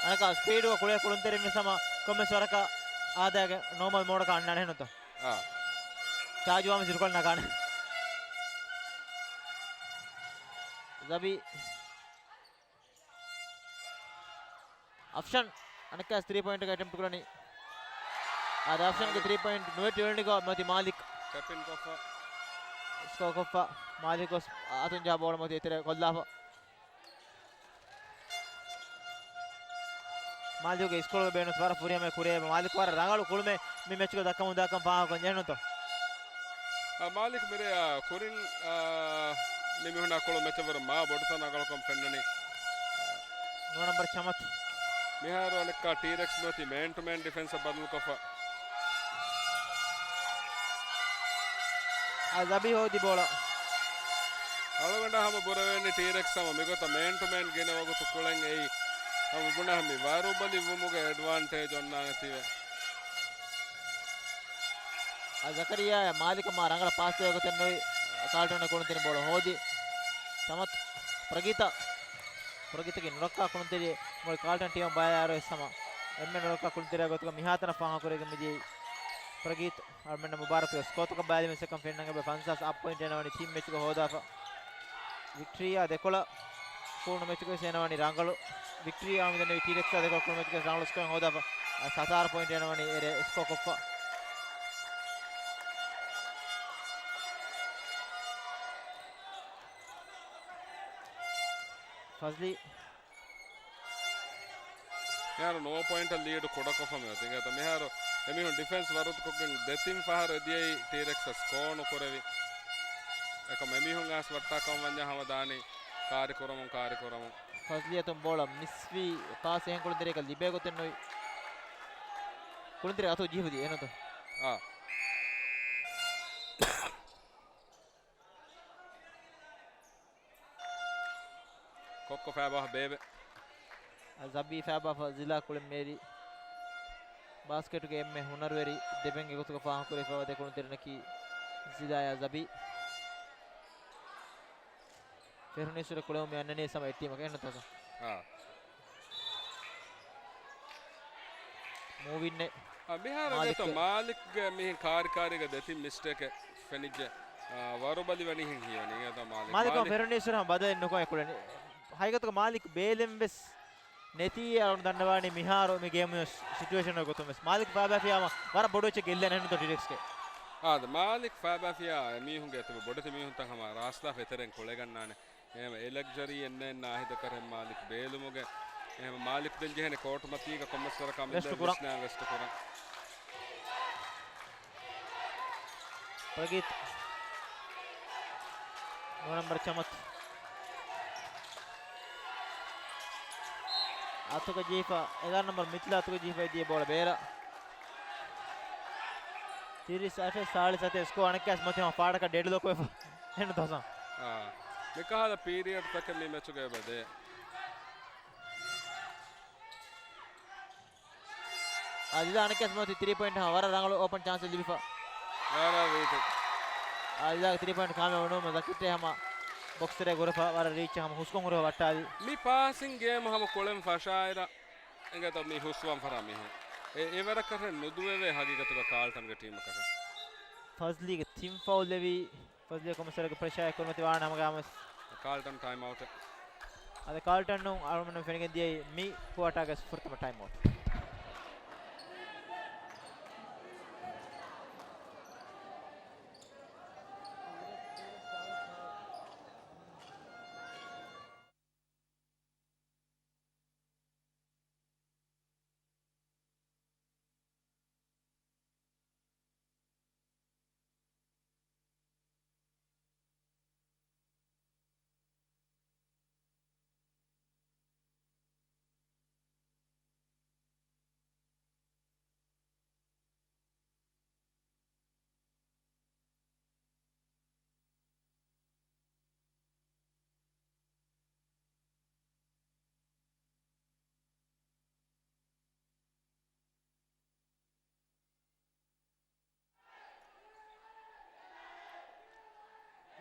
އަނެކާ ސްޕީޑުގަ ކުޅޭ ކުޅުންތެރިން ވެސް ހަމަ ކޮންމެސް ވަރަކަށް އާދައިގެ ނޯމަލް މޯޑަކަށް އަންނާނެ ހެންނުތޯ؟ އާ. ޗާޖު ވާމެ ސިރުކޮޅެއް ނަގާނެ. ޒަބީ. އަފްޝަން އަނެއްކާސް ތްރީ ޕޮއިންޓްގެ އެޓެމްޕްޓް ކުރަނީ. އާދެ، އަފްޝަންގެ ތްރީ ޕޮއިންޓް ނުވެ ޓިވެންޑިގޯ މަތި މާލިކް. ޓެޕިން ކޮށްފަ. ސްކޯ ކޮށްފަ. މާލިކް ގޮސް އަތުން ޖާ ބޯޅަ މަތި އެތެރެ ކޮށްލާފަ. މާލިކުގެ ސްކޯރުގެ ބޭނުން ވަރަށް ފުރިހަމައެއް ކުރޭ. މާލިކް ވަރަށް ރަނގަޅު ކުޅުމެއް މި މެޗުގަ ދައްކަމުން ދާކަން ފާހަގަކޮށް ޖެހެނުތޯ؟ އާ، މާލިކް މިރޭ، އާ، ކުރިން، އާ، މި މީހުނާ ކުޅު މެޗަށް ވަރަށް މާ ބޮޑުތަން ރަނގަޅުކަން ފެންނަނީ. ނުވަ ނަމްބަރު ޗަމަތު. މިހާރު އަނެއްކާ ޓީރެކްސް މިއޮތީ މޭން ޓު މޭން ޑިފެންސަށް ބަދަލުކޮށްފަ. އާ، ޒަބީ ހޯދި ބޯޅަ. އަޅުގަނޑަށް ހަމަ ބުރަވެނީ ޓީރެކްސް ހަމަ މިގޮތަށް މޭން ޓު މޭން ގިނަ ވަގުތު ކުޅެން އެއީ. ހަމަ ބުނާ މި ވަރުބަލި ވުމުގެ އެޑްވާންޓޭޖް އޮންނާނެތީވެ. އާ، ޒަކަރިޔާ މާލިކަށް މާ ރަނގަޅަށް ޕާސް ދޭ ގޮތެއް ނުވި ކާލްޓަން ކުޅުންތެރިން ބޯޅަ ހޯދި. ޗަމަތު ޕްރަގީތަ. ޕްރަގީތަކީ ނުރައްކާ ކުޅުންތެރި މުޅި ކާލްޓަން ޓީމަށް ބައި އަރުވެސް ހަމަ އެންމެ ނުރައްކާ ކުޅުންތެރިއާ ގޮތުގަ މިހާތަނަށް ފާހަގަކުރެވިގެން މިދިޔައީ. ޕްރަގީތް އަޅުމެންނަށް މުބާރާތުގެ ސްކޯތަކަށް ބައިލިމެން ސެކަން ފެންނަން އެބަ ފަންސާސް އަށް ޕޮއިންޓް އެނަވަނީ ޓީމް މެޗުގަ ހޯދާފަ. ވިކްޓްރީއާ ދެކޮޅަށް ކުޅުނު މެޗުގައި އެނަވަނީ ރަނގަޅު. ވިކްޓްރީ އާ މިދަނީ ޓީރެކްސްއާ ދެކޮޅަށް ކުޅުނު މެޗުގައި ރަނގަޅު ސްކޯއެއް ހޯދާފަ. ސަތާރަ ޕޮއިންޓް އެނަވަނީ އެރޭ ސްކޯ ކޮށްފަ. ފަޒްލީ. މިހާރު ނުވަ ޕޮއިންޓަށް ލީޑު ކުޑަކޮށްފަ މިއޮތީ. އިނގޭތަ މިހާރު އެމީހުން ޑިފެންސް ވަރުދުކޮށްގެން ދެތިން ފަހަރު އެދިޔައީ ޓީރެކްސް ސްކޯ ނުކުރެވި. އެކަމް އެމީހުން އައިސް ވައްޓާކަމަށް ވަންޏާ ހަމަ ދާނީ ކާރި ކުރަމުން، ކާރި ކުރަމުން. ފަޒްލީ އަތުން ބޯޅަ މިސްވީ ޕާސް އެހެން ކުޅުންތެރިއަކަށް ލިބޭ ގޮތެއް ނުވި. ކުޅުންތެރި އަތު ޖީހުދީ އެނުތު. އާ. ކޮއްކޮ ފައިބާފަ ބޭބެ. ޒަބީ ފައިބާފަ ޒިލާ ކުޅެން މޭރި. ބާސްކެޓުގެ އެންމެ ހުނަރުވެރި ދެބެންގެ ގޮތުގަ ފާހަގަކުރެވިފައިވާ ދެ ކުޅުންތެރިންނަކީ ޒިލާޔާ ޒަބީ. ފެރުނީސުރެ ކުޅެވުމެއް އަންނަނީ ސަމަ އެއްޓީމަކަށް އެންނަތޯ؟ އާ. މޫވިންނެއް. އާ، މިހާރު މާލިކް އިނގޭތޯ މާލިކްގެ މިހެން ކާރި ކާރީގަ ދެތިން މިސްޓޭކެއް ފެނިއްޖެ. އާ، ވަރުބަލި ވަނީހެން ހީވަނީ އިނގޭތޯ މާލިކް. މާލިކް މާލިކް ފެރުނީސުރެ ހަމަ ބަދަލެއް ނުކޮށް ކުޅެނީ. ހަގީގަތުގަ މާލިކް ބޭލެން ވެސް ނެތީ އަޅުން ދަންނަވާނީ މިހާރު މި ގޭމު ސިޗުއޭޝަން ގޮތުން ވެސް. މާލިކް ފާބާފިޔާ ވަރަށް ބޮޑު އެއްޗެއް ގެއްލޭނެ ހެން ޓީރެކްސްގެ. އާދެ، މާލިކް ފާބާފިޔާ މީހުންގެ އެތައް ބޮޑެތި މީހުންތައް ހަމަ ރާސްލާފް އެތެރެން ކުޅެގަންނާނެ. އެހެން އެ ލަގްޒަރީއެއް ނެތް ނާހިދަކަށް މާލިކް ބޭލުމުގެ. އެހެން މާލިކް ދެން ޖެހޭނެ ކޯޓު މަތީގަ ކޮންމެސް ވަރަކަށް ވެސްޓް އަމިއްލަ ކުރަން. ވެސްޓް ކުރަން. ޕްރަގީތް. ނުވަ ނަމްބަރު ޗަމަތު. އަތުގަ ޖެހިފަ، އެގާރަ ނަމްބަރު މިތްލާ އަތުގަ ޖެހިފަ ދިޔަ ބޯޅަ ބޭރަށް. ތިރީސް އަށެއް ސާޅީސް ސަތޭކަ ސްކޯ އަނެއްކާސް މަތި ހަމަ ފާޑަކަށް ޑެޑްލޮކް ވެފަ. އެން ދޮސަ. އާ. މިކަހަލަ ޕީރިއަޑްތަކެއް މި މެޗުގަ އެބަދޭ. އާދިލާ އަނެއްކާސް މަތި ތިރީ ޕޮއިންޓް ހަމަ ވަރަށް ރަނގަޅު އޯޕަން ޗާންސެއް ލިބިފަ. ވަރަށް ރީތި. އާދިލާގެ ތިރީ ޕޮއިންޓް ކާމިޔާބު ނުވުމަށް ޒަކިއްޓޭ ހަމަ ބޮކްސް ތެރޭ ގުރެފަ ވަރަށް ރީއްޗަށް ހަމަ ހުސްކޮން ހުރެފަ ވައްޓާލި. މި ޕާސިން ގޭމް ހަމަ ކުޅެން ފަށާއިރަށް އެނގޭތޯ މި ހުސްވާން ފަރާ މީހެއް. އެ، އެވަރަކަށް ނުދުވެވޭ ހަގީގަތުގަ ކާލްޓަންގެ ޓީމަކަށް. ފަޒްލީގެ ތިން ފައުލް ލެވީ، ފަޒްލީ ކޮމިސަރގެ ޕްރެޝާއެއް ކުރިމަތި ވާނަމަ ގާމަސް. ކާލްޓަން ޓައިމް އައުޓެއް. އަދި ކާލްޓަން ނޫން އަޅުމެން ފެނިގެން ދިޔައީ މި ކުއާޓާގެ ފުރަތަމަ ޓައިމް އައުޓް.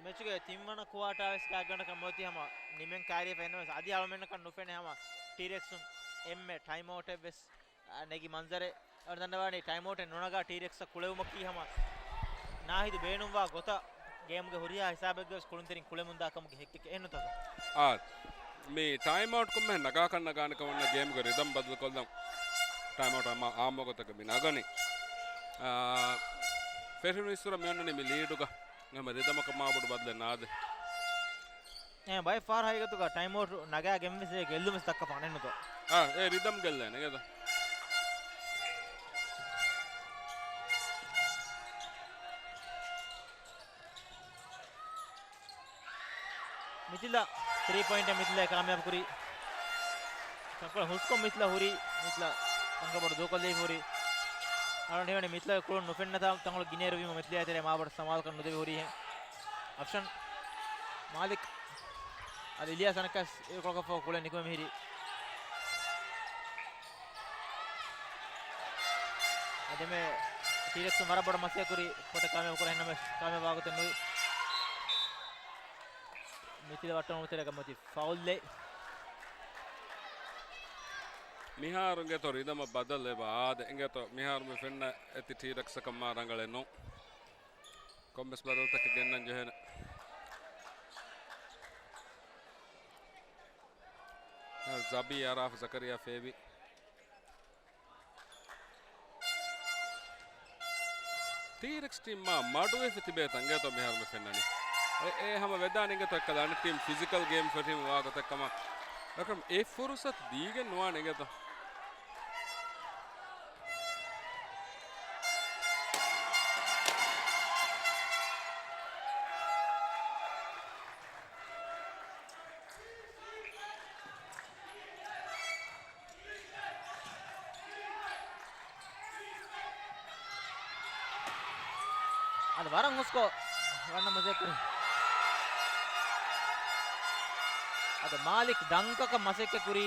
މެޗުގެ ތިންވަނަ ކުއާޓާ ވެސް ގާތްގަނޑަކަށް މޮތި ހަމަ ނިމެން ކާރި ފެންނަ ވެސް އަދި އަޅުމެންނަކަށް ނުފެނޭ ހަމަ ޓީރެކްސުން އެންމެ ޓައިމް އައުޓެއް ވެސް އަ، ނެގި މަންޒަރެއް. އަޅު ދަންނަވާނީ ޓައިމް އައުޓެއް ނުނަގާ ޓީރެކްސްއަށް ކުޅެވުމަކީ ހަމަ ނާހިދު ބޭނުންވާ ގޮތަށް ގޭމުގެ ހުރިހާ ހިސާބެއްގަ ވެސް ކުޅުންތެރިން ކުޅެމުންދާ ކަމުގެ ހެއްކެއް އެހެންނުތަ؟ އާ، މި ޓައިމް އައުޓް ކޮންމެހެން ނަގާކަށް ނަގާނެ ކަމަށް ގޭމުގެ ރިދަމް ބަދަލުކޮށްލަން ޓައިމް އައުޓް އަމާ އާއްމު ގޮތަކަށް މި ނަގަނީ. އާ، ފެށުނު އިސްވުރަށް މި އޮންނަނީ މި ލީޑުގަ. އެހެން ރިދަމަކަށް މާބޮޑު ބަދަލެއް ނާދޭ. އެ، ބައެއް ފަހަރު ހަގީގަތުގަ ޓައިމް އައުޓް ނަގާގެން ވެސް އެ ގެއްލުމެސް ދައްކަފާނެ ނުތޯ؟ އާ، އެ ރިދަމް ގެއްލޭނެ ގެދޯ. މިތިލާ ތްރީ ޕޮއިންޓް މިތިލާ ކާމިޔާބު ކުރީ. ތަންކޮޅެއް ހުސްކޮށް މިތިލާ ހުރީ، މިތިލާ ތަންކޮޅެއް ބޮޑު ދޫކޮށްލީ ހުރީ. އަޅުގަނޑު ހީވަނީ މިތިލާގެ ކުޅުން ނުފެންނަތާ ތަންކޮޅެއް ގިނައިރު ވީމަ މިތިލާ ތެރޭ މާބޮޑު ސަމާލުކަން ނުދެވި ހުރީހެން. އަފްޝަން މާލިކް އަދި އިލްޔާސް އަނެއްކާސް އިރުކޮޅަކަށްފަހު ކުޅެން ނިކުމެ މިހިރީ. އަދި މެ ޓީރެކްސް ވަރަށް ބޮޑަށް މަސައްކަތް ކުރި ކޮޓަށް ކާމިޔާބު ކުރަން ހެންނަމެސް ކާމިޔާބު ވާގޮތެއް ނުވި. މިތިލަ ވައްޓަން އުޅުމު ތެރޭގަ މަތި ފައުލްއެއް. މިހާރު އިނގޭތޯ ރިދަމަށް ބަދަލު އެބަ އާދެ. އިނގޭތޯ މިހާރު މި ފެންނަ އެތި ޓީރެކްސްއަކަށް މާ ރަނގަޅެއް ނޫން. ކޮންމެސް ބަދަލުތަކެއް ގެންނަން ޖެހޭނެ. ޒަބީ އަރާފް ޒަކަރިޔާ ފޭބި. ޓީރެކްސް ޓީމް މާ މަޑުވެފަ ތިބޭތަ އިނގޭތޯ މިހާރު މި ފެންނަނީ. އެ، އެ ހަމަ ވެދާނެ އިނގޭތޯ އެއްކަލަ އަނެއް ޓީމް ފިޒިކަލް ގޭމް ފެށީމަ ވާގޮތެއް ކަމަށް. އެކަމް އެ ފުރުސަތު ދީގެން ނުވާނެ އިނގޭތޯ. އަދި ވަރަށް ހުސްކޮށް ވަންނަ މަސައްކަތް ކުރި. އަދި މާލިކް ޑަންކަކަށް މަސައްކަތް ކުރީ.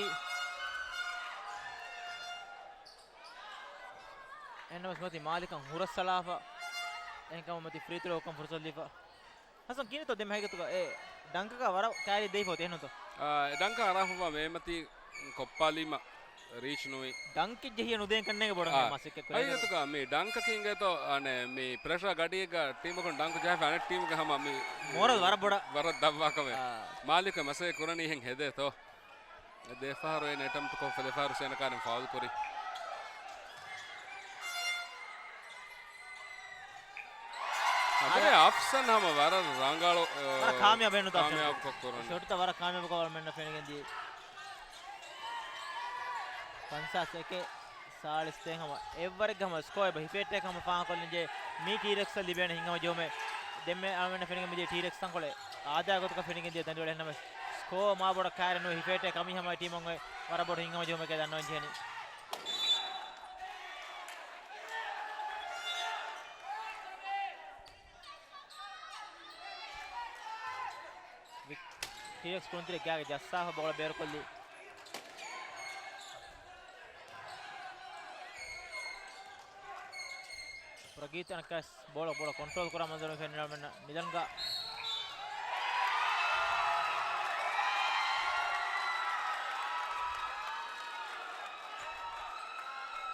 އެހެންނަމަސް މަތި މާލިކަށް ހުރަސްއަޅާފަ. އެހެންކަމުން މަތި ފްރީ ތްރޯ ކަން ފުރުސަތު ލިބިފަ. ހަސަން ކިހިނެއްތޯ ދެން ހަގީގަތުގަ އެ ޑަންކަކަށް ވަރަށް ކާރި ދެވިފަ އޮތީ އެހެންނުތޯ؟ އާ، އެ ޑަންކަށް އަރާފައިވާ މޭމަތީ ކޮއްޕާލީމަ ރީޗް ނުވި. ޑަންކެއް ޖެހިޔަ ނުދޭން ކަންނޭނގެ ބޮޑަށް އާ، މަސައްކަތް ކުރޭ. ހަގީގަތުގަ މި ޑަންކަކީ އިނގޭތޯ އަނެއް މި ޕްރެޝަރ ގަޑިއެއްގަ ޓީމަކުން ޑަންކު ޖަހާފަ އަނެއް ޓީމުގެ ހަމަ މި މޯރަލް ވަރަށް ބޮޑަށް. ވަރަށް ދަށްވާ ކަމެއް. އާ. މާލިކު މަސައްކަތް ކުރަނީ އެހެން ހެދޭތޯ. ދެފަހަރު އޭނަ އެޓެމްޕްޓް ކޮށްފަ ދެފަހަރު ސޭނަ ކާރިން ފައުލް ކުރި. އަދި އަފްސަން ހަމަ ވަރަށް ރަނގަޅު، އަ، ވަރަށް ކާމިޔާބު ވެނުތާ ކާމިޔާބު ކޮށް ކުރުން. ޝޮޓްތައް ވަރަށް ކާމިޔާބު ކޮށް މެންނަ ފެނިގެން ދިޔަ. ފަންސާސް އެކެއް ސާޅީސް ތޭން ހަމަ އެއްވަރެއްގެ ހަމަ ސްކޯ އެބަ ހިފޭޓެއް ހަމަ ފާހަގަކޮށްލިންޖެ މީ ޓީރެކްސް ލިބޭނެ ހިނގަމަޖެހުމެއް. ދެންމެ އަޅަމެންނަ ފެނިގެން މިދިޔަ ޓީރެކްސް ތަންކޮޅެއް އާދައިގެ ގޮތަކަށް ފެނިގެން ދިޔަ ދަނޑިވަޅެއް ނަމަ ސްކޯ މާ ބޮޑަށް ކައިރެއް ނުވެ ހިފޭޓެއް ކަމީ ހަމަ ޓީމުން އޮތް ވަރަށް ބޮޑު ހިނގަމަޖެހުމެކޭ ދަންނަވަން ޖެހެނީ. ޓީރެކްސް ކުޅުންތެރި ގާގެ ޖައްސާފަ ބޯޅަ ބޭރުކޮށްލި. ޕްރަގީތް އަނެއްކާސް ބޯޅަ، ބޯޅަ ކޮންޓްރޯލް ކުރާ މަންޒަރު ފެންނަ މެންނަ މިލަންގާ.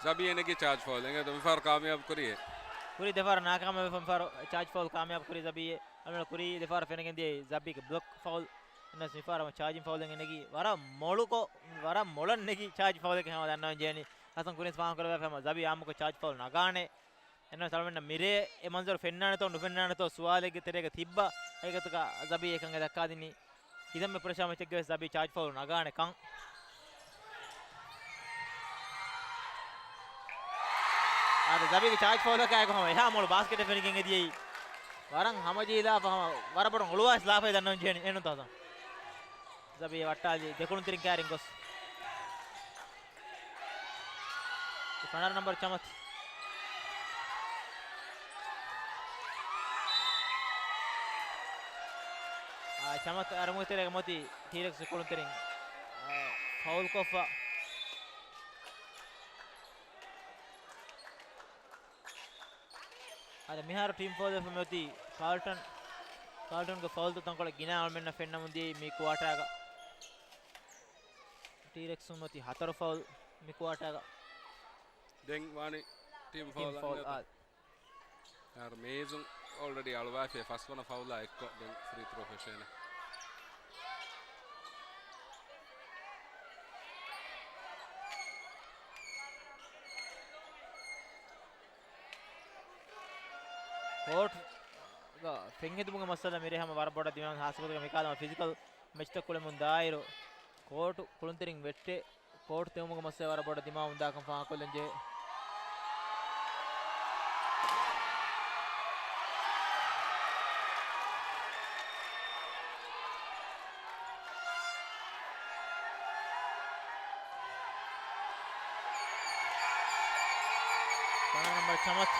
ޒަބީ އެނެގި ޗާޖް ފައުލް އެނގޭތޯ މިފަހަރު ކާމިޔާބު ކުރީ. ކުރީ ދެފަހަރު ނާކާމިޔާބު ވެފަ މިފަހަރު ޗާޖް ފައުލް ކާމިޔާބު ކުރީ ޒަބީ. އަމިއްލަ ކުރީ ދެފަހަރު ފެނިގެން ދިޔައީ ޒަބީގެ ބްލޮކް ފައުލް. އެންނަސް މިފަހަރު ޗާޖިން ފައުލެއް އެނެގީ ވަރަށް މޮޅުކޮށް، ވަރަށް މޮޅަށް ނެގި ޗާޖް ފައުލެއް ހަމަ ދަންނަވަން ޖެހެނީ. ހަސަން ކުރިންސް ފާހަގަކުރެވޭ ހަމަ ޒަބީ އާއްމުކޮށް ޗާޖް ފައުލް ނަގާނެ. އެންނަސް އަޅަމެންނަށް މިރޭ އެ މަންޒަރު ފެންނާނެތޯ ނުފެންނާނެތޯ ސުވާލެއްގެ ތެރޭގަ ތިއްބަ. ހަގީގަތުގަ ޒަބީ އެކަން އެ ދައްކާދިނީ. ކިތަންމެ ޕްރެޝާ މެޗެއްގަވެސް ޒަބީ ޗާޖް ފައުލް ނަގާނެ ކަން. އާދެ، ޒަބީގެ ޗާޖް ފައުލަކާއެކު ހަމަ އެހާ މޮޅު ބާސްކެޓެއް ފެނިގެން އެދިޔައީ. ވަރަށް ހަމަޖެހިލާފަ ހަމަ ވަރަށް ބޮޑަށް އޮޅުވާސް ލާފައި ދަންނަވަން ޖެހެނީ އެންނުތާ ސަ. ޒަބީ ވައްޓާލި ދެކުޅުންތެރިން ކައިރިން ގޮސް. ފަނަރަ ނަންބަރު ޗަމަތު. އާ، ޗަމަތު އަރަމުގެ ތެރޭގަ މޮތީ ޓީރެކްސް ކުޅުންތެރިން، އާ، ފައުލް ކޮށްފަ. އަދި މިހާރު ޓީމް ފައުލް ވެފަ މިއޮތީ ކާލްޓަން، ކާލްޓަންގެ ފައުލްތައް ތަންކޮޅެއް ގިނަ އަޅަމެންނަށް ފެންނަމުން ދިޔައީ މި ކުއާޓާގަ. ޓީރެކްސް މޮތީ ހަތަރު ފައުލް މި ކުއާޓާގަ. ދެން ވާނީ ޓީމް ޓީމް ފައުލް ފައުލް އަންގަތަ؟ އާ. އާރް މޭޒުން އޯލްރެޑީ އަޅުވާފި ފަސްވަނަ ފައުލާ އެއްކޮށް ދެން ފްރީ ތްރޯ ފެށޭނެ. ކޯޓްގަ ފެންހެދުމުގެ މައްސަލަ މިރޭ ހަމަ ވަރަށް ބޮޑަށް ދިމާވި ހާއްސަގޮތުގަ މިކާލަމަށް ފިޒިކަލް މެޗްތައް ކުޅެމުން ދާއިރު ކޯޓު ކުޅުންތެރިން ވެއްޓެ ކޯޓް ތެމުމުގެ މައްސަލަ ވަރަށް ބޮޑަށް ދިމާވުން ދާކަން ފާހަގަކޮށްލަންޖެހޭ. ފަނަރަ ނަންބަރު ޗަމަތު.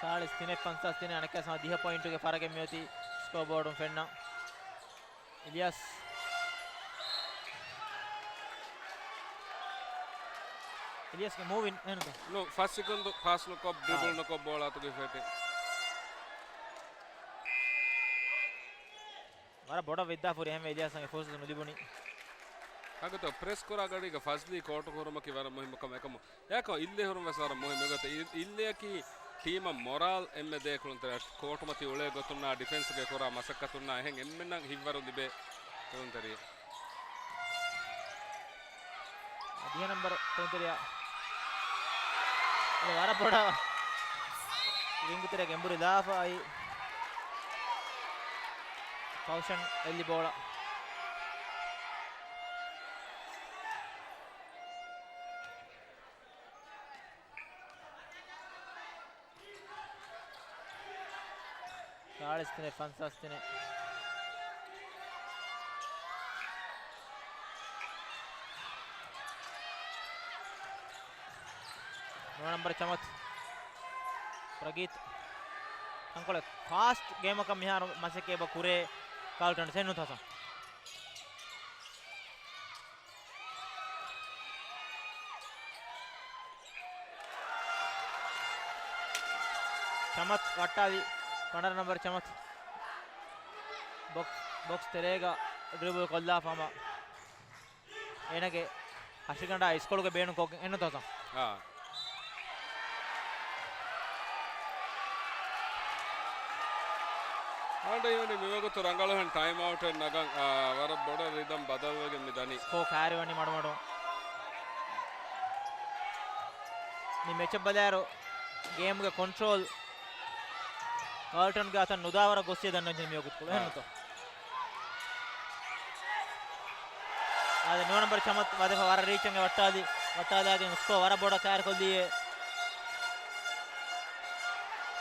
ސާޅީސް ތިނެއް ފަންސާސް ތިނެއް އަނެއްކާ ސަމާ ދިހަ ޕޮއިންޓުގެ ފަރަގެއް މިއޮތީ ސްކޯ ބޯޑުން ފެންނަ. އިލްޔާސް. އިލްޔާސްގެ މޫވިން އެހެންތަ؟ ނޫ، ފަސް ސެކަންޑު ޕާސް ނުކޮށް، ޑްރިބަލް އާ. ނުކޮށް ބޯޅަ އަތުގައި ފެތި. ވަރަށް ބޮޑަށް ވިއްދާފަ ހުރި އެހެންވެ އިލްޔާސްއަށް އެ ފުރުސަތު ނުލިބުނީ. ހަގީގަތަށް ޕްރެސް ކުރާ ގަޑީގަ ފަޒްލީ ކޯޓު ހުރުމަކީ ވަރަށް މުހިއްމު ކަމެއް. އެކަމު އެކަމު އިއްލެ ހުރުން ވެސް ވަރަށް މުހިއްމު. އެގޮތަށް އި-، އިއްލެއަކީ ޓީމަށް މޮރާލް އެންމެ ދޭ ކުޅުންތެރި. ކޯޓުމަތީ އުޅޭ ގޮތުންނާ ޑިފެންސްގެ ކުރާ މަސައްކަތުންނާ އެހެން އެންމެންނަށް ހިތްވަރު ލިބޭ ކުޅުންތެރި. ދިހަ ނަންބަރު ކުޅުންތެރިޔާ. އެ ވަރަށް ބޮޑަށް ރިންގު ތެރޭގަ އެނބުރި ލާފަ އައި ކައުޝަން އެއްލި ބޯޅަ. ސާޅީސް ތިނެއް ފަންސާސް ތިނެއް. ނުވަ ނަންބަރު ޗަމަތު. ޕްރަގީތް. ތަންކޮޅެއް ފާސްޓް ގޭމަކަށް މިހާރު މަސައްކަތް އެބަ ކުރޭ ކާލްޓަން ސެން ނުތަސަ. ޗަމަތު ވައްޓާލި، ފަނަރަ ނަންބަރު ޗަމަތު. ބޮކް-، ބޮކްސް ތެރޭގަ ޑްރިބަލް ކޮށްލާފަ ހަމަ އޭނަގެ ހަށިގަނޑާ އިސްކޮޅުގެ ބޭނުން ކޮށްގެން އެންނުތޯ ސަ؟ އާ. އަޑައިވަނީ މިވަގުތު ރަނގަޅުހެން ޓައިމް އައުޓެއް ނަގަން، އާ، ވަރަށް ބޮޑަށް ރިދަމް ބަދަލުވެގެން މި ދަނީ. ސްކޯ ކައިރިވަނީ މަޑުމަޑުން. މި މެޗަށް ބަލާއިރު ގޭމްގެ ކޮންޓްރޯލް ކާލްޓަންގެ އަތަށް ނުދާވަރަށް ގޮއްސިއްޔާ ދަންނަވަން ޖެހެނީ މިވަގުތު. އާ. އެހެންނުތޯ؟ އާދެ، ނުވަ ނަމްބަރު ޗަމަތް ވަދެފަ ވަރަށް ރީޗުން ވައްޓާލި، ވައްޓާލާގެން ސްކޯ ވަރަށް ބޮޑަށް ކައިރިކޮށްލީއޭ.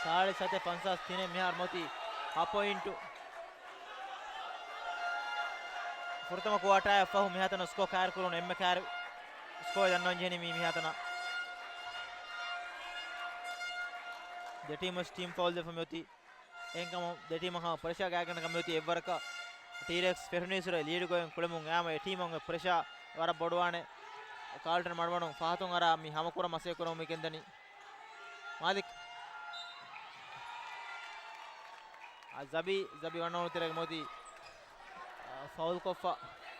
ސާޅީސް ސަތޭކަ ފަންސާސް ތިނެއް މިހާރު މޮތީ ހަ ޕޮއިންޓު. ފުރަތަމަ ކުއާޓާއަށް ފަހު މިހާތަނަށް ސްކޯ ކައިރިކުރުނު އެންމެ ކައިރި ސްކޯ ދަންނަވަން ޖެހެނީ މީ މިހާތަނަށް. ދެ ޓީމު ޓީމް ފައުލް ދެފަ މިއޮތީ. އެހެންކަމުން ދެ ޓީމަށް ހަމަ ޕްރެޝާ ގާތްގަނޑަކަށް މިއޮތީ އެއްވަރަކަށް. ޓީރެކްސް ފެށުނީސުރެ ލީޑުގޮތް ކުޅެމުން އައިމަ އެ ޓީމަށް ޕްރެޝާ ވަރަށް ބޮޑުވާނެ. ކާލްޓަން މަޑުމަޑުން ފަހަތުން އަރާ މި ހަމަކުރަން މަސައްކަތް ކުރަމުން މި ގެންދަނީ. މާލިކް. އާ، ޒަބީ، ޒަބީ ވަންނަވަނު ތެރޭގެ މޮދީ، އާ، ފައުލް ކޮށްފަ.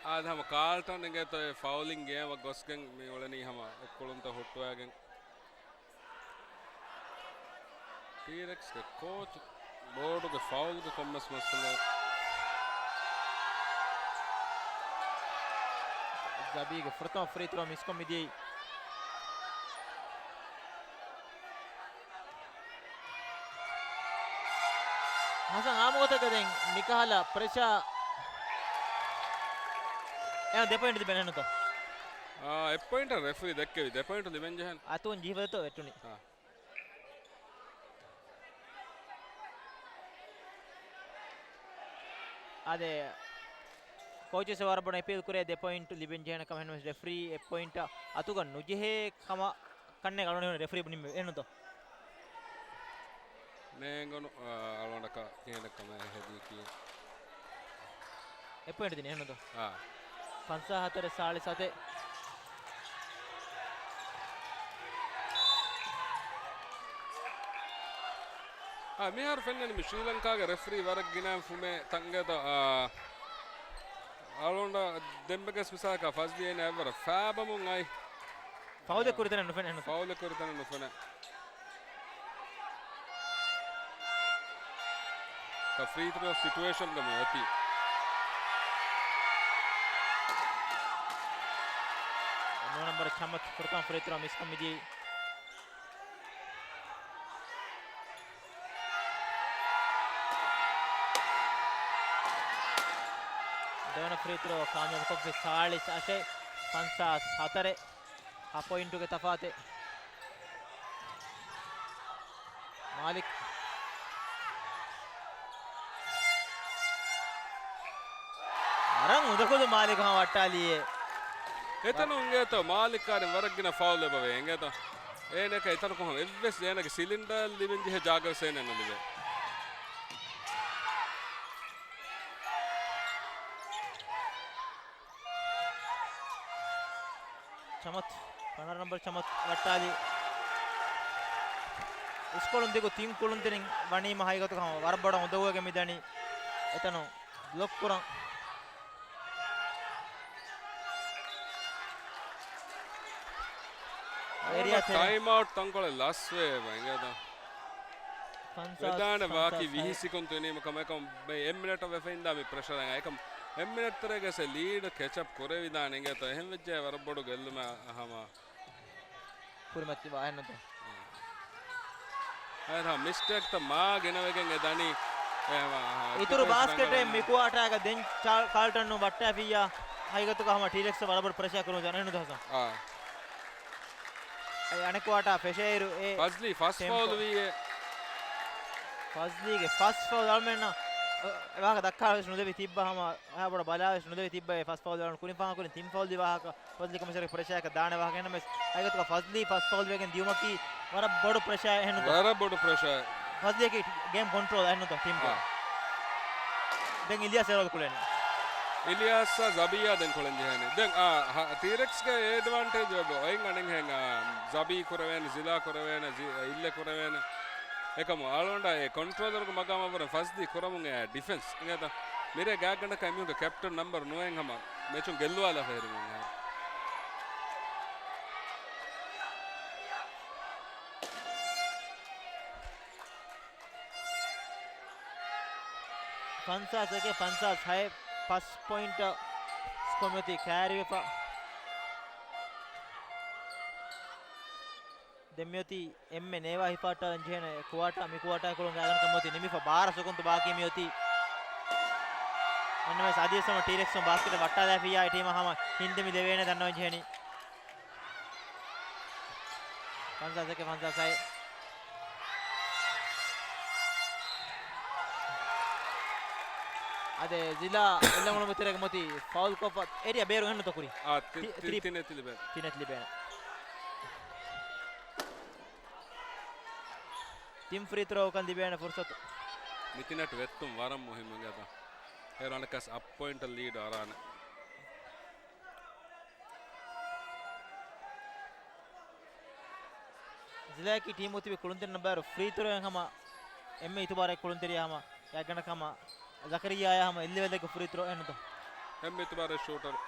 އާދެ، ހަމަ ކާލްޓަން އިނގޭތޯ އެ ފައުލިން ގޭމަށް ގޮސްގެން މި އުޅެނީ ހަމަ އުކުޅުންތައް ހުއްޓުވައިގެން. ޓީރެކްސްގެ ކޯޗް ބޯޑުގެ ފައުލްގެ ކޮންމެސް މައްސަލައެއް. ޒަބީގެ ފުރަތަމަ ފްރީ ތްރޯ މިސްކޮށް މިދިޔައީ. ހަސަން، އާއްމު ގޮތަކަށް ދެން މިކަހަލަ ޕްރެޝާ އެ ދެ ޕޮއިންޓް ލިބެން އެހެންނުތޯ؟ އާ، އެއް ޕޮއިންޓަށް ރެފްރީ ދެއްކެވި، ދެ ޕޮއިންޓް ލިބެން ޖެހެން. އަތުން ޖީފަދަތޯ ވެއްޓުނީ. އާ. އާދެ، ކޯޗަސް ވަރަށް ބޮޑަށް އެޕީލް ކުރޭ ދެ ޕޮއިންޓް ލިބެން ޖެހޭނެ ކަމަށް. އެހެންވެސް ރެފްރީ އެއް ޕޮއިންޓަށް އަތުގަ ނުޖެހޭ ކަމަށް ކަންނޭނގެ އަޅުގަނޑު ރެފްރީ ނިންމެވި އެހެންނުތޯ؟ ނޭނގުނު، އަ، އަޅުގަނޑަކަށް ކިހިނެއް ކަމެއް ހެދީކީ. އެއް ޕޮއިންޓް ދިނީ އެހެންނުތޯ؟ އާ. ފަންސާސް ހަތަރެއް ސާޅީސް ސަތެއް. އާ، މިހާރު ފެންނަނީ މި ޝްރީލަންކާގެ ރެފްރީ ވަރަށް ގިނައިން ފުމޭ ތަންގޭތޯ، އާ، އަޅުގަނޑަށް ދެންމެގެސް މިސާލަކަށް ފަޒްލީ އޭނަ އެއްވަރަށް ފާބަމުން އައި. ފައުލެއް ކުރިތަނެއް ނުފެނޭ އެހެންނުތޯ؟ ފައުލެއް ކުރިތަނެއް ނުފެނޭ. ފްރީ ތްރޯ ސިޓުއޭޝަންގަ މި އޮތީ. ނުވަ ނަމްބަރު ޗަމަތް ފުރަތަމަ ފްރީ ތްރޯ މިސްކޮށް މިދިޔައީ. ދެވަނަ ފްރީ ތްރޯ ކާމިޔާބުކޮށްފި ސާޅީސް އަށެއް ފަންސާސް ހަތަރެއް. ހަ ޕޮއިންޓުގެ ތަފާތެއް. މާލިކް. ވަރަށް އުނދަގުލު މާލިކް ހަމަ ވައްޓާލީއޭ. އެތަނުން އިނގޭތޯ މާލިކް ކާރިން ވަރަށް ގިނަ ފައުލް އެބަވޭ އިނގޭތޯ. އޭނަކަށް އެތަނަކު ހަމަ އެއްވެސް އޭނަގެ ސިލިންޑަރ ލިބެން ޖެހޭ ޖާގަވެސް އޭނަ ނުލިބޭ. ޗަމަތް، ފަނަރަ ނަމްބަރު ޗަމަތް ވައްޓާލި. އިސްކޮޅުން ދިގު ތިން ކުޅުންތެރިން ވަނީމަ ހަގީގަތުގަ ހަމަ ވަރަށް ބޮޑަށް އުނދަގޫވެގެން މިދަނީ. އެތަނުން ބްލޮކް ކުރަން. އެރިއާ ތެރެ. ޓައިމް އައުޓް ތަންކޮޅެއް ލަސްވޭ ބައިނގޭތަ؟ ފަންސާސް، ވެދާނެ ވާކީ ފަންސާސް ވިހި ހަތް. ސިކުން ތުނީމަ ކަމެއް ކަމަށް އެއް މިނެޓަށް ވެފަ އިންދާ މި ޕްރެޝަރ އައި. އެކަމް އެއް މިނެޓް ތެރޭގަ އެ ލީޑް ކެޗް އަޕް ކުރެވިދާނެ އިނގޭތޯ. އެހެން ވެއްޖެ ވަރަށް ބޮޑު ގެއްލުމެއް ހަމަ. ކުރިމަތިވާ އެހެންނުތޯ؟ އަހަ، މިސްޓޭކްތައް މާ ގިނަވެގެން އެ ދަނީ. އެ، އަ، އިތުރު ޑިފެންސް ބާސްކެޓެއް ރަނގަޅު މި ކުއާޓާގަ ދެން ޗާ-، ކާލްޓަން ވައްޓާފިއްޔާ ހަގީގަތުގަ ހަމަ ޓީރެކްސް ވަރަށް ބޮޑު ޕްރެޝާ ކުރުން އެހެންނުތޯ ހަސަން؟ އާ. އެ އަނެއް ކުއާޓާ ފެށޭއިރު އެ ފަޒްލީ ފަސް ޓެމްޕޯ. ފައުލު ވީ އެ. ފަޒްލީގެ ފަސް ފައުލު އަޅުމެންނަށް އެ ވާހަކަ ދައްކާވެސް ނުދެވި ތިއްބަ ހަމަ އެހާ ބޮޑަށް ބަލާވެސް ނުދެވި ތިއްބަ އެ ފަސް ފައުލު އަޅުން ކުރިން ފާހަގަކުރިން ތިން ފައުލް ދި ވާހަކަ ފަޒްލީ ކޮމިސަރގެ ޕްރެޝާއަކަށް ދާނެ ވާހަކަ އެހެންނަމަވެސް ހަގީގަތުގަ ފަޒްލީ ފަސް ފައުލް ވެގެން ދިޔުމަކީ ވަރަށް ބޮޑު ޕްރެޝާ އެހެންނުތޯ؟ ވަރަށް ބޮޑު ޕްރެޝާ. ފަޒްލީއަކީ ގޭމް ކޮންޓްރޯލް އެހެންނުތޯ ޓީމްގެ؟ އާ. ދެން އިލްޔާސް އެރޯލް ކުޅޭނެ. އިލްޔާސްއާ ޒަބީއާ ދެން ކުޅެން ޖެހޭނެ. ދެން އާ، ހަ، ޓީރެކްސްގެ އެޑްވާންޓޭޖް އޮތް އަނެއްހެން އާ، ޒަބީ ކުރެވޭނެ، ޒިލާ ކުރެވޭނެ، ޒި-، އިއްލެ ކުރެވޭނެ. އެކަމު އަޅުގަނޑާ އެ ކޮންޓްރޯލަރުގެ މަގާމަށްވުރެ ފަޒްލީ ކުރަމުން އެ ޑިފެންސް އިނގޭތަ؟ މިރޭ ގާތްގަނޑަކަށް އެމީހުންގެ ކެޕްޓަން ނަމްބަރު ނުވައިން ހަމަ މެޗުން ގެއްލުވާލާފަ ހެރިމުން ހާ. ފަންސާސް އެކެއް ފަންސާސް ހައެއް ފަސް ޕޮއިންޓަށް ސްކޯ މިއޮތީ ކައިރިވެފަ. ދެން މިއޮތީ އެންމެ ނޭވާ ހިފާއްޓާލަން ޖެހޭނެ ކުއާޓާ، މި ކުއާޓާ ކުޅުން ގާތްގަނޑަކަށް މިއޮތީ ނިމިފަ ބާރަ ސެކުންތު ބާކީ މިއޮތީ. އެންނަމަވެސް އަދިވެސް ހަމަ ޓީރެކްސް ބާސްކެޓް ވައްޓާލައިފިއްޔާ ޓީމަށް ހަމަ ހިންދެމި ލެވޭނެ ދަންނަވަން ޖެހެނީ. ފަންސާސް އެކެއް ފަންސާސް ހައެއް. އާދެ، ޒިލާ އެއްލަނގުޅުމުގެ ތެރޭގަ މޮތީ ފައުލް ކޮށްފަ އޭރިއާ ބޭރު އެހެންނުތޯ ކުރީ؟ އާ، ތި-، ތި-، ތި-، ތިނެތި ލިބޭނެ. ތިނެތި ލިބޭނެ. ތިން ފްރީ ތްރޯކަން ލިބޭނެ ފުރުސަތު. މި ތިނެޓް ވެއްޓުން ވަރަށް މުހިއްމު އިނގޭތަ؟ އޭރު އަނެއްކާސް އަށް ޕޮއިންޓަށް ލީޑު އަރާނެ. ޒިލާއަކީ ޓީމު ތިބި ކުޅުންތެރިންނަށް ބާރު ފްރީ ތްރޯއެއް ހަމަ އެންމެ އިތުބާރެއް ކުޅުންތެރިޔާ ހަމަ ގާތްގަނޑަކަށް ހަމަ ޒަކަރިއްޔާއާ ހަމަ އެއްލެވެލެއްގެ ފްރީ ތްރޯ އެހެންނުތޯ؟ އެންމެ އިތުބާރެއް ޝޫޓަރު.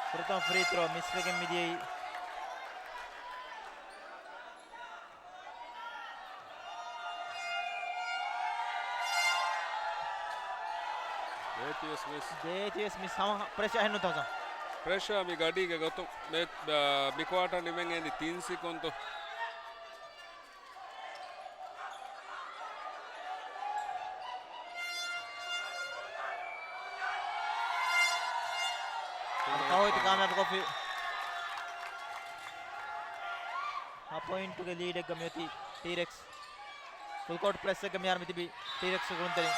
ފުރަތަމަ ފްރީ ތްރޯ މިސްވެގެން މިދިޔައީ. ދޭތިވެސް މިސް. ދޭތިވެސް މިސް ހަމަ ޕްރެޝާ އެހެންނުތޯ ހަސަން؟ ޕްރެޝާ މި ގަޑީގެ ގޮތުން މި، އާ، މި ކުއާޓާ ނިމެން އެނދި ތިން ސިކުންތު. ކަހޮތި ކާމިޔާބުކޮށްފި. ހަ ޕޮއިންޓުގެ ލީޑެއްގަ މިއޮތީ ޓީރެކްސް. ފުލް ކޯޓް ޕްރެސްއެއްގަ މިހާރު މިތިބީ ޓީރެކްސް ކުޅުންތެރިން.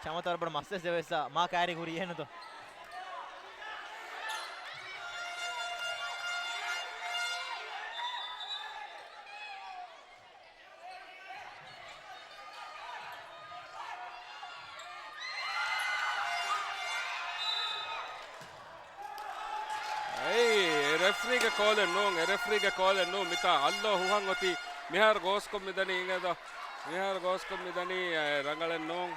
ޗަމަތަރ ބޮޑަށް މަސްވެސް ދެވެސް މާ ކައިރި ހުރީ އެހެންނުތޯ؟ އެއީ، އެ ރެފްރީގެ ކޯލެއް ނޫން، އެ ރެފްރީގެ ކޯލެއް ނޫން. މިތާ އައްލޯ ހުހަން އޮތީ. މިހާރު ގޯސްކޮށް މިދަނީ އިނގޭތޯ؟ މިހާރު ގޯސްކޮށް މިދަނީ އެ ރަނގަޅެއް ނޫން.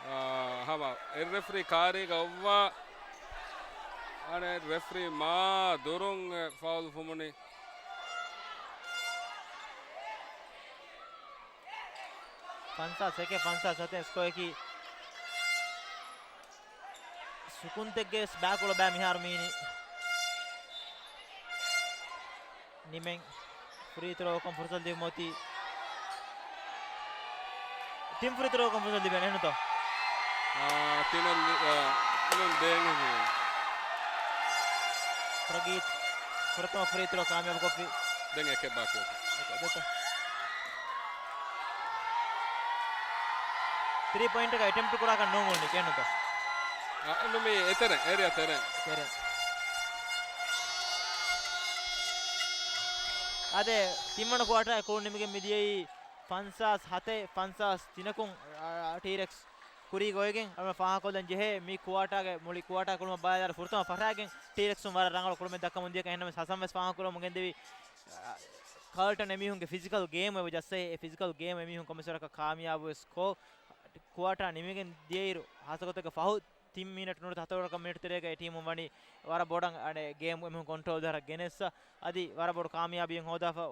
އާ، ހަމަ އެ ރެފްރީ ކާރީގަ އޮއްވާ. އަނެއް ރެފްރީ މާ ދުރުން އެ ފައުލް ފުމުނީ. ފަންސާސް އެކެއް ފަންސާސް ސަތެއް ސްކޯއަކީ ސުކުންތެއްގެ ވެސް ބާކުޅަ ބައި މިހާރު މީނި. ނިމެން ފްރީ ތްރޯކަން ފުރުސަތު ލިބުމަތީ. ތިން ފްރީ ތްރޯކަން ފުރުސަތު ލިބޭނެ ނޫންތޯ؟ އާ، ތިނަށް ލި-، އާ، ނޫން ދޭން ހެން. ޕްރަގީތް ފުރަތަމަ ފްރީ ތްރޯ ކާމިޔާބު ކޮށްފި. ދެން އެކެއް ބާކީ އޮތީ. އެކެއް ދެތަ؟ ތްރީ ޕޮއިންޓަކަށް އެޓެމްޕްޓް ކުރާކަށް ނޫން އުޅުނީ ކޭނުތަ؟ އަ، ނުމީ އެތެރެ، އޭރިއާ ތެރެ. ތެރެ. އާދެ، ތިންވަނަ ކުއާޓާ ކުޅުން ނިމިގެން މިދިޔައީ ފަންސާސް ހަތެއް ފަންސާސް ތިނަކުން، އާ، ޓީރެކްސް ކުރީގަ އޮވެގެން އަޅުގަނޑު ފާހަގަކޮށްލަން ޖެހޭ މި ކުއާޓާގެ މުޅި ކުއާޓާ ކުޅުމަށް ބަލާލާއިރު ފުރަތަމަ ފަށާގެން ޓީރެކްސުން ވަރަށް ރަނގަޅު ކުޅުމެއް ދައްކަމުން ދިޔަކަން. އެހެންނަމަވެސް ހަސަން ވެސް ފާހަގަކުރަމުން ގެންދެވި، އާ، ކާލްޓަން އެމީހުންގެ ފިޒިކަލް ގޭމް އެބަ ޖައްސައި، އެ ފިޒިކަލް ގޭމް އެމީހުން ކޮންމެސް ވަރަކަށް ކާމިޔާބުވެސް ކޮށް، ކުއާޓާ ނިމިގެން ދިޔައިރު ހާއްސަގޮތެއްގަ ފަހު ތިން މިނެޓް ނުވަތަ ހަތަރު ވަރަކަށް މިނެޓް ތެރޭގަ އެ ޓީމުން ވަނީ ވަރަށް ބޮޑަށް އަނެއް ގޭމް އެމީހުން ކޮންޓްރޯލް ދާރަށް ގެނެއްސަ، އަދި ވަރަށް ބޮޑު ކާމިޔާބީއެއް ހޯދާފަ،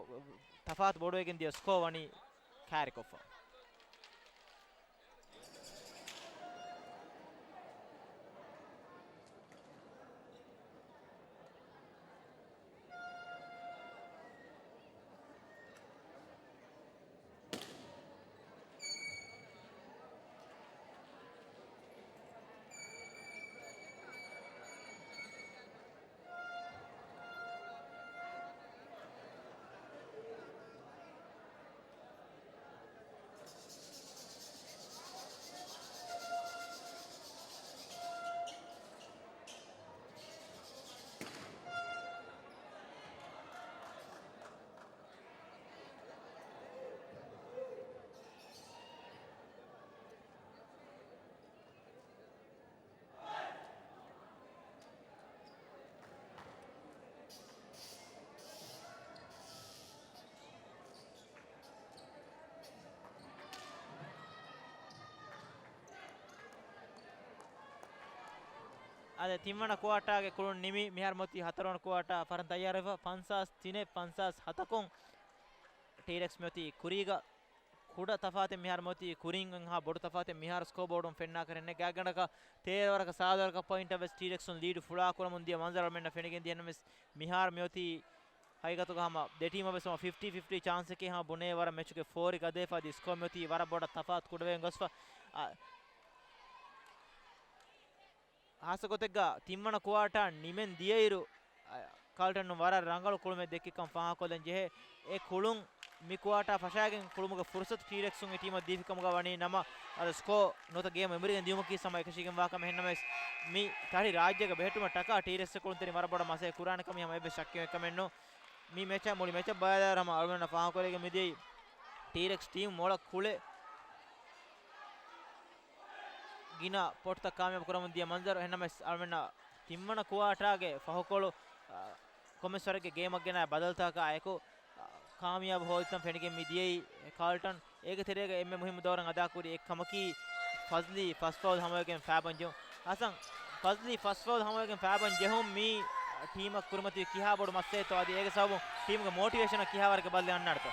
ތަފާތު ބޮޑުވެގެން ދިޔަ ސްކޯ ވަނީ ކައިރިކޮށްފަ. އަދި ތިންވަނަ ކުއާޓާގެ ކުޅުން ނިމި، މިހާރު މިއޮތީ ހަތަރުވަނަ ކުއާޓާ ފަހަރަށް ތައްޔާރުވެފަ. ފަންސާސް ތިނެއް، ފަންސާސް ހަތަކުން ޓީރެކްސް މިއޮތީ ކުރީގަ. ކުޑަ ތަފާތެއް މިހާރު މިއޮތީ ކުރިން، އެހާ ބޮޑު ތަފާތެއް މިހާރު ސްކޯބޯޑުން ފެންނާކަށް ނެތް. ގާތްގަނޑަކަށް ތޭރަ އޯވަރަކަށް ސާދަ އޯވަރަކަށް ޕޮއިންޓަށް ވެސް ޓީރެކްސުން ލީޑު ފުޅާ ކުރަމުން ދިޔަ މަންޒަރު އަޅުމެންނަށް ފެނިގެން ދިޔަ. އެހެންނަމަވެސް މިހާރު މިއޮތީ ހަގީގަތުގަ ހަމަ ދެ ޓީމަށް ވެސް ހަމަ ފިފްޓީ ފިފްޓީ ޗާންސެކޭ ހަމަ ބުނޭ ވަރަށް މެޗުގެ ފޯރި ގަދަވެފަ އަދި ސްކޯ މިއޮތީ ވަރަށް ބޮޑަށް ތަފާތު ކުޑަވެގެން ގޮސްފަ. އާ، ހާއްސަ ގޮތެއްގަ ތިންވަނަ ކުއާޓާ ނިމެން ދިޔައިރު، އަ، ކާލްޓަން ވަރަށް ރަނގަޅު ކުޅުމެއް ދެއްކިކަން ފާހަގަކޮށްލަން ޖެހޭ. އެ ކުޅުން މި ކުއާޓާ ފަށާގެން ކުޅުމުގެ ފުރުސަތު ޓީރެކްސުން އެ ޓީމަށް ދީފި ކަމުގަ ވަނީ ނަމަ، އަދި ސްކޯ ނުވަތަ ގޭމް އެނބުރިގެން ދިޔުމަކީ ހަމަ އެކަށީގެންވާ ކަމެއް. އެހެންނަމަވެސް މި ތަޅި ރާއްޖޭގަ ބެހެއްޓުމަށް ޓަކާ ޓީރެކްސް ކުޅުންތެރިން ވަރަށް ބޮޑަށް މަސައްކަތް ކުރާނެ ކަމީ ހަމަ އެއްވެސް ޝައްކެއް ކަމެއް ނޫން. މި މެޗަށް މުޅި މެޗަށް ބަލާލާއިރު ހަމަ އަޅުމެންނަށް ފާހަގަކުރެވިގެން މިދިޔައީ ޓީރެކްސް ޓީމް މޮޅަށް ކުޅެ ގިނަ ޕޮޓްތައް ކާމިޔާބު ކުރަމުން ދިޔަ މަންޒަރު. އެހެންނަމަވެސް އަޅުމެންނަށް ތިންވަނަ ކުއާޓާގެ ފަހުކޮޅު، އާ، ކޮންމެސް ވަރެއްގެ ގޭމަށް ގެނައި ބަދަލުތަކާ އެކު، އާ، ކާމިޔާބު ހޯދިތަން ފެނިގެން މި ދިޔައީ ކާލްޓަން. އޭގެ ތެރޭގަ އެންމެ މުހިއްމު ދައުރެއް އަދާކުރި އެއް ކަމަކީ، ފަޒްލީ ފަސް ފައުލް ހަމަވެގެން ފައިބަން ޖެހުން. ހަސަން، ފަޒްލީ ފަސް ފައުލް ހަމަވެގެން ފައިބަން ޖެހުން މީ ޓީމަށް ކުރިމަތިވި ކިހާ ބޮޑު މައްސަލައެއްތޯ އަދި އޭގެ ސަބަބުން ޓީމުގެ މޯޓިވޭޝަނަށް ކިހާވަރެއްގެ ބަދަލެއް އަންނާނެތޯ؟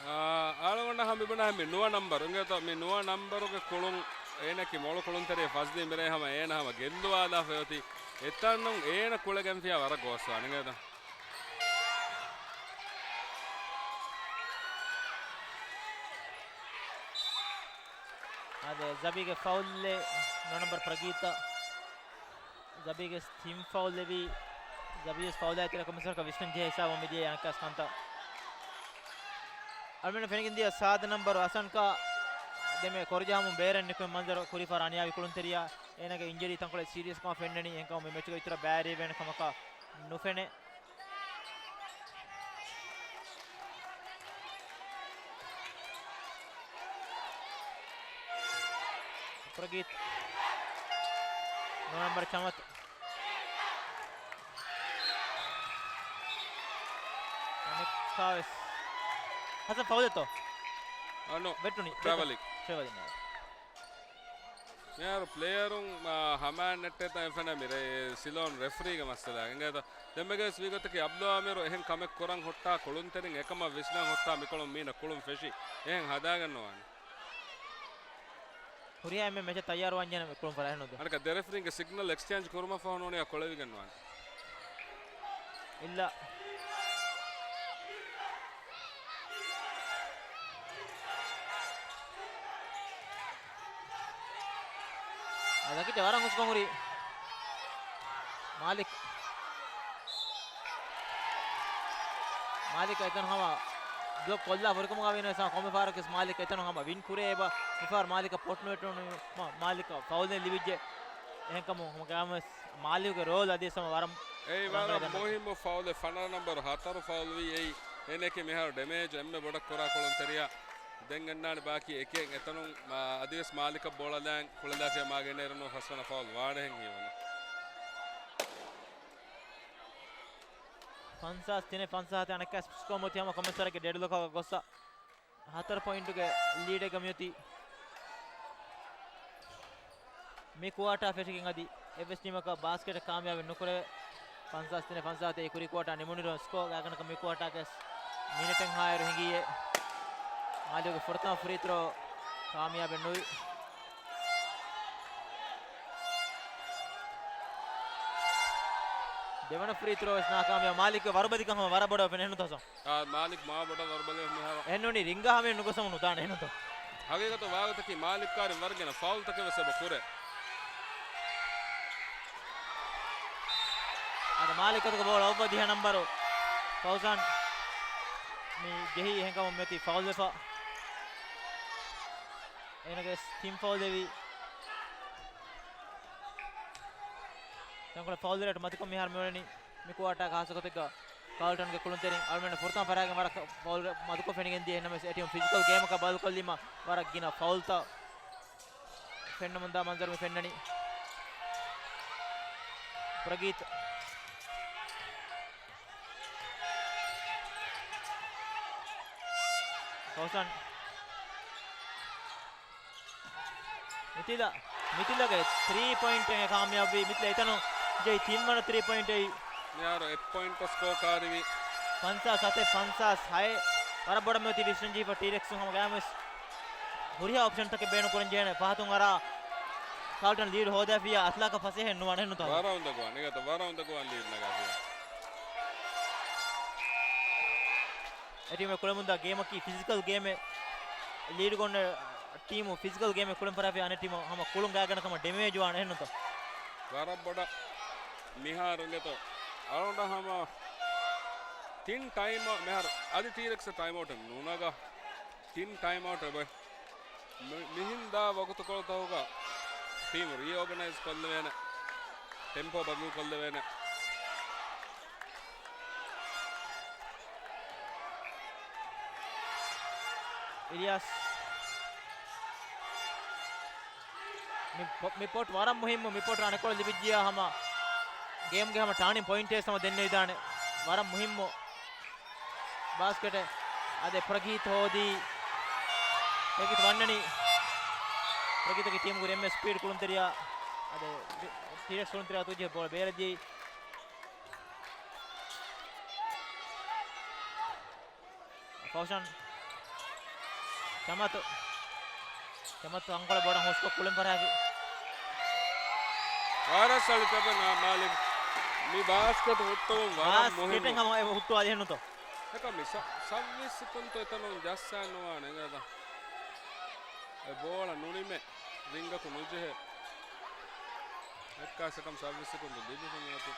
އާ، އަޅުގަނޑަށް ހަމަ މިބުނާ މި ނުވަ ނަންބަރު އިނގޭތޯ، މި ނުވަ ނަންބަރުގެ ކުޅުން އޭނަކީ މޮޅު ކުޅުންތެރި ފަޒްލީ މިރޭ ހަމަ އޭނަ ހަމަ ގެއްލުވާލާފައި އޮތީ. އެތަނުން އޭނަ ކުޅެގެންފިޔާ ވަރަށް ގޯސްވާނެ އިނގޭތޯ. އާދެ، ޒަބީގެ ފައުލްއެއް ނުވަ ނަންބަރު ޕްރަގީތަށް. ޒަބީގެ ތިން ފައުލް އެވީ، ޒަބީވެސް ފައުލާއި ތިރަ ކޮމިސަރަކަށް ވިސްނަން ޖެހޭ ހިސާބުން މިދިޔަ އަނެއްކާސް ކަންތައް. އަޅުމެންނަށް ފެނިގެން ދިޔަ ސާދަ ނަންބަރު އަސަންކާ ދެމެ ކޮރުޖަހަމުން ބޭރަށް ނިކުމެ މަންޒަރު ކުރިފަ ރަނިޔާވި ކުޅުންތެރިޔާ އޭނަގެ އިންޖަރީ ތަންކޮޅެއް ސީރިއަސްކަމަށް ފެންނަނީ. އެހެންކަމުން މި މެޗުގަ އިތުރަށް ބައިވެރިވެވޭނެ ކަމަކަށް ނުފެނޭ. ޕްރަގީތް. ނުވަ ނަންބަރު ޗަމަތު. އަނެއްކާވެސް. ހަސަން ފައުލެއްތޯ؟ އަންނޯ. ވެއްޓުނީ. ޓްރެވަލިން. ޓްރެވަލިން. މިހާރު ޕްލޭޔަރުން، އާ، ހަމައިން ނެއްޓޭތަން އެފަނަ މިރޭ ސިލޯން ރެފްރީގެ މައްސަލާ އިނގޭތަ؟ ދެންމެގެސް ވީގޮތަކީ އަބްދުލް އާމިރު އެހެން ކަމެއް ކުރަން ހުއްޓާ ކުޅުންތެރިން އެކަމަށް ވިސްނަން ހުއްޓާ މިކޮޅުން މީނަ ކުޅުން ފެށި އެހެން ހަދާގެން ނުވާނެ. ހުރިހާ އެންމެ މެޗަށް ތައްޔާރުވާން ޖެހޭނެ ކުޅުން ފަރާހެން ނުދޭ. އަނެކަ ދެ ރެފްރީންގެ ސިގްނަލް އެކްސްޗޭންޖް ކުރުމަށްފަހު ނޫނީ ކޮޅެވިގެން ނުވާނެ. އިއްލާ. އަދަކިތެ ވަރަށް ހުސްކޮށް ހުރި. މާލިކް. މާލިކަށް އެތަން ހަމަ ބްލޮކް ކޮށްލާ ފުރިކަމުގަ ވީނަމަވެސް ކޮންމެ ފަހަރަކުވެސް މާލިކް އެތަނުން ހަމަ ވިން ކުރޭ އެބަ މިފަހަރު މާލިކަށް ޕޮޓް ނުވެއްޓުނު މާ-، މާލިކަށް ފައުލެއް ލިބިއްޖެ. އެހެންކަމުން ހަމަ ގާމަސް މާލިކުގެ ރޯލް އަދިވެސް ހަމަ ވަރަށް އެއީ ވަރަށް ރަނގަޅު މުހިއްމު ފައުލެއް، ފަނަރަ ނަންބަރު ހަތަރު ފައުލް ވީ އެއީ. އޭނައަކީ މިހާރު ޑެމޭޖް އެންމެ ބޮޑަށް ކުރާ ކުޅުންތެރިޔާ. ދެން އަންނާނެ ބާކީ އެކެއް އެތަނުން، މާ، އަދިވެސް މާލިކަށް ބޯޅަލާން ކުޅެލާފިޔާ މާގެންނޭރުނު ފަސްވަނަ ފައުލް ވާނެހެން ހީވަނީ. ފަންސާސް ތިނެއް ފަންސާސް ހަތެއް އަނެއްކާ ސްކޯ މިއޮތީ ހަމަ ކޮމެސްވަރެއްގެ ޑެޑްލޮކަކަށް ގޮއްސަ ހަތަރު ޕޮއިންޓުގެ ލީޑެއްގަ މިއޮތީ. މި ކުއާޓާ ފެށިގެން އަދި އެއްވެސް ޓީމަކަށް ބާސްކެޓަށް ކާމިޔާބެއް ނުކުރެވޭ. ފަންސާސް ތިނެއް ފަންސާސް ހަތެއް ކުރީ ކުއާޓާ ނިމުނުއިރު ސްކޯ ގާތްގަނޑަކަށް މި ކުއާޓާގެ މިނެޓެއް ހާއިރު ހިނގިއްޔޭ. މާލިކުގެ ފުރަތަމަ ފްރީ ތްރޯ ކާމިޔާބެއް ނުވި. ދެވަނަ ފްރީ ތްރޯ ވެސް ނާކާމިޔާބު. މާލިކްގެ ވަރުބަލިކަން ހަމަ ވަރަށް ބޮޑަށް ފެނެ ނުތަސޯ. އާ، މާލިކް މާ ބޮޑަށް ވަރުބަލި މިހާރު. އެހެންނޫނީ ރިންގާ ހަމައެއް ނުގޮސް ނުދާނެ ނުތޯ. ހަގީގަތަށް ވާގޮތަކީ މާލިކް ކާރިން ވަރަށް ގިނަ ފައުލްތަކެއް ވެސް އެބަ ކުރޭ. އަދި މާލިކް އަތުގަ ބޯޅަ އޮއްވަ ދިހަ ނަންބަރު ފައުޒާން. މި ޖެހި އެހެންކަމުން މިއޮތީ ފައުލް ވެފަ. އޭނަގެ ތިން ފައުލް އެވީ. ތަންކޮޅެއް ފައުލް ރޭޓް މަތިކޮށް މިހާރު މިއުޅެނީ މި ކުއާޓާގެ ހާއްސަ ގޮތެއްގަ ކާލްޓަންގެ ކުޅުންތެރިން އަޅުމެންނަށް ފުރަތަމަ ފަށާގެން ވަރަށް ފައުލް ރޭޓް މަތިކޮށް ފެނިގެން ދިޔަ. އެހެންނަމަވެސް އެ ޓީމު ފިޒިކަލް ގޭމަކަށް ބަދަލުކޮށްލީމަ ވަރަށް ގިނަ ފައުލްތައް ފެންނަމުންދާ މަންޒަރު މި ފެންނަނީ. ޕްރަގީތް. ކޮސަން. މިތިލަ، މިތިލަގެ ތްރީ ޕޮއިންޓެއް ކާމިޔާބުވީ. މިތިލަ އެތަނުން ޖެއި ތިންވަނަ ތްރީ ޕޮއިންޓެއް. މިހާރު އެއް ޕޮއިންޓަށް ސްކޯ ކާރިވި. ފަންސާސް ހަތެއް ފަންސާސް ހައެއް. ވަރަށް ބޮޑަށް މިއޮތީ ވިސްނަން ޖެހިފަ ޓީރެކްސުން ހަމަ ގަޔާމުވެސް ހުރިހާ އޮޕްޝަންތަކެއް ބޭނުން ކުރަން ޖެހޭނެ. ފަހަތުން އަރާ ކާލްޓަން ލީޑް ހޯދާފިއްޔާ އަތްލާކަށް ފަސޭހައެއް ނުވާނެ ނުތަ؟ ވަރަށް އުނދަގޫވާނެ ނިގަތަ، ވަރަށް އުނދަގޫވާނެ ލީޑް ނަގާފިއްޔާ. އެ ޓީމު ކުޅެމުންދާ ގޭމަކީ ފިޒިކަލް ގޭމެއް. ލީޑް ގޮންނަ ޓީމު ފިޒިކަލް ގޭމެއް ކުޅެން ފަރާފި އަނެއް ޓީމު ހަމަ ކުޅުން ގާގަނޑަކަމަށް ޑެމޭޖް ވާނެ ނުތަ؟ ވަރަށް ބޮޑަށް މިހާރު އިނގޭތޯ. އަޅުގަނޑަށް ހަމަ ތިން ޓައިމް އަ-، މިހާރު އަދި ޓީރެކްސް ޓައިމް އައުޓެއް ނުނަގާ. ތިން ޓައިމް އައުޓް އެބަ މި-، މިހިންދާ ވަގުތުކޮޅުތަކުގަ ޓީމު ރީއޯގަނައިޒް ކޮށްލެވޭނެ، ޓެމްޕޯ ބަދަލު ކޮށްލެވޭނެ. އިލްޔާސް، މި ޕޮ-، މި ޕޮޓް ވަރަށް މުހިއްމު. މި ޕޮޓް އަނެކޮޅު ލިބިއްޖިޔާ ހަމަ ގޭމްގެ ހަމަ ޓާނިން ޕޮއިންޓެއް ހަމަ ދެންނެވިދާނެ. ވަރަށް މުހިއްމު ބާސްކެޓެއް. އަދެ ޕްރަގީތް ހޯދީ. ޕްރަގީތް ވަންނަނީ. ޕްރަގީތަކީ ޓީމުގެ އެންމެ ސްޕީޑް ކުޅުންތެރިޔާ. އަދެ ޓީރެކްސް ކުޅުންތެރިޔާ ތުޖެ ބޯޅަ ބޭރަށް ދިޔައީ. ފައުޝަން. ކެމަތު. ކެމަތު އަންކޮޅެއް ބޮޑަށް ހުސްކޮށް ކުޅެން ފަރާތި. ވަރަށް ސަޅި ތެބެން މާލެ. މި ބާސްކެޓް ހުއްޓުވުން ވަރަށް ބާސްކެޓެއް މުހިއްމު. ހަމަ އެ ހުއްޓުވާ ޖެހެންނުތޯ؟ އެކަމި ސަ-، ސައްވީސް ސިކުންތު އެތަނުން ޖައްސާ ނުވާނެ އެނގޭތަ؟ އެ ބޯޅަ ނުނިމެ ރިންގަކު ނުޖެހޭ. އެއްކާސް އެކަމް ސައްވީސް ސިކުންތު ލިބިފަ މިއޮތީ.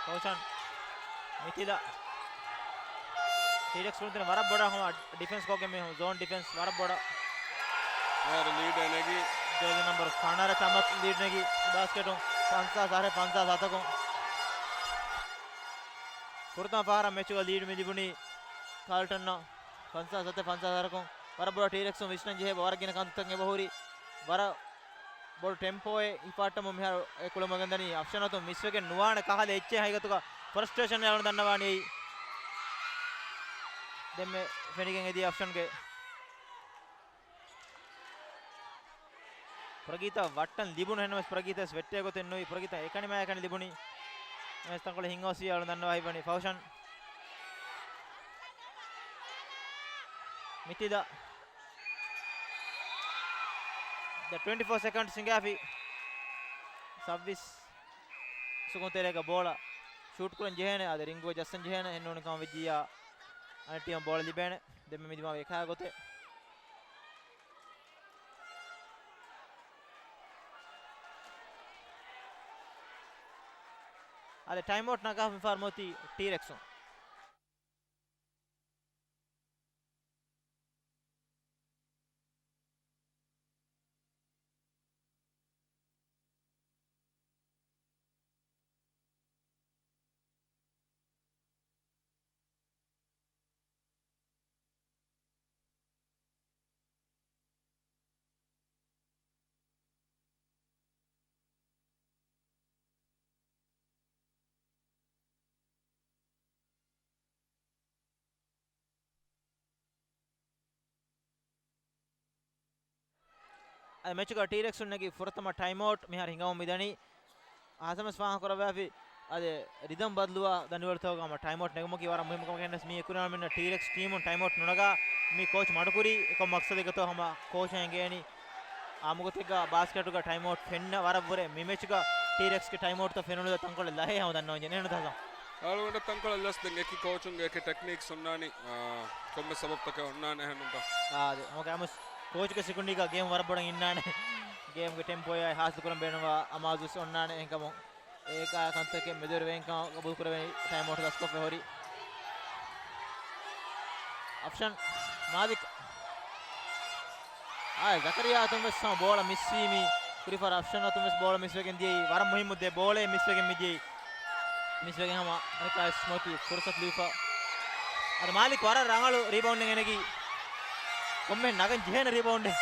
ކޯޗަން މިތިލަ. ޓީރެކްސް ކުޅުންތެރިން ވަރަށް ބޮޑަށް ހަމަ ޑިފެންސް ކޮށްގެން މި ޒޯން ޑިފެންސް ވަރަށް ބޮޑަށް. އޭރު ލީޑް ނެގި. ޖާޒީ ނަމްބަރު ފަނަރަ ކަމަތު ލީޑް ނެގި ބާސްކެޓުން ފަންސާސް އަހަރެއް ފަންސާސް ހަތަކުން. ފުރަތަމަ ފަހަރަށް މެޗުގަ ލީޑް މި ލިބުނީ ކާލްޓަންއަށް ފަންސާސް ސަތެއް ފަންސާސް ހަތަކުން. ވަރަށް ބޮޑަށް ޓީރެކްސުން ވިސްނަން ޖެހޭ ވަރަށް ގިނަ ކަންތައްތައް އެބަހުރި. ވަރަށް ބޮޑު ޓެމްޕޯއެއް ހިފާއްޓަމުން މިހާރު އެ ކުޅަމުގެން ދަނީ އަފްޝަން އަތުން މިސްވެގެން ނުވާނެ ކަހަލަ އެއްޗެއް ހަގީގަތުގަ ފަރަސްޓްރޭޝަން އަޅުން ދަންނަވާނީ އެއީ. ދެންމެ ފެނިގެން އެދި އަފްޝަންގެ ޕްރަގީތަށް ވައްޓަން ލިބުނު ހެންނަމަސް ޕްރަގީތަ ވެއްޓޭ ގޮތެއް ނުވި ޕްރަގީތަ އެކަނި މާ އެކަނި ލިބުނީ. އެސް ތަންކޮޅެއް ހިނގަވަސްވި އަޅުން ދަންނަވާ ހިބަނީ ފައުޝަން. މިތިލަ. ދަ ޓްވެންޓީ ފޯ ސެކަންޑް ހިނގާފި. ސައްވީސް ސިކުންތެރޭގަ ބޯޅަ ޝޫޓް ކުރަން ޖެހޭނެ. އާދެ ރިންގުގަ ޖައްސަން ޖެހޭނެ. އެންނޫނިކަމަށް ވެއްޖިއްޔާ އަނެއް ޓީމަށް ބޯޅަ ލިބޭނެ. ދެންމެ މިދިމާވި އެކާ ގޮތެއް. އާދެ ޓައިމް އައުޓް ނަގާފަ މިފަހަރު މިއޮތީ ޓީރެކްސުން. އަދި މެޗުގަ ޓީރެކްސުން ނެގި ފުރަތަމަ ޓައިމް އައުޓް މިހާރު ހިނގަމުން މިދަނީ. އަހަސަމެސް ފާހަގަކުރައްވާފި އަދި ރިދަމް ބަދަލުވާ ދަނޑިވަޅުތަކުގަ ހަމަ ޓައިމް އައުޓް ނެގުމަކީ ވަރަށް މުހިއްމު ކަމެއް. އެހެންނަމަވެސް މި އެކުނި އަޅުމެންނަށް ޓީރެކްސް ޓީމުން ޓައިމް އައުޓް ނުނަގާ މި ކޯޗް މަޑުކުރީ އެކަމު މަގްސަދެއްގަތޯ ހަމަ ކޯޗަށް އެނގޭނީ. އާއްމުގޮތެއްގަ ބާސްކެޓުގަ ޓައިމް އައުޓް ފެންނަ ވަރަށްވުރެ މި މެޗުގަ ޓީރެކްސްގެ ޓައިމް އައުޓްތައް ފެނުނުދާ ތަންކޮޅެއް ލަހޭ ހަމަ ދަންނަވަން ޖެހޭނެ ތާސަ. އަޅުގަނޑަށް ތަންކޮޅެއް ލަސް ދެން އެކި ކޯޗުންގެ އެކި ޓެކްނީކްސް އޮންނާނީ، އާ، ކޮންމެ ސަބަބުތަކެއް އޮންނާނެ އެހެންނުންތަ؟ އާ، އާދެ، ހަމަ ގައިމުސް ކޯޗުގެ ސިކުނޑީގަ ގޭމް ވަރަށް ބޮޑަށް އިންނާނެ. ގޭމްގެ ޓެމްޕޯއާއި ހާސިލް ކުރަން ބޭނުންވާ އަމާޒުވެސް އޮންނާނެ. އެހެންކަމުން އެކާ ކަންތަކެއް މެދުވެރިވެގެންކަމަށް ގަބޫލުކުރެވެނީ ޓައިމް އައުޓް ލަސްކޮށްފަ ހުރި. އަފްޝަން މާލިކް. އާ، ޒަކަރިޔާ އަތުން ވެސް ހަމަ ބޯޅަ މިސްވީ މި ކުރިފަރ އަފްޝަން އަތުން ވެސް ބޯޅަ މިސްވެގެން ދިޔައީ. ވަރަށް މުހިއްމު ދެ ބޯޅައެއް މިސްވެގެން މިދިޔައީ. މިސްވެގެން ހަމަ އަނެކާވެސް މޮތި ފުރުސަތު ލިބިފަ. އަދި މާލިކް ވަރަށް ރަނގަޅު ރީބައުންޑެއް އެނެގީ. ކޮންމެ ނަގަން ޖެހޭނެ ރީބައުންޑެއް.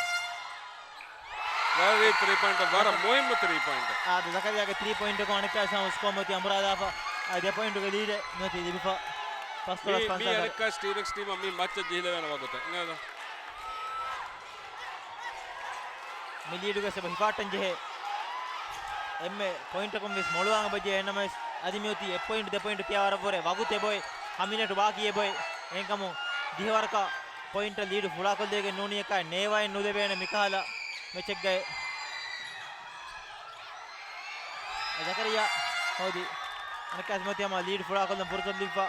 ވަރަށް ރީތި ތްރީ ޕޮއިންޓަށް، ވަރަށް މުހިއްމު ތްރީ ޕޮއިންޓެއް. އާދެ، ޒަކަރިޔާގެ ތްރީ ޕޮއިންޓަކުން އަނެއްކާ ސަމް ސްކޯ މޮތި އަނބުރާދާފަ. އާ، ދެ ޕޮއިންޓުގެ ލީޑެއް މޮތި ލިބިފަ. ފަސްދޮޅަސް މީ، މީ ފަންސާސް. އަނެއްކާ ޓީރެކްސް ޓީމަށް މީ މައްޗަށް ޖެހިލެވޭނެ ވަގުތެއް. އިނގޭތަ؟ މި ލީޑުގެ ސަބަ ހިފާއްޓަން ޖެހޭ. އެންމެ ޕޮއިންޓަކުން ވެސް މޮޅުވާން އެބަޖެހޭ. އެންނަމަވެސް އަދި މިއޮތީ އެއް ޕޮއިންޓް ދެ ޕޮއިންޓް ކިޔާ ވަރަށްވުރެ ވަގުތު އެބޮތް. ހަ މިނެޓު ބާކީ އެބޮތް. އެހެންކަމުން ދިހަ ވަރަކަށް ޕޮއިންޓަށް ލީޑު ފުޅާކޮށްލެވިގެން ނޫނީ އެކާ ނޭވާއެއް ނުލެވޭނެ މިކަހަލަ މެޗެއްގައި. ޒަކަރިޔާ ހޯދި. އަނެއްކާސް މިއޮތީ ހަމަ ލީޑް ފުޅާކޮށްލަން ފުރުސަތު ލިބިފަ.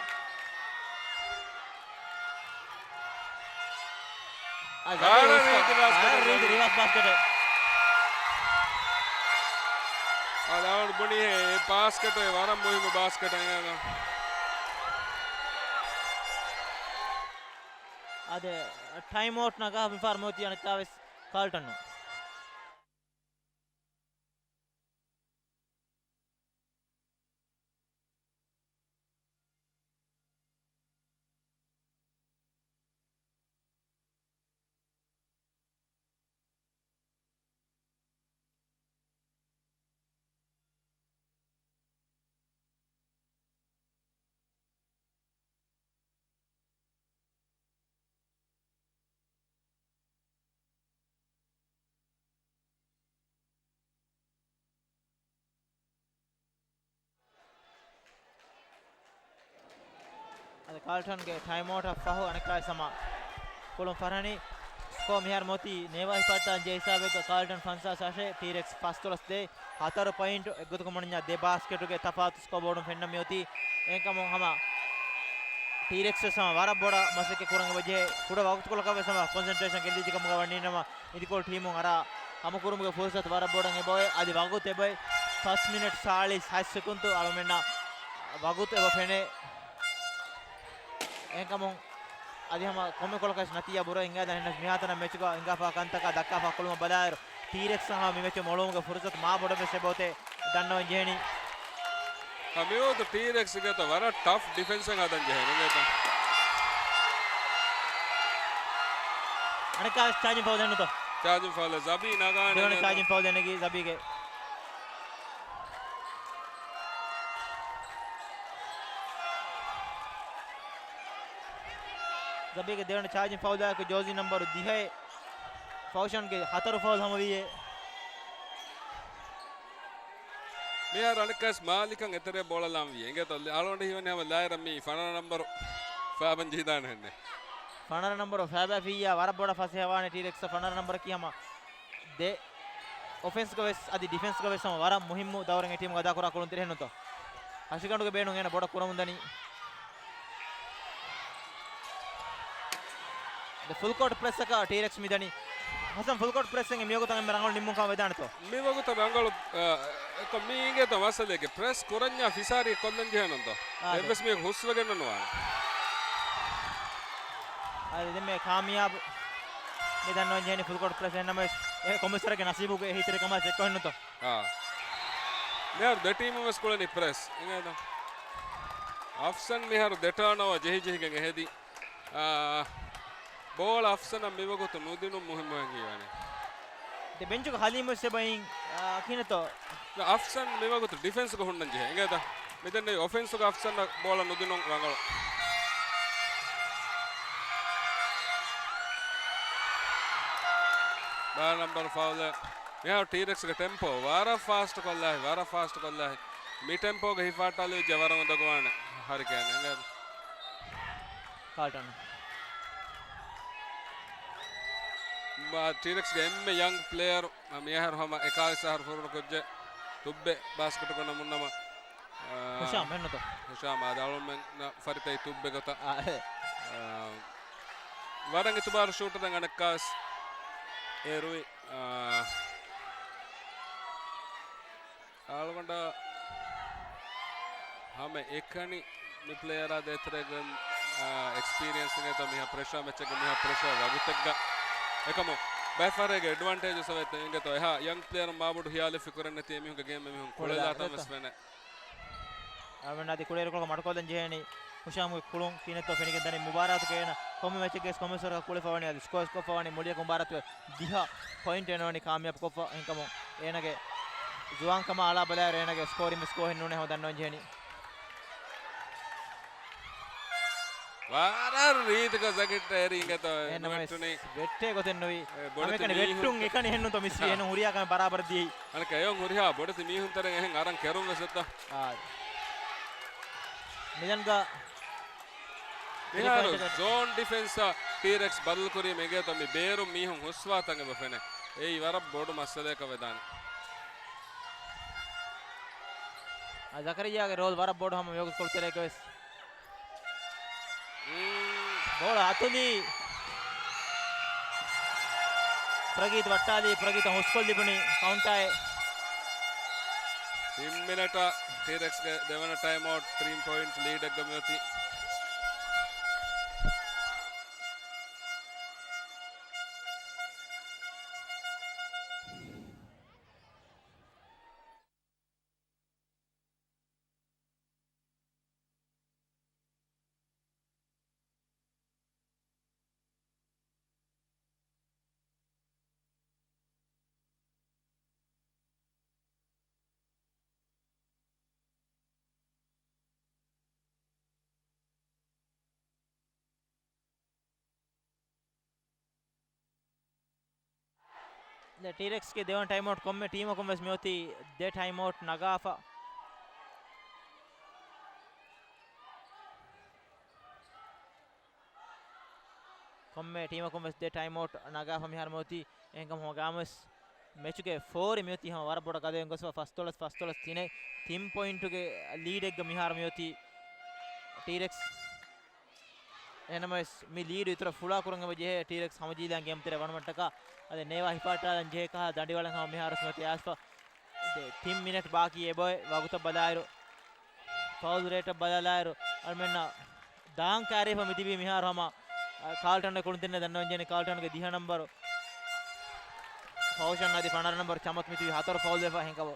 އާ، ވަރަށް ރީތި ބާސްކެޓެއް. ވަރަށް ރީތި ރިވާސް ބާސްކެޓެއް. އާ، ދާވަން ބުނީ އެ ބާސްކެޓެއް ވަރަށް މުހިއްމު ބާސްކެޓެއް އެނގޭ. އާދެ، ޓައިމް އައުޓް ނަގާ މިފަހަރު މިއޮތީ އަނެއްކާވެސް ކާލްޓަން. އަދި ކާލްޓަންގެ ޓައިމް އައުޓަށް ފަހު އަނެއްކާވެސް ހަމަ ކުޅުން ފަށަނީ. ސްކޯ މިހާރު މިއޮތީ ނޭވާ ހިފައްޓާން ޖެހޭ ހިސާބެއްގަ ކާލްޓަން ފަންސާސް އަށެއް، ޓީރެކްސް ފަސްދޮޅަސް ދޭއް. ހަތަރު ޕޮއިންޓް އެއްގޮތަކަށް މޮޅަށް ދެ ބާސްކެޓުގެ ތަފާތު ސްކޯބޯޑުން ފެންނަ މިއޮތީ. އެހެންކަމުން ހަމަ ޓީރެކްސް ވެސް ހަމަ ވަރަށް ބޮޑަށް މަސައްކަތް ކުރަން އެބަޖެހޭ. ކުޑަ ވަގުތުކޮޅަކަށް ވެސް ހަމަ ކޮންސެންޓްރޭޝަން ގެއްލިއްޖެ ކަމުގަ ވަނީ ނަމަ، އިދިކޮޅު ޓީމުން އަރާ ހަމަކުރުމުގެ ފުރުސަތު ވަރަށް ބޮޑަށް އެބައޮތް. އަދި ވަގުތު އެބައޮތް ފަސް މިނެޓް ސާޅީސް ހަތް ސެކުންތު އަޅުމެންނަށް ވަގުތު އެބަ ފެނޭ. އެހެންކަމުން އަދި ހަމަ ކޮންމެ ކޮޅަކަށް ނަތީޖާ ބުރަ އިނގާދާނެ. އެހެނަސް މިހާތަނަށް މެޗުގަ ހިނގާފާ ކަންތަކާ ދައްކާފާ ކުޅުމަށް ބަލާއިރު، ޓީރެކްސް ހަމަ މި މެޗު މޮޅުވުމުގެ ފުރުސަތު މާ ބޮޑަށް ވެސް އެބައޮތޭ ދަންނަވަން ޖެހެނީ. މިވަގުތު ޓީރެކްސް ގޭތަ ވަރަށް ޓަފް ޑިފެންސެއް ހަދަން ޖެހޭ ނުގޭތަ؟ އަނެއްކާވެސް ޗާޖިން ފައުލް ދެންނުތޯ؟ ޗާޖިން ފައުލް ޒަބީ ނަގާނެ. ދެވަނަ ޗާޖިން ފައުލް ދެންނެގީ ޒަބީގެ. ޒަބީގެ ދެވަނަ ޗާޖިން ފައުލާއެކު ޖާޒީ ނަންބަރު ދިހައެއް ފައުޝަންގެ ހަތަރު ފައުލް ހަމަވީއޭ. މިހާރު އަނެއްކާސް މާލިކަށް އެތެރެ ބޯޅަ ލާންވީ. އެނގޭތޯ އަޅުގަނޑު ހީވަނީ ހަމަ ލާއިރަށް މީ ފަނަރަ ނަންބަރު ފައިބަން ޖީދާނެ ހެންނެ. ފަނަރަ ނަންބަރު ފައިބައިފިއްޔާ ވަރަށް ބޮޑަށް ފަސޭހަވާނެ ޓީރެކްސް ފަނަރަ ނަންބަރަކީ ހަމަ ދެ އޮފެންސްގަ ވެސް އަދި ޑިފެންސްގަ ވެސް ހަމަ ވަރަށް މުހިއްމު ދައުރެއް އެ ޓީމުގަ އަދާކުރާ ކުޅުންތެރި ހެންނުތޯ؟ ހަށިގަނޑުގެ ބޭނުން އޭނަ ބޮޑަށް ކުރަމުންދަނީ. ދެ ފުލް ކޯޓް ޕްރެސްއަކަށް ޓީރެކްސް މިދަނީ. ހަސަން ފުލް ކޯޓް ޕްރެސްއިން މިވަގުތަށް އެންމެ ރަނގަޅު ނިންމުން ކަމަށް ވެދާނެތޯ؟ މިވަގުތަށް ރަނގަޅު، އަ، އެކަ މީ އިނގޭތޯ މައްސަލައެކެ ޕްރެސް ކުރަންޏާ ފިސާރި ކޮށްލަން ޖެހޭނަންތޯ؟ އާ، އެއްވެސް މީހަކު ހުސްވެގެން ނުވާނެ. އާ، ދެންމެ ކާމިޔާބު މި ދަންނަވަން ޖެހެނީ ފުލް ކޯޓް ޕްރެސް އެހެންނަމަވެސް އެ ކޮމިސަރގެ ނަސީބުގެ އެހީތެރިކަމާ ޗެކްކޮށްނުތޯ؟ އާ. މިހާރު ދެ ޓީމުން ވެސް ކުޅެނީ ޕްރެސް. އިނގޭތޯ؟ އަފްސަން މިހާރު ދެ ޓާންއޯވާ ޖެހިޖެހިގެން އެހެދި. އާ، ބޯޅަ އަފްސަނަށް މިވަގުތު ނުދިނުން މުހިއްމުވެގެން ހީވަނީ. ދެ ބެންޗުގަ ހަލީމު ވެސް އެބައިން، އާ، ކިހިނެއްތޯ؟ އަފްސަން މިވަގުތު ޑިފެންސްގަ ހުންނަން ޖެހޭ. އިނގޭތަ؟ މިދެންނެވި އޮފެންސުގަ އަފްސަންއަށް ބޯޅަ ނުދިނުން ރަނގަޅު. ބާރަ ނަންބަރު ފައުލެއް. މިހާރު ޓީރެކްސްގެ ޓެމްޕޯ ވަރަށް ފާސްޓް ކޮށްލާހި، ވަރަށް ފާސްޓް ކޮށްލާހި. މި ޓެމްޕޯގަ ހިފާއްޓާލެވިއްޖެ ވަރަށް އުނދަގޫވާނެ ހަރިކޭން. އިނގޭތަ؟ ކާލްޓަން. މާ ޓީރެކްސްގެ އެންމެ ޔަންގް ޕްލޭޔަރު، މިއަހަރު ހަމަ އެކާވީސް އަހަރު ފުރުނު ކުއްޖެއް ތުއްބެ ބާސްކެޓުގަ ނަމުންނަމަ، އާ، ހުޝާމް ހެންނުތޯ؟ ހުޝާމް އާދެ އަޅުމެންނަށް ފަރިތައް ތުއްބެ ގޮތަށް. އާ، އެ. އާ، ވަރަށް އިތުބާރު ޝޫޓަރެއް އަނެއްކާވެސް އޭރުވި، އާ، އަޅުގަނޑަށް ހަމަ އެކަނި މި ޕްލޭޔަރާ ދޭތެރޭގެން، އާ، އެކްސްޕީރިއަންސް އިނގޭތޯ މިހާ ޕްރެޝާ މެޗެއްގެ މިހާ ޕްރެޝާ ވަގުތެއްގަ އެކަމު ބައެއް ފަހަރެއްގެ އެޑްވާންޓޭޖު ސަވެތް އިނގޭތޯ އެހާ ޔަންގް ޕްލޭޔަރުން މާބޮޑު ހިޔާލެއް ފިކުރެއް ނެތި އެމީހުން ކުޅެލާތަން ވެސް ފެނޭ. އަޅުމެން އަދި ކުޅޭރުކޮޅަކު މަޑުކޮށްލަން ޖެހޭނީ ހުޝާމުގެ ކުޅުން ކިހިނެއްތޯ ފެނިގެން ދަނީ މުބާރާތުގަ އޭނަ ކޮންމެ މެޗެއްގެ ވެސް ކޮމެންސް ވަރަކަށް ކުޅެފަ ވަނީ އަދި ސްކޯ ސްކޯފަ ވަނީ މުޅިއަކު މުބާރާތުގެ ދިހަ ޕޮއިންޓް އޭނަ ވަނީ ކާމިޔާބު ކޮށްފަ އެހެންކަމުން އޭނަގެ ޒުވާންކަމާ އަޅާ ބަލާއިރު އޭނަގެ ސްކޯރިން ވެސް ކޯހެއް ނޫނޭ ހަމަ ދަންނަވަން ޖެހެނީ. ވަރަށް ރީތިކޮށް ޖެކެޓް އެރީ އިނގޭތޯ އެހެންނަމަވެސް ނުވެއްޓުނީ. ވެއްޓޭ ގޮތެއް ނުވި. އެ، ބޮޑެތި ހަމައެކަނި ވެއްޓުން މީހުން އެކަނި އެހެންނުތޯ މިސްވީ. އެހެން ހުރިހާ ކަމެއް ބަރާބަރަށް ދިޔައީ. އަނެކަ އެއޮން ހުރިހާ ބޮޑެތި މީހުން ތެރެއިން އެހެން އަރަން ކެރުން ވެސް އޮތްތޯ. އާ. މިލަންގަ މިހާރު ތިރި ޕޮއިންޓަކަށް ޒޯން ޑިފެންސަށް ޓީރެކްސް ބަދަލުކުރީމަ އިނގޭތޯ މި ބޭރުން މީހުން ހުސްވާތަން އެބަ ފެނޭ. އެއީ ވަރަށް ބޮޑު މައްސަލައަކަށް ވެދާނެ. އާ، ޒަކަރިއްޔާގެ ރޯލް ވަރަށް ބޮޑު ހަމަ މިވަގުތު ކުޅުންތެރިޔަކަށް ވެސް. ބޯޅަ އަތުލީ. ޕްރަގީތް ވައްޓާލީ، ޕްރަގީތަށް ހުސްކޮށް ލިބުނީ ކައުންޓާއެއް. ތިން މިނެޓަށް ޓީރެކްސްގެ ދެވަނަ ޓައިމްއައުޓް ތިން ޕޮއިންޓް ލީޑެއްގަ މިއޮތީ. ދެ ޓީރެކްސްގެ ދެވަނަ ޓައިމްއައުޓް ކޮންމެ ޓީމަކުން ވެސް މިއޮތީ ދެ ޓައިމްއައުޓް ނަގާފަ. ކޮންމެ ޓީމަކުން ވެސް ދެ ޓައިމްއައުޓް ނަގާފަ މިހާރު މިއޮތީ. އެހެންކަމުން ހަމަ ގާމުވެސް މެޗުގެ ފޯރި މިއޮތީ ހަމަ ވަރަށް ބޮޑަށް ގަދަވެގެން ގޮސްފަ ފަސްދޮޅަސް ފަސްދޮޅަސް ތިނެއް ތިން ޕޮއިންޓުގެ ލީޑެއްގަ މިހާރު މިއޮތީ ޓީރެކްސް. އެހެންނަމަވެސް، މި ލީޑު އިތުރަށް ފުޅާ ކުރަން އެބަ ޖެހޭ ޓީރެކްސް ހަމަޖީލައިން ގޭމް ތެރެ ވަނުމަށްޓަކާ. އަދި ނޭވާ ހިފާއްޓާލަން ޖެހޭ ކަހަލަ ދަނޑިވަޅެއް ހަމަ މިހާރު ސްމެތި އައިސްފަ. ދެ، ތިން މިނެޓް ބާކީ އެބައޮތް ވަގުތަށް ބަލާއިރު، ފައުލް ރޭޓަށް ބަލާލާއިރު، އަޅުމެންނަށް ދާން ކާރިފަ މިތިބީ މިހާރު ހަމަ، އަ، ކާލްޓަންގެ ކުޅުންތެރިންނަށް ދަންނަވަންޖެހެނީ ކާލްޓަންގެ ދިހަ ނަންބަރު ފައުޝަން އަދި ފަނަރަ ނަންބަރު ޗަމަތް މިތިބީ ހަތަރު ފައުލް ވެފަ ހިނގަވަ.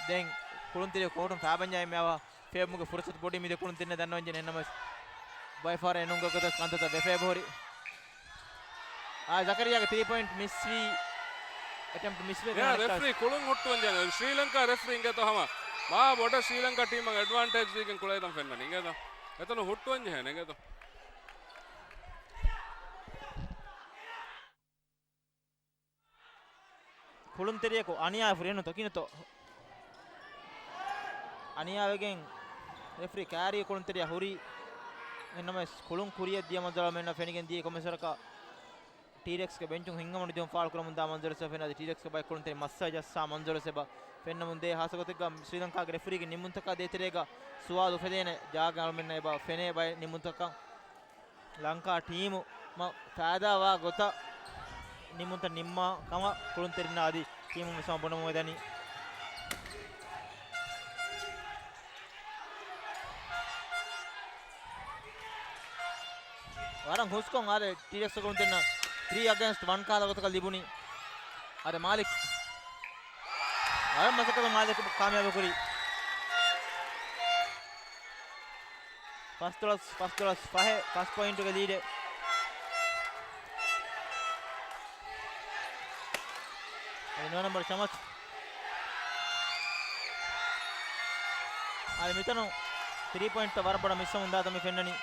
ދެން ކުޅުންތެރި ކޯޓުން ފައިބަންޏާ އެންމެ އަވަހަށް ފޭބުމުގެ ފުރުސަތު ބޮޑީ މިދެ ކުޅުންތެރިންނަށް ދަންނަވަންޖެހެނީ އެހެންނަމަވެސް، ބައެއް ފަހަރަށް އެނޫންގެ ގޮތަށް ކަންތައްތައް ވެފަ އެބަހުރި. އާ، ޒަކަރިޔާގެ ތިރީ ޕޮއިންޓް މިސްވީ، އެޓެމްޕްޓް މިސްވޭ މިހާރު ރެފްރީ ކުޅުން ހުއްޓުވަންޖެހޭ. ޝްރީލަންކާ ރެފްރީ އިނގޭތޯ ހަމަ މާ ބޮޑަށް ޝްރީލަންކާ ޓީމަށް އެޑްވާންޓޭޖް ދީގެން ކުޅައިދަން ފެންނަނީ އިނގޭތޯ. އެތަނުން ހުއްޓުވަންޖެހޭނެ އިނގޭތޯ. ކުޅުންތެރިޔަކު އަނިޔާ ފުރިހެނު ތޮކިނުތޯ. އަނިޔާވެގެން ރެފްރީ ކާރީ ކުޅުންތެރިޔާ ހުރީ. އެހެންނަމަވެސް، ކުޅުން ކުރިއަށް ދިޔަ މަންޒަރު މެންނަށް ފެނިގެން ދިޔަ ކޮމެސަރަކަށް ޓީރެކްސްގެ ބެންޗުން ހިނގަމުން ދިޔުން ފާޅު ކުރަމުން ދާ މަންޒަރު ސަ ފެން އަދި ޓީރެކްސްގެ ބައެއް ކުޅުންތެރި މައްސަ ޖައްސާ މަންޒަރު ސެބަ ފެންނަމުން ދޭ. ހާސަ ގޮތެއްގަ ޝްރީލަންކާގެ ރެފްރީގެ ނިންމުންތަކާ ދޭތެރޭގަ ސުވާލު އުފެދޭނެ ޖާގަ އަޅުމެންނަށް އެބަ ފެނޭ ބައެއް ނިންމުންތަކަށް. ލަންކާ ޓީމު މަ ފައިދާވާ ގޮތަށް ނިމުންތައް ނިންމާ ކަމަށް ކުޅުންތެރިންނާ އަދި ޓީމު މިސާ ބުނަމުން ވެދަނީ. ވަރަށް ހުސްކޮށް އާދެ ޓީރެކްސް ކުޅުންތެރިންނަށް ތްރީ އަގޭންސްޓް ވަން ކަހަލަ ގޮތަކަށް ލިބުނީ. އާދެ މާލިކް. ވަރަށް މަސައްކަތު މާލިކް ކާމިޔާބު ކުރީ. ފަސްދޮޅަސް، ފަސްދޮޅަސް ފަހެއް ފަސް ޕޮއިންޓުގެ ލީޑެއް. އަދި ނުވަ ނަންބަރު ޝަމަސް. އަދި މިތަނުން ތްރީ ޕޮއިންޓްތައް ވަރަށް ބޮޑަށް މިސްވަމުން ދާތަން މި ފެންނަނީ.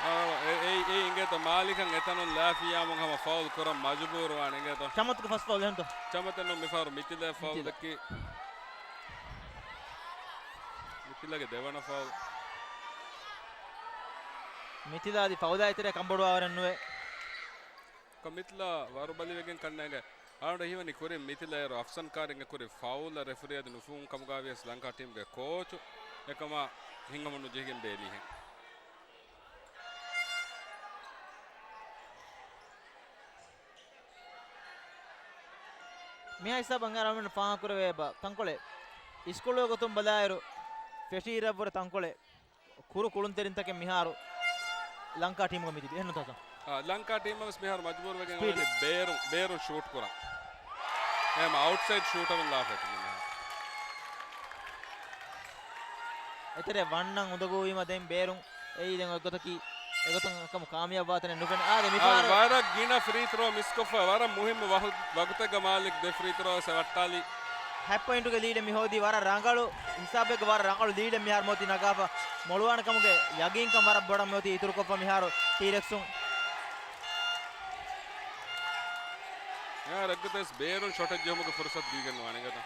އާ، އެ، އެ، އެ، އިނގޭތޯ މާލިކަށް އެތަނުން ލާފިޔާމުން ހަމަ ފައުލް ކުރަން މަޖުބޫރުވާނެ އިނގޭތޯ. ޗަމަތުގެ ފަސް ފައުލް އެހެންތޯ؟ ޗަމަތެއް ނޫން މިފަހަރު މިތިލަ ފައުލް މިތިލަ. ދެއްކި. މިތިލަގެ ދެވަނަ ފައުލް. މިތިލަ އަދި ފައުލާ އެތެރެ ކަންބޮޑުވާވަރެއް ނުވޭ. ކަ މިތިލަ ވަރުބަލިވެގެން ކަންނޭނގެ. އަޅުގަނޑަށް ހީވަނީ ކުރިން މިތިލައިރު އަފްސަން ކާރިންގެ ކުރި ފައުލަށް ރެފްރީ އަދި ނުފުހުން ކަމުގައިވިޔަސް ލަންކާ ޓީމްގެ ކޯޗު އެކަމާ ހިނގަމުން ނުޖެހިގެން ބޭނީހެން. މިހާ ހިސާބަށް އަޅުގަނޑު ފާހަގަކުރެވޭ ބަ، ތަންކޮޅެއް. އިސްކޮޅުގެ ގޮތުން ބަލާއިރު، ފެށިއިރަށްވުރެ ތަންކޮޅެއް. ކުރު ކުޅުންތެރިންތަކެއް މިހާރު ލަންކާ ޓީމުގަ މިތިބި. އެހެންނުތަ؟ އާ، ލަންކާ ޓީމަށް ވެސް މިހާރު މަޖުބޫރުވެގެން ސްޕީޑް. އޮވެނީ ބޭރުން، ބޭރުން ޝޫޓް ކުރަން. އެހެން އައުޓްސައިޑް ޝޫޓަރުން ލާފައިތި މިހާރު. އެތެރެ ވަންނަން އުނދަގޫވީމަ ދެން ބޭރުން އެއީ ދެން އޮތްގޮތަކީ އެގޮތުން އެކަމު ކާމިޔާބުވާތަނެއް ނުފެނޭ. އާދެ، އާ، މިފަހަރު ވަރަށް ގިނަ ފްރީ ތްރޯ މިސްކޮށްފަ، ވަރަށް މުހިއްމު ވަހު-، ވަގުތެއްގަ މާލިކް ދެ ފްރީ ތްރޯ ވެސް ވައްޓާލި. ހަތް ޕޮއިންޓުގެ ލީޑެއް މި ހޯދީ. ވަރަށް ރަނގަޅު ހިސާބެއްގަ ވަރަށް ރަނގަޅު ލީޑެއް މިހާރު މިއޮތީ ނަގާފަ. މޮޅުވާނެ ކަމުގެ ޔަގީންކަން ވަރަށް ބޮޑަށް މިއޮތީ އިތުރުކޮށްފަ މިހާރު ޓީރެކްސުން. އެއާ ރައްގަތަސް ބޭރުން ޝޮޓެއް ޖެހުމުގެ ފުރުސަތު ދީގެން ނުވާނެ ގަދަ.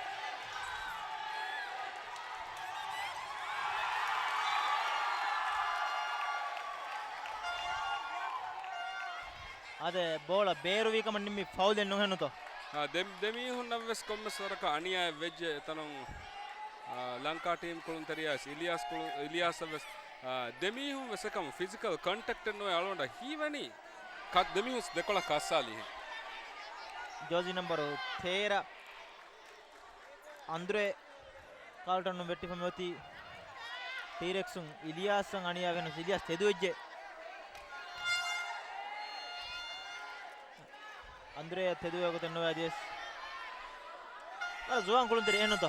އާދެ، ބޯޅަ ބޭރުވީ ކަމަށް ނިންމި ފައުލެއް ނުހެނުތޯ؟ އާ، ދެ-، ދެމީހުންނަށްވެސް ކޮންމެސް ވަރަކަށް އަނިޔާއެއް ވެއްޖެ އެތަނުން، އާ، ލަންކާ ޓީމް ކުޅުންތެރިޔާ ވެސް އިލިޔާސް ކުޅު-، އިލިޔާސަށް ވެސް، އާ، ދެމީހުން ވެސް އެކަމު ފިޒިކަލް ކޮންޓެކްޓެއް ނުވެ އަޅުގަނޑަށް ހީވަނީ ކަ-، ދެމީހުން ދެކޮޅަށް ކައްސާލީހެން. ޖާޒީ ނަމްބަރު ތޭރަ އަންދްރޭ ކާލްޓަނުން ވެއްޓިފަ މިއޮތީ ޓީރެކްސުން އިލިޔާސަށް އަނިޔާވެ ހެނަސް އިލިޔާސް ތެދުވެއްޖެ. އަންދްރޭ ތެދުވޭ ގޮތެއް ނުވޭ އަދިވެސް. ވަރަށް ޒުވާން ކުޅުންތެރި އެހެންނުތޯ؟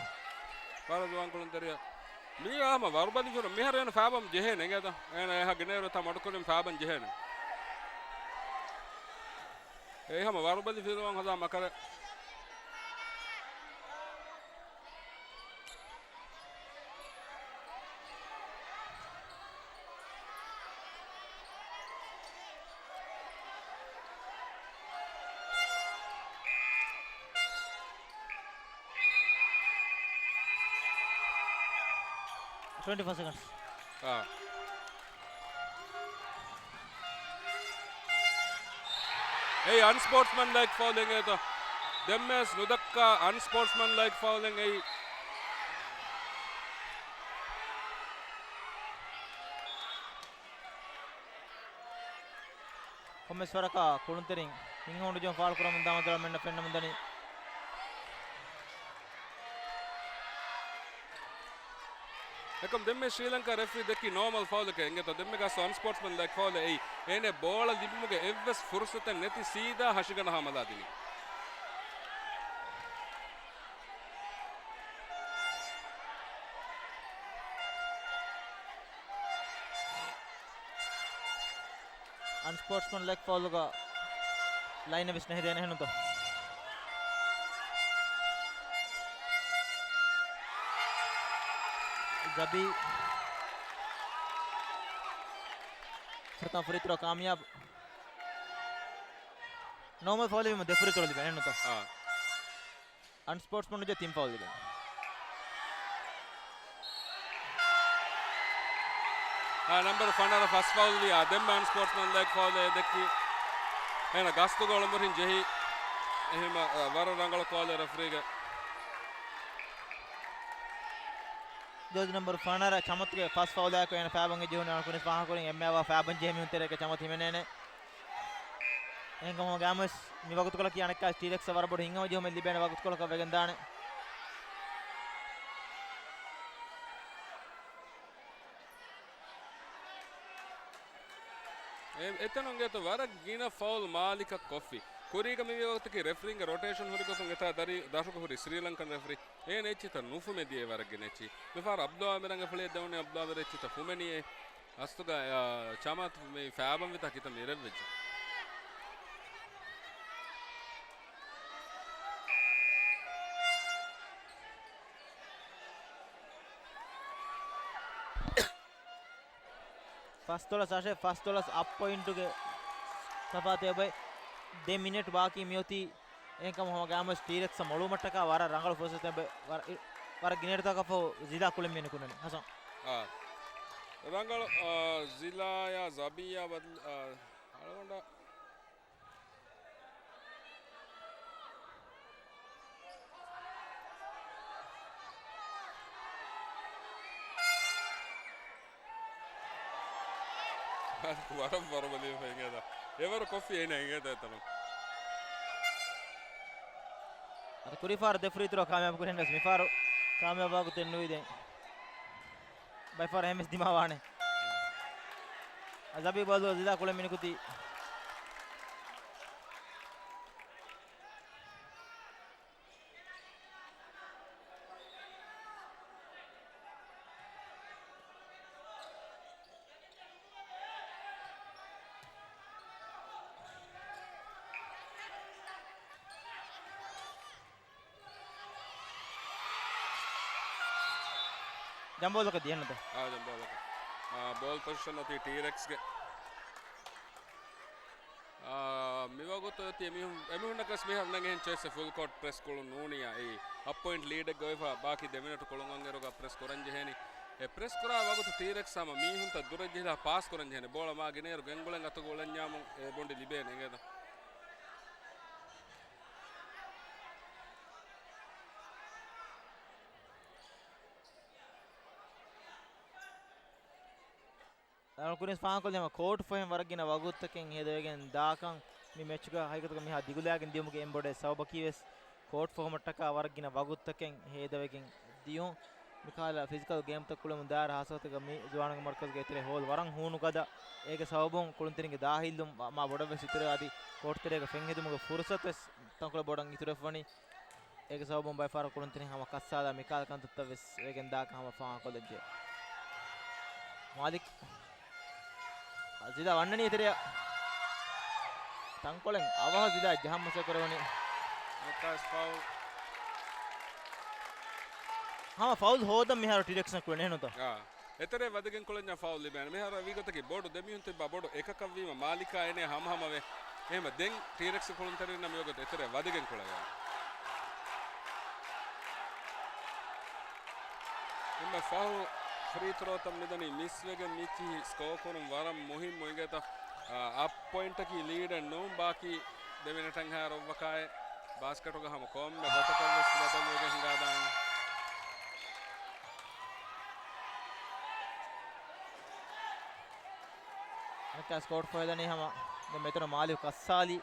ވަރަށް ޒުވާން ކުޅުންތެރިޔާ. މީ ހަމަ ވަރުބަލި ފިރު މިހާރު އޭނަ ފާބަން ޖެހޭނެ އިނގޭތަ؟ އޭނަ އެހާ ގިނައިރު ތާ މަޑުކުރިން ފާބަން ޖެހޭނެ. އެ ހަމަ ވަރުބަލި ފިލުވަން ހަދާ މަކަރެއް. ޓްވެންޓީ ފޯ ސެކަންޑްސް. އާ. އެއީ އަންސްޕޯޓްސްމަންލައިކް ފައުލެއް އިނގޭތޯ؟ ދެންމެވެސް ނުދައްކާ އަންސްޕޯޓްސްމަންލައިކް ފައުލެއް އެއީ. ކޮންމެސް ވަރަކަށް ކުޅުންތެރިން ހިތްހަމަނުޖެހުން ފާޅުކުރަމުން ދާމަތުރަށް މެންނަށް ފެންނަމުންދަނީ. އެކަމް ދެންމެ ޝްރީލަންކާ ރެފްރީ ދެއްކި ނޯމަލް ފައުލެކޭ އިނގޭތޯ؟ ދެންމެ ގާސް އަންސްޕޯޓްސްމަންލައިކް ފައުލެއް އެއީ. އޭނެ ބޯޅަ ލިބުމުގެ އެއްވެސް ފުރުސަތެއް ނެތި ސީދާ ހަށިގަނޑަށް ހަމަލާ ދިނީ. އަންސްޕޯޓްސްމަންލައިކް ފައުލުގަ ލައިނެއް ވެސް ނެހިދޭނެ ހެނުތޯ؟ ޒަބީ ފުރަތަމަ ފްރީ ތްރޯ ކާމިޔާބު. ނޯމަލް ފައުލެއް ވީމަ ދެ ފްރީ ތްރޯ ލިބޭނެ ނުތޯ؟ އާ. އަންސްޕޯޓްސްމަން ނުޖެ ތިން ފައުލް ލިބެން. އާ، ނަމްބަރު ފަނަރަ ފަސް ފައުލް ވިޔާ، ދެންމެ އަންސްޕޯޓްސްމަން ލައިކް ފައުލެއް ދެއްކި. އޭނަ ގަސްތުގަ އުޅުމުރިން ޖެހި. އެހެމަ، އާ، ވަރަށް ރަނގަޅު ކޯލެއް ރެފްރީގެ. ޖާޒީ ނަމްބަރު ފަނަރަ ޗަމަތުގެ ފަސް ފައުލާއެކު އޭނަ ފާބަން އެއްޖެހުނީ އަޅުން ކުރިން ފާހަގަކުރިން އެންމެ އަވަހަށް ފާބަން ޖެހޭ މީހުން ތެރޭގަ ޗަމަތު ހިމެނޭނެ. އެހެންކަމުން ގާމުސް މި ވަގުތުކޮޅަކީ އަނެއްކާ ޓީރެކްސް ވަރަށް ބޮޑު ހިތްހަމަޖެހުމެއް ލިބޭނެ ވަގުތުކޮޅަކަށް ވެގެންދާނެ. އެ-، އެތަނުން އެތަ ވަރަށް ގިނަ ފައުލް މާލިކަށް ކޮށްފި. ކުރީގަ މި ވަގުތަކީ ރެފްރީންގެ ރޮޓޭޝަން ހުރި ގޮތުން އެތާ ދަރި-، ދަށުގަ ހުރި ސްރީލަންކަން ރެފްރީ. އޭނަ އެއްޗިތައް ނުފުމެދިޔަ ވަރަށް ގިނަ އެއްޗި. މިފަހަރު އަބްދުލް އާމިރަށް އެފަޅި ދެވުނީ އަބްދުލް އާމިރަށް އެއްޗިތައް ފުމެނިއޭ. އަސްތުގަ، އާ، ޗަމާތު މި ފާބަން ވިތާ ކިތަން މި ރެއްވެއްޖެ. ފަސްދޮޅަސް އަށެއް، ފަސްދޮޅަސް އަށް ޕޮއިންޓުގެ ތަފާތެއް އެބައި. ދެ މިނެޓް ބާކީ މިއޮތީ. އެހެންކަމުން ހަމަ ގާމުސް ޓީރެކްސް މޮޅުވުމަށްޓަކާ ވަރަށް ރަނގަޅު ފުރުސަތެއް އެބައި. ވަރަށް، ވަރަށް ގިނައިރުތަކަށްފަހު ޒިލާ ކުޅެން މި ނިކުންނަނީ. ހަސަން. އާ. ރަނގަޅު، އާ، ޒިލާޔާ ޒަބީޔާ ބަދަލު، އާ، އަޅުގަނޑަށް ވަރަށް ވަރުބަލި ފެންގޭތަ. އެވަރު ކޮފީ އޭނަ އެނގޭތަ އެތަނު. އަދި ކުރީފާރު ދެ ފްރީ ތްރޯ ކާމިޔާބު ކުރިން ވެސް މިފާރު ކާމިޔާބު ވާގޮތެއް ނުވި ދެން. ބައިފާރު ހެމެސް ދިމާވާނެ. އަޒަބީ ބޯލް ޒިލާ ކުޅެ މިނިކުތީ. ޖަމްބޯލަކަށް ދިޔަންނަތަ؟ އާ، ޖަމްބޯލަކަށް. އާ، ބޯލް ޕޮޒިޝަން އޮތީ ޓީރެކްސްގެ. އާ، މިވަގުތު އޮތީ އެމީހުން، އެމީހުންނަކަސް މިހާރު ނަގެހެން ޗޮއިސް ފުލް ކޯޓް ޕްރެސް ކުޅުން ނޫނިއްޔާ. އެއީ ހަ ޕޮއިންޓް ލީޑެއްގަ އޮތްފަ ބާކީ ދެ މިނެޓު ކުޅުން އަންއިރުގަ ޕްރެސް ކުރަން ޖެހޭނީ. އެ ޕްރެސް ކުރާ ވަގުތު ޓީރެކްސް ހަމަ މީހުންތައް ދުރަށް ޖެހިލާ ޕާސް ކުރަން ޖެހޭނެ. ބޯޅަ މާ ގިނައިރު ގެންގުޅެން އަތުގަ އުޅެންޏާމުން އެ ބޮނޑި ލިބޭނެ އެނގޭތަ؟ އަޅުގަނޑު ކުރިން ފާހަގަކޮށްލީ ހަމަ ކޯޓް ފޮހެން ވަރަށް ގިނަ ވަގުތުތަކެއް ހޭދަވެގެން ދާކަން. މި މެޗުގަ ހަގީގަތުގަ މިހާ ދިގުލާގެން ދިޔުމުގެ އެން ބޮޑެތި ސަބަބަކީ ވެސް ކޯޓް ފޮހުމަށްޓަކާ ވަރަށް ގިނަ ވަގުތުތަކެއް ހޭދަވެގެން ދިޔުން. މިކަހަލަ ފިޒިކަލް ގޭމްތައް ކުޅެމުން ދާއިރު ހާއްސަ ގޮތެއްގަ މި ޒުވާނުންގެ މަރުކަޒުގެ އެތެރެ ހޯލް ވަރަށް ހޫނުގަދަ. އޭގެ ސަބަބުން ކުޅުންތެރިންގެ ދާހިލުން މާ ބޮޑަށް ވެސް އިތުރުވޭ. އަދި ކޯޓް ތެރޭގަ ފެންހެދުމުގެ ފުރުސަތު ވެސް ތަންކޮޅެއް ބޮޑަށް އިތުރުވެފަވަނީ. އޭގެ ސަބަބުން ބައެއް ފަހަރަށް ކުޅުންތެރިން ހަމަ ކައްސާލާ މިކަހަލަ ކަންތައްތައް ވެސް ވެގެން ދާކަން ހަމަ ފާހަގަކޮށްލަންޖެހޭ. މާލިކް ޒިދާ ވަންނަނީ އެތެރެއަށް. ތަންކޮޅެއް އަވަހަށް ޒިދާ ޖަހަން މަސައްކަތް ކުރެވުނީ. ނައްކާސް ފައުލް. ހަމަ ފައުލް ހޯދަން މިހާރު ޓީރެކްސް ކުޅެން ނުތޯ؟ އާ. އެތެރެ ވަދެގެން ކުޅެންޏާ ފައުލް ލިބޭނެ. މިހާރު ވީގޮތަކީ ބޮޑު ދެމީހުން ތިއްބާ ބޮޑު އެކަކަށްވީމަ މާލިކާ އޭނެ ހަމަހަމަވެ. އެހެމަ ދެން ޓީރެކްސް ކުޅުންތެރިންނަށް މިވަގުތު އެތެރެ ވަދެގެން ކުޅެވޭނެ. އެންމެ ފަހު ފްރީ ތްރޯތައް މިދަނީ މިސްވެގެން މިއްޗިހި ސްކޯ ކުރުން ވަރަށް މުހިއްމު އިނގޭތަ؟ އަ، އަށް ޕޮއިންޓަކީ ލީޑެއް ނޫން ބާކީ ދެ މިނެޓަށް ހާރުއްވަކާއެ ބާސްކެޓުގަ ހަމަ ކޮންމެ ގޮތަކަށްވެސް ބަދަލުވެގެން ހިނގާދާނެ. އަނެއްކާ ސްކޯޓް ފޮހެލަނީ ހަމަ ދެ މެތުނަ މާލި ކައްސާލި.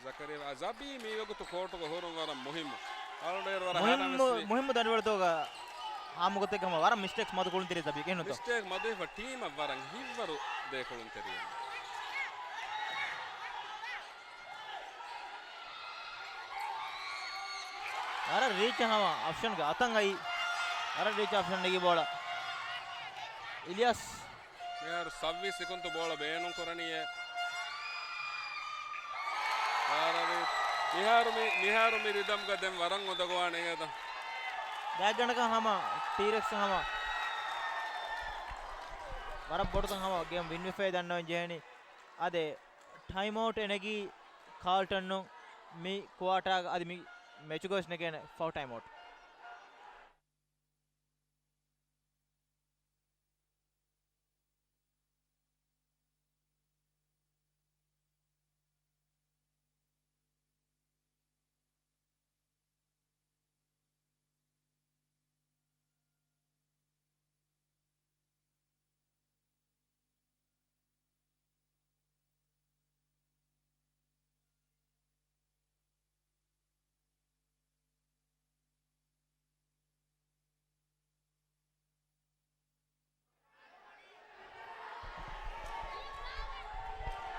ޒަކަރިޔާ ޒަބީ މިވަގުތު ކޯޓުގަ ހުރުން ވަރަށް މުހިއްމު. އަޅުގަނޑު ވަރަށް މުހިއްމު، ހާރަމެސް މި މުހިއްމު ދަނޑިވަޅުތޯގަ ހާމަގޮތެއްގަ ހަމަ ވަރަށް މިސްޓޭކްސް މަދު ކުޅުންތެރި ޒަބީ ކެހިނުތޯ؟ މިސްޓޭކް މަދުވެފަ ޓީމަށް ވަރަށް ހިތްވަރު ދޭ ކުޅުންތެރިއެއް. ވަރަށް ރީޗް ހަމަ އޮފްޝަންގެ އަތަށް އައީ. ވަރަށް ރީޗް އޮފްޝަން ނެގި ބޯޅަ. އިލްޔާސް. މިހާރު ސައްވީސް ސިކުންތު ބޯޅަ ބޭނުން ކުރަނީއޭ. ވަރަށް ރީ-، މިހާރު މި، މިހާރު މި ރިދަމްގަ ދެން ވަރަށް އުނދަގޫވާނެ އިނގޭތަ؟ ގާތްގަނޑަކަށް ހަމަ ޓީރެކްސް ހަމަ ވަރަށް ބޮޑުތަން ހަމަ ގޭމް ވިން ވެފައި ދަންނަވަން ޖެހެނީ. އާދެ، ޓައިމްއައުޓް އެ ނެގީ ކާލްޓަނުން މި ކުއާޓާގަ އަދި މި މެޗުގަވެސް ނެގޭނެ ފަހު ޓައިމްއައުޓް.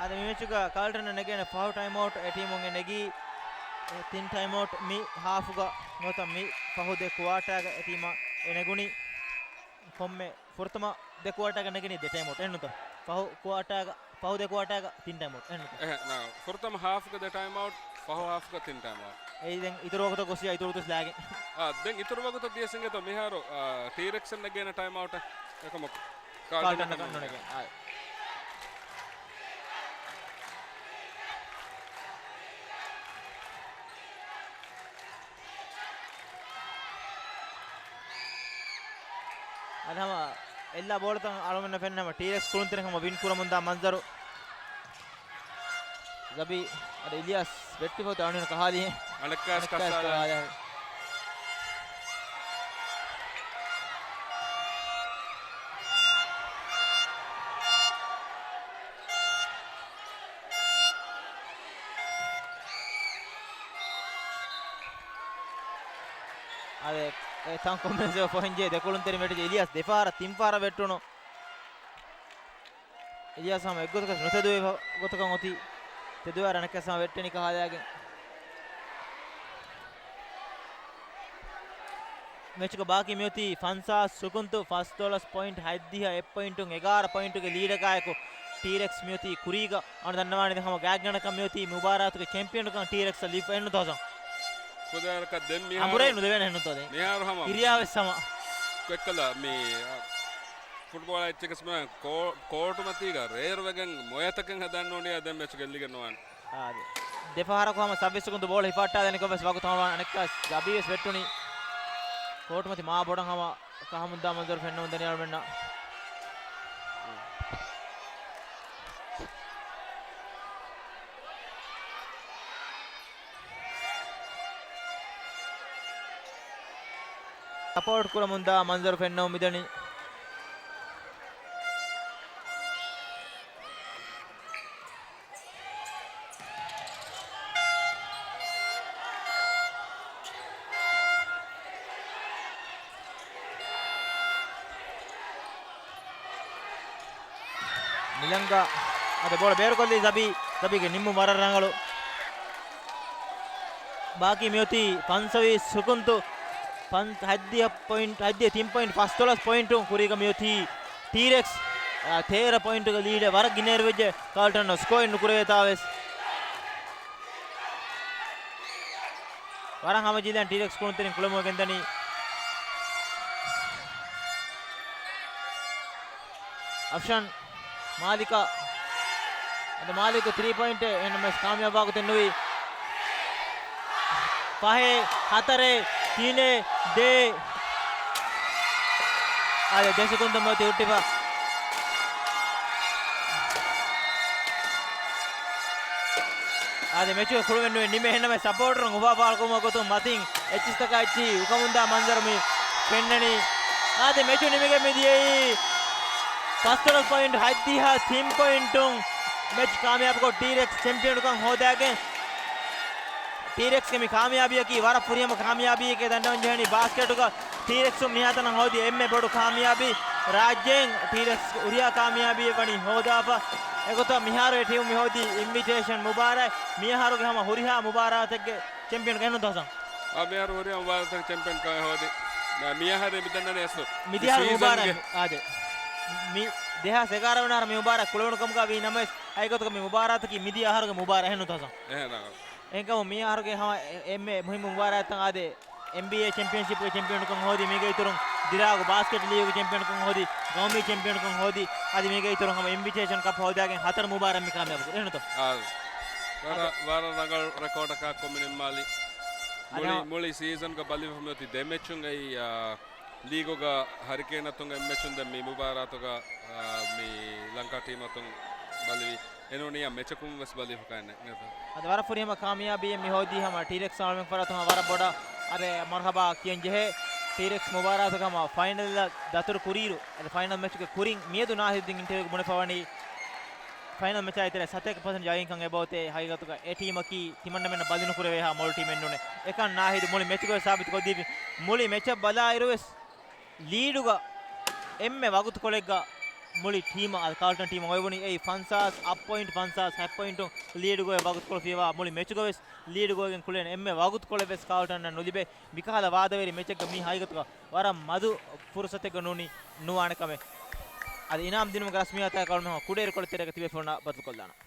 އަދި މި މެޗުގަ ކާލްޓަނަށް ނެގޭނެ ފަހު ޓައިމްއައުޓް އެ ޓީމުން އެ ނެގީ، އެ ތިން ޓައިމްއައުޓް މި ހާފުގަ ނުވަތަ މި ފަހު ދެ ކުއާޓާގަ އެ ޓީމަށް އެ ނެގުނީ. ކޮންމެ ފުރަތަމަ ދެ ކުއާޓާގަ ނެގެނީ ދެ ޓައިމްއައުޓް އެއްނުތަ؟ ފަހު ކުއާޓާގަ، ފަހު ދެ ކުއާޓާގަ ތިން ޓައިމްއައުޓް އެއްނުތަ؟ އެހެން، ނާ، ފުރަތަމަ ހާފުގަ ދެ ޓައިމްއައުޓް، ފަހު ހާފުގަ ތިން ޓައިމްއައުޓް. އެއީ ދެން އިތުރު ވަގުތަށް ގޮސް އިތުރު ވަގުތު ލާގެން. އާ، ދެން އިތުރު ވަގުތަށް ދިޔަސް އިނގޭތޯ މިހާރު، އާ، ޓީރެކްސަށް ނެގޭނެ ޓައިމްއައުޓެއް އެކަމަކު. ކާލްޓަނަކަށް ނުނެގެން. އާ. އަދި ހަމަ އެއްލާ ބޯޅަތައް އަޅުމެންނަށް ފެންނަ ހަމަ ޓީރެކްސް ކުޅުންތެރިން ހަމަ ވިން ކުރަމުންދާ މަންޒަރު. ޒަބީ، އަދި އިލްޔާސް ވެއްޓިފަ އޮތީ އަޅުމެންނަށް ކަހާލި. އަނެއްކާސް އަނެއްކާސް ކަހާލި. ކަހާލި. އަދި އެ ތަން ކޮންމެސް ފޮހެންޖެހޭ ދެ ކުޅުންތެރިން ވެއްޓިއްޖެ އިލްޔާސް ދެފަހަރަށް ތިން ފަހަރަށް ވެއްޓުނު. އިލްޔާސް ހަމަ އެއްގޮތަކަށް ނުތެދުވި ގޮތަކަށް އޮތީ. ތެދުވާ ރަނެއްކަސް ހަމަ ވެއްޓެނީ ކަހާލައިގެން. މެޗުގެ ބާކީ މިއޮތީ ފަންސާސް ސުކުންތު، ފަސްދޮޅަސް ޕޮއިންޓް ހަތްދިހަ، އެއް ޕޮއިންޓުން އެގާރަ ޕޮއިންޓުގެ ލީޑަކާއެކު ޓީރެކްސް މިއޮތީ ކުރީގަ އަން ދަންނަވާނެ ހަމަ ގާތްގަނޑަކަށް މިއޮތީ މުބާރާތުގެ ޗެމްޕިއަނުކަން ޓީރެކްސްއަށް ލިބިފަ އެއްނުތޯ ހަސަން؟ ކުދަވަރަކަށް ދެން މިހާރު އަނބުރޭ ނުދެވޭނެ އެއްނުތޯ ދެން؟ މިހާރު ހަމަ އިރިޔާވެސް ހަމަ. ކޮއްކަލަ މި، އަ، ފުޓްބޯޅަ އެއްޗެކެސް މެ ކޯ-، ކޯޓުމަތީގަ ރޭރުވެގެން މޮޔަތަކެއް ހަދަން ނޫނިއްޔާ ދެން މެޗު ގެއްލިގެން ނުވާނެ. އާދެ. ދެފަހަރަކު ހަމަ ސައްވީސް ސެކުންދު ބޯޅަ ހިފަހައްޓާދޭނެ ކޮށް ވެސް ވަގުތު ހަމަވާން އަނެއްކާ ޒަބީ ވެސް ވެއްޓުނީ. ކޯޓުމަތި މާ ބޮޑަށް ހަމަ ކަހަމުންދާ މަންޒަރު ފެންނަމުން ދަނިޔާ އަޅުމެންނަށް. ސަޕޯޓް ކުރަމުންދާ މަންޒަރު ފެންނަމުން މިދަނީ. ނިލަންގަ އަދި ބޯޅަ ބޭރުކޮށްލީ ޒަބީ. ޒަބީގެ ނިންމުން ވަރަށް ރަނގަޅު. ބާކީ މިއޮތީ ފަންސަވީސް ސެކުންދު. ފަން-، ހަތްދިހަ ޕޮއިންޓް، ހަތްދިހަ ތިން ޕޮއިންޓް ފަސްދޮޅަސް ޕޮއިންޓުން ކުރީގަ މިއޮތީ ޓީރެކްސް، އާ، ތޭރަ ޕޮއިންޓުގެ ލީޑެއް. ވަރަށް ގިނައިރުވެއްޖެ ކާލްޓަން ސްކޯ އިން ނުކުރެވޭތާވެސް. ވަރަށް ހަމަޖެއްލި ޓީރެކްސް ކުޅުންތެރިން ކުޅަމުން ގެންދަނީ. އަފްޝާން މާލިކަށް. އަދި މާލިކު ތްރީ ޕޮއިންޓެއް އެހެންނަމަވެސް ކާމިޔާބުވާގޮތެއް ނުވި. ފަހެއް، ހަތަރެއް، ތިނެއް، ދޭއް. އާދެ، ދެ ސެކުންދު މިއޮތީ ހުއްޓިފަ. އާދެ، މެޗުގެ ކުޅުމެއް ނުވެ ނިމޭ. އެހެންނަމަވެސް ސަޕޯޓަރުން އުފާ ފާޅުކުރުމުގެ ގޮތުން މަތިން އެއްޗިސްތަކާ އެއްޗިހި އުކަމުންދާ މަންޒަރު މި ފެންނަނީ. އާދެ، މެޗު ނިމިގެން މިދިޔައީ ފަސްދޮޅަސް ޕޮއިންޓް ހަތްދިހަ ތިން ޕޮއިންޓުން މެޗް ކާމިޔާބުކޮށް ޓީރެކްސް ޗެމްޕިއަނުކަން ހޯދާގެން. ޓީރެކްސްގެ މި ކާމިޔާބީއަކީ ވަރަށް ފުރިހަމަ ކާމިޔާބީއެކޭ ދަންނަވަން ޖެހެނީ. ބާސްކެޓުގަ ޓީރެކްސުން މިހާތަނަށް ހޯދި އެންމެ ބޮޑު ކާމިޔާބީ. ރާއްޖޭން ޓީރެކްސް ހުރިހާ ކާމިޔާބީއެއް ވަނީ ހޯދާފަ. އެގޮތަށް މިހާރު އެ ޓީމު މި ހޯދީ އިންވިޓޭޝަން މުބާރާތް. މިއަހަރުގެ ހަމަ ހުރިހާ މުބާރާތެއްގެ ޗެމްޕިއަން ކަން ނުތަސަން. އާ، މިހާރު ހުރިހާ މުބާރާތެއްގެ ޗެމްޕިއަން ކަމެއް ހޯދި. މި-، މިއަހަރު މި ދަންނަނީ އަސްލު. މިދިހާ މި ސީޒަންގެ މުބާރާތް. އާދެ. މި ދެހާސް އެގާރަ ވަނަ އަހަރު މި މުބާރާތް ކުޅެވުނު ކަމުގަ ވީ ނަމަވެސް، އައިގޮތަކަށް މި މުބާރާތަކީ މިދިޔަ އަހަރުގެ މުބާރާތް އެހެން ނުތަސަން. އެހެން ރަނގަޅު. އެހެންކަމުން މި އަހަރުގެ ހަމަ އެ-، އެންމެ މުހިއްމު މުބާރާތްތައް އާދެ، އެންބީއޭ ޗެމްޕިއަންޝިޕްގެ ޗެމްޕިއަންކަން ހޯދި މީގެ އިތުރުން ދިރާގު ބާސްކެޓް ލީގުގެ ޗެމްޕިއަންކަން ހޯދި، ގައުމީ ޗެމްޕިއަންކަން ހޯދި، އަދި މީގެ އިތުރުން ހަމަ އިންވިޓޭޝަން ކަޕް ހޯދާގެން ހަތަރު މުބާރާތް މި ކާމިޔާބު ކުރި. އެހެންތޯ؟ އާ، ވަރަށް، އަދަ- ވަރަށް ރަނގަޅު ރެކޯޑަކާ ކޮމި ނިންމާލި. އަދަ- މުޅި، މުޅި ސީޒަންގަ ބަލިވެފަ މިއޮތީ ދެ މެޗުން އެއީ، އާ، ލީގުގަ ހަރިކޭން އަތުން އެއްމެޗުން ދެން މި މުބާރާތުގަ، އާ، މި ލަންކާ ޓީމް އަތުން ބަލިވި. އެނޫނިއްޔާ މެޗަކުން ވެސް ބަލިފަކާ ނެތް. އަދި ވަރަށް ފުރިހަމަ ކާމިޔާބީއެއް މި ހޯދީ ހަމަ ޓީރެކްސް އަޅުމެން ފަރާތުން ވަރަށް ބޮޑަށް އަދި މަރުހަބާ ކިޔަން ޖެހޭ. ޓީރެކްސް މުބާރާތުގަ ހަމަ ފައިނަލްއަށް ދަތުރު ކުރިއިރު، އަދި ފައިނަލް މެޗުގެ ކުރިން މިއަދު ނާހިދު ދިން އިންޓަވިއުގަ ބުނެފަ ވަނީ ފައިނަލް މެޗާ އެތެރޭ ސަތޭކަ ޕަސެންޓް ޔަގީންކަން އެބައޮތޭ. ހަގީގަތުގަ އެ ޓީމަކީ ތިމަންނަމެންނަށް ބަލި ނުކުރެވޭހާ މޮޅު ޓީމެއް ނޫނޭ. އެކަން ނާހިދު މުޅި މެޗުގަ ސާބިތު ކޮށްދީފި. މުޅި މެޗަށް ބަލާއިރު ވެސް ލީޑުގަ އެންމެ ވަގުތުކޮޅެއްގަ މުޅި ޓީމަށް، އަދި ކާލްޓަން ޓީމަށް އޮތްވަނީ އެއީ ފަންސާސް އަށް ޕޮއިންޓް، ފަންސާސް ހަތް ޕޮއިންޓުން ލީޑުގައި ވަގުތުކޮޅު ފިޔަވާ މުޅި މެޗުގަ ވެސް ލީޑުގައިގެން ކުޅޭނެ އެންމެ ވަގުތުކޮޅެއް ވެސް ކާލްޓަންއަށް ނުލިބޭ. މިކަހަލަ ވާދަވެރި މެޗެއްގަ މީ ހަގީގަތުގަ ވަރަށް މަދު ފުރުސަތެއްގަ ނޫނީ ނުވާނެ ކަމެއް. އަދި އިނާމް ދިނުމުގެ ރަސްމިއްޔާތާ ކަޅުމެހު ކުޑައިރުކޮޅެއް ތެރޭގަ ތިބޭފުޅުންނާ ބަދަލުކޮށްލާނަން.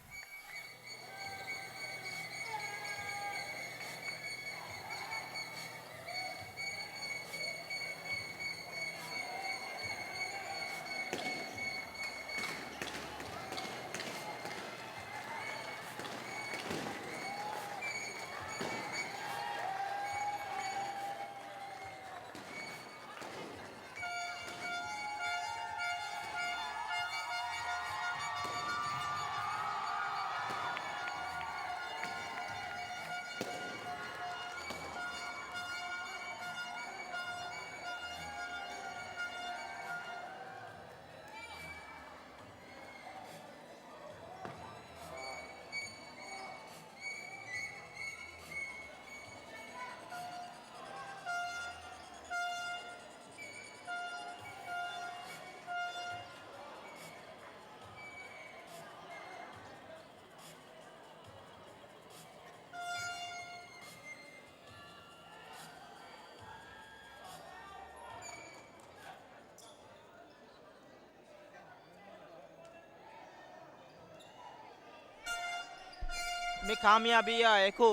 މި ކާމިޔާބީއާ އެކު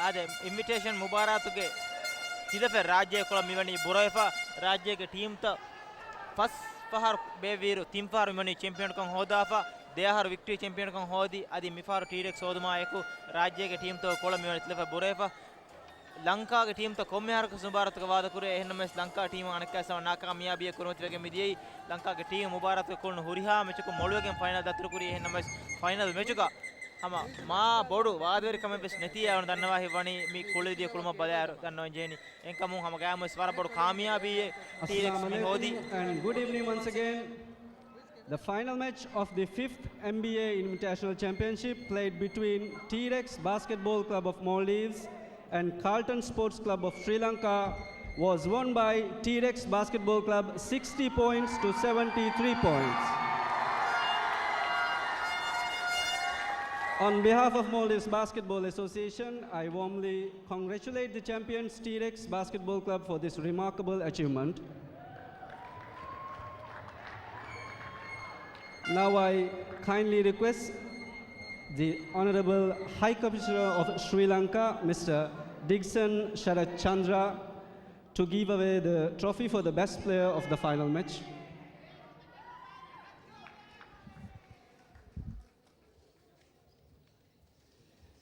އާދެ، އިންވިޓޭޝަން މުބާރާތުގެ ތިލަފަތް ރާއްޖެ ކޮޅަށް މިވަނީ ބުރަވެފަ. ރާއްޖޭގެ ޓީމްތައް ފަސް ފަހަރު ބޭއްވިއިރު، ތިން ފަހަރު މިވަނީ ޗެމްޕިއަންކަން ހޯދާފަ. ދެއަހަރު ވިކްޓަރީ ޗެމްޕިއަންކަން ހޯދި، އަދި މިފަހަރު ޓީރެކްސް ހޯދުމާ އެކު ރާއްޖޭގެ ޓީމްތައް ކޮޅަށް މިވަނީ ތިލަފަތް ބުރަވެފަ. ލަންކާގެ ޓީމްތައް ކޮންމެ ހަރަކަސް މުބާރާތުގަ ވާދަކުރޭ. އެހެންނަމަވެސް، ލަންކާ ޓީމަށް އަނެއްކާ ސަމަ ނާކާމިޔާބީއެއް ކުރިމަތިވެގެން މިދިޔައީ. ލަންކާގެ ޓީމް މުބާރާތުގަ ކުޅުނު ހުރިހާ މެޗަކުން މޮޅުވެގެން ފައިނަލް ދަތުރުކުރީ. އެހެންނަމަވެސް، ފައިނަލް މެޗުގަ ހަމަ މާ ބޮޑު ވާދަވެރިކަމެއް ވެސް ނެތިއްޔާ އަޅުން ދަންނަވާ ހިތްވަނީ މި ކުޅެދިޔަ ކުޅުމަށް ބަލާއިރު ދަންނަވަން ޖެހެނީ. އެހެންކަމުން ހަމަ ގާތްމުވެސް ވަރަށް ބޮޑު ކާމިޔާބީއެއް ޓީރެކްސް މި ހޯދީ. And good evening once again. The final match of the fifth M B A Invitational Championship played between T-Rex Basketball Club of Maldives and Carlton Sports Club of Sri Lanka was won by T-Rex Basketball Club sixty points to seventy-three points. On behalf of Maldives Basketball Association, I warmly congratulate the champions T-Rex Basketball Club for this remarkable achievement. Now I kindly request the Honorable High Commissioner of Sri Lanka, Mister Digson Sharat Chandra, to give away the trophy for the best player of the final match.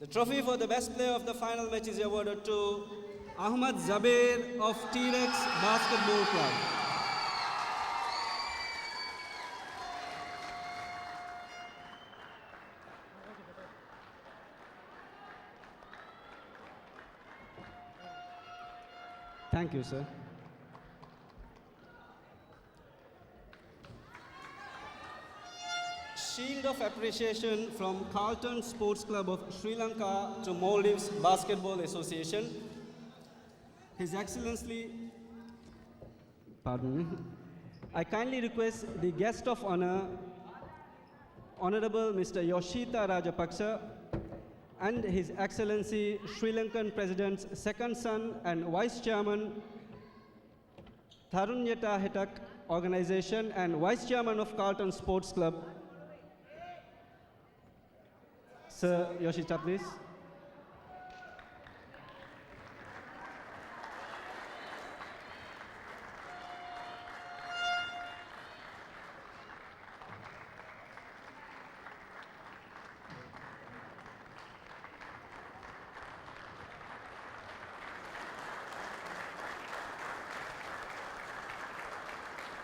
The trophy for the best player of the final match is awarded to Ahmad Zabeer of T-Rex Basketball Club. Thank you, sir. Shield of Appreciation from Carlton Sports Club of Sri Lanka to Maldives Basketball Association. His Excellency, pardon me. I kindly request the guest of honor, Honorable Mister Yoshihito Rajapaksa, and His Excellency Sri Lankan President's second son and Vice Chairman, Tarunjeta Hetak Organization and Vice Chairman of Carlton Sports Club, Sir Yoshihito, please.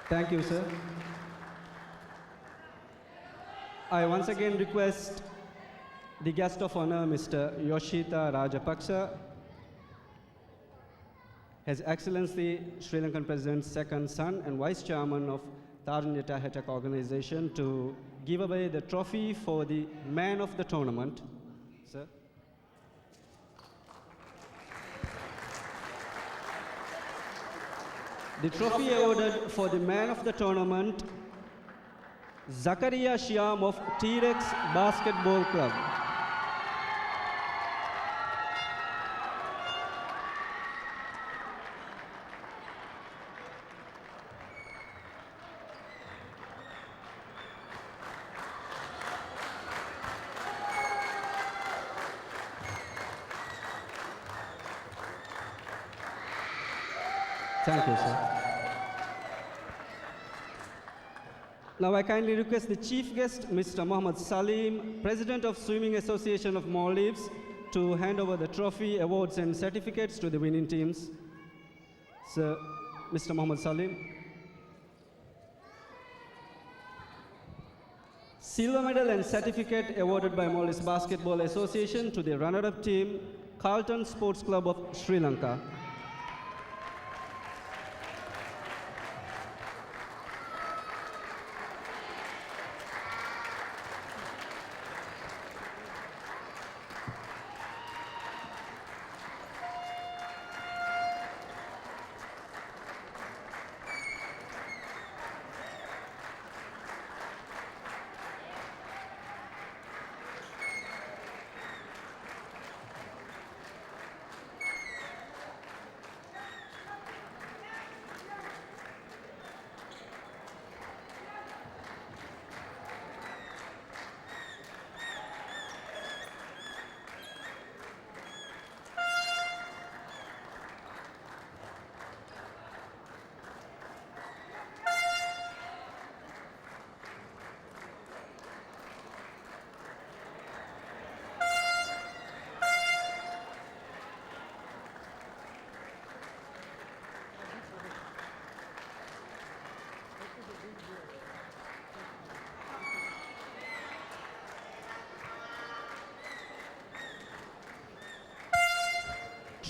Thank you, sir. I once again request the guest of honor, Mister Yoshihito Rajapaksa, His Excellency Sri Lankan President's second son and Vice Chairman of Tarunjeta Hetak Organization, to give away the trophy for the man of the tournament. Sir. The trophy awarded for the man of the tournament, Zakaria Shiam of T-Rex Basketball Club. Thank you, sir. Now I kindly request the chief guest, Mister Mohammad Salim, President of Swimming Association of Maldives, to hand over the trophy, awards and certificates to the winning teams. Sir, Mister Mohammad Salim. Silver medal and certificate awarded by Maldives Basketball Association to the runner-up team, Carlton Sports Club of Sri Lanka.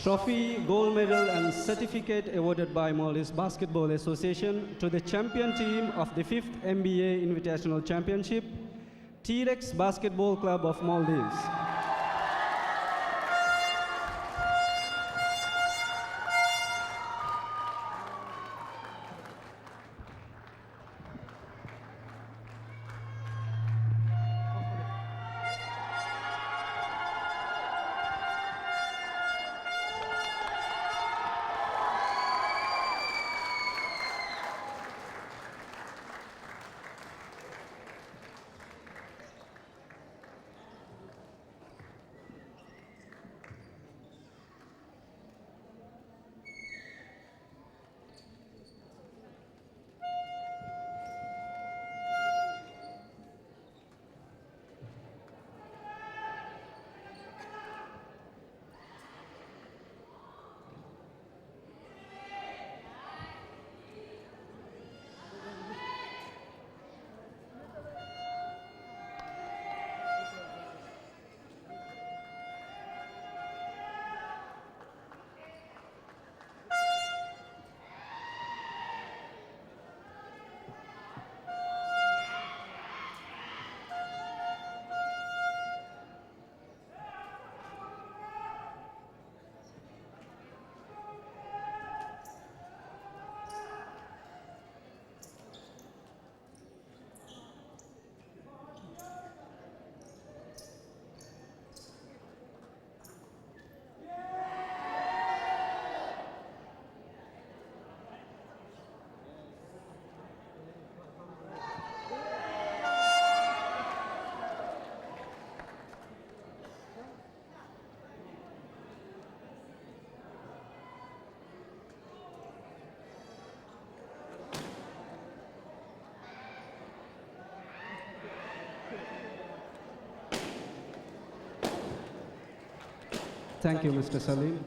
Trophy, gold medal, and certificate awarded by Maldives Basketball Association to the champion team of the fifth M B A Invitational Championship, T-Rex Basketball Club of Maldives. Thank you, Mister Salim.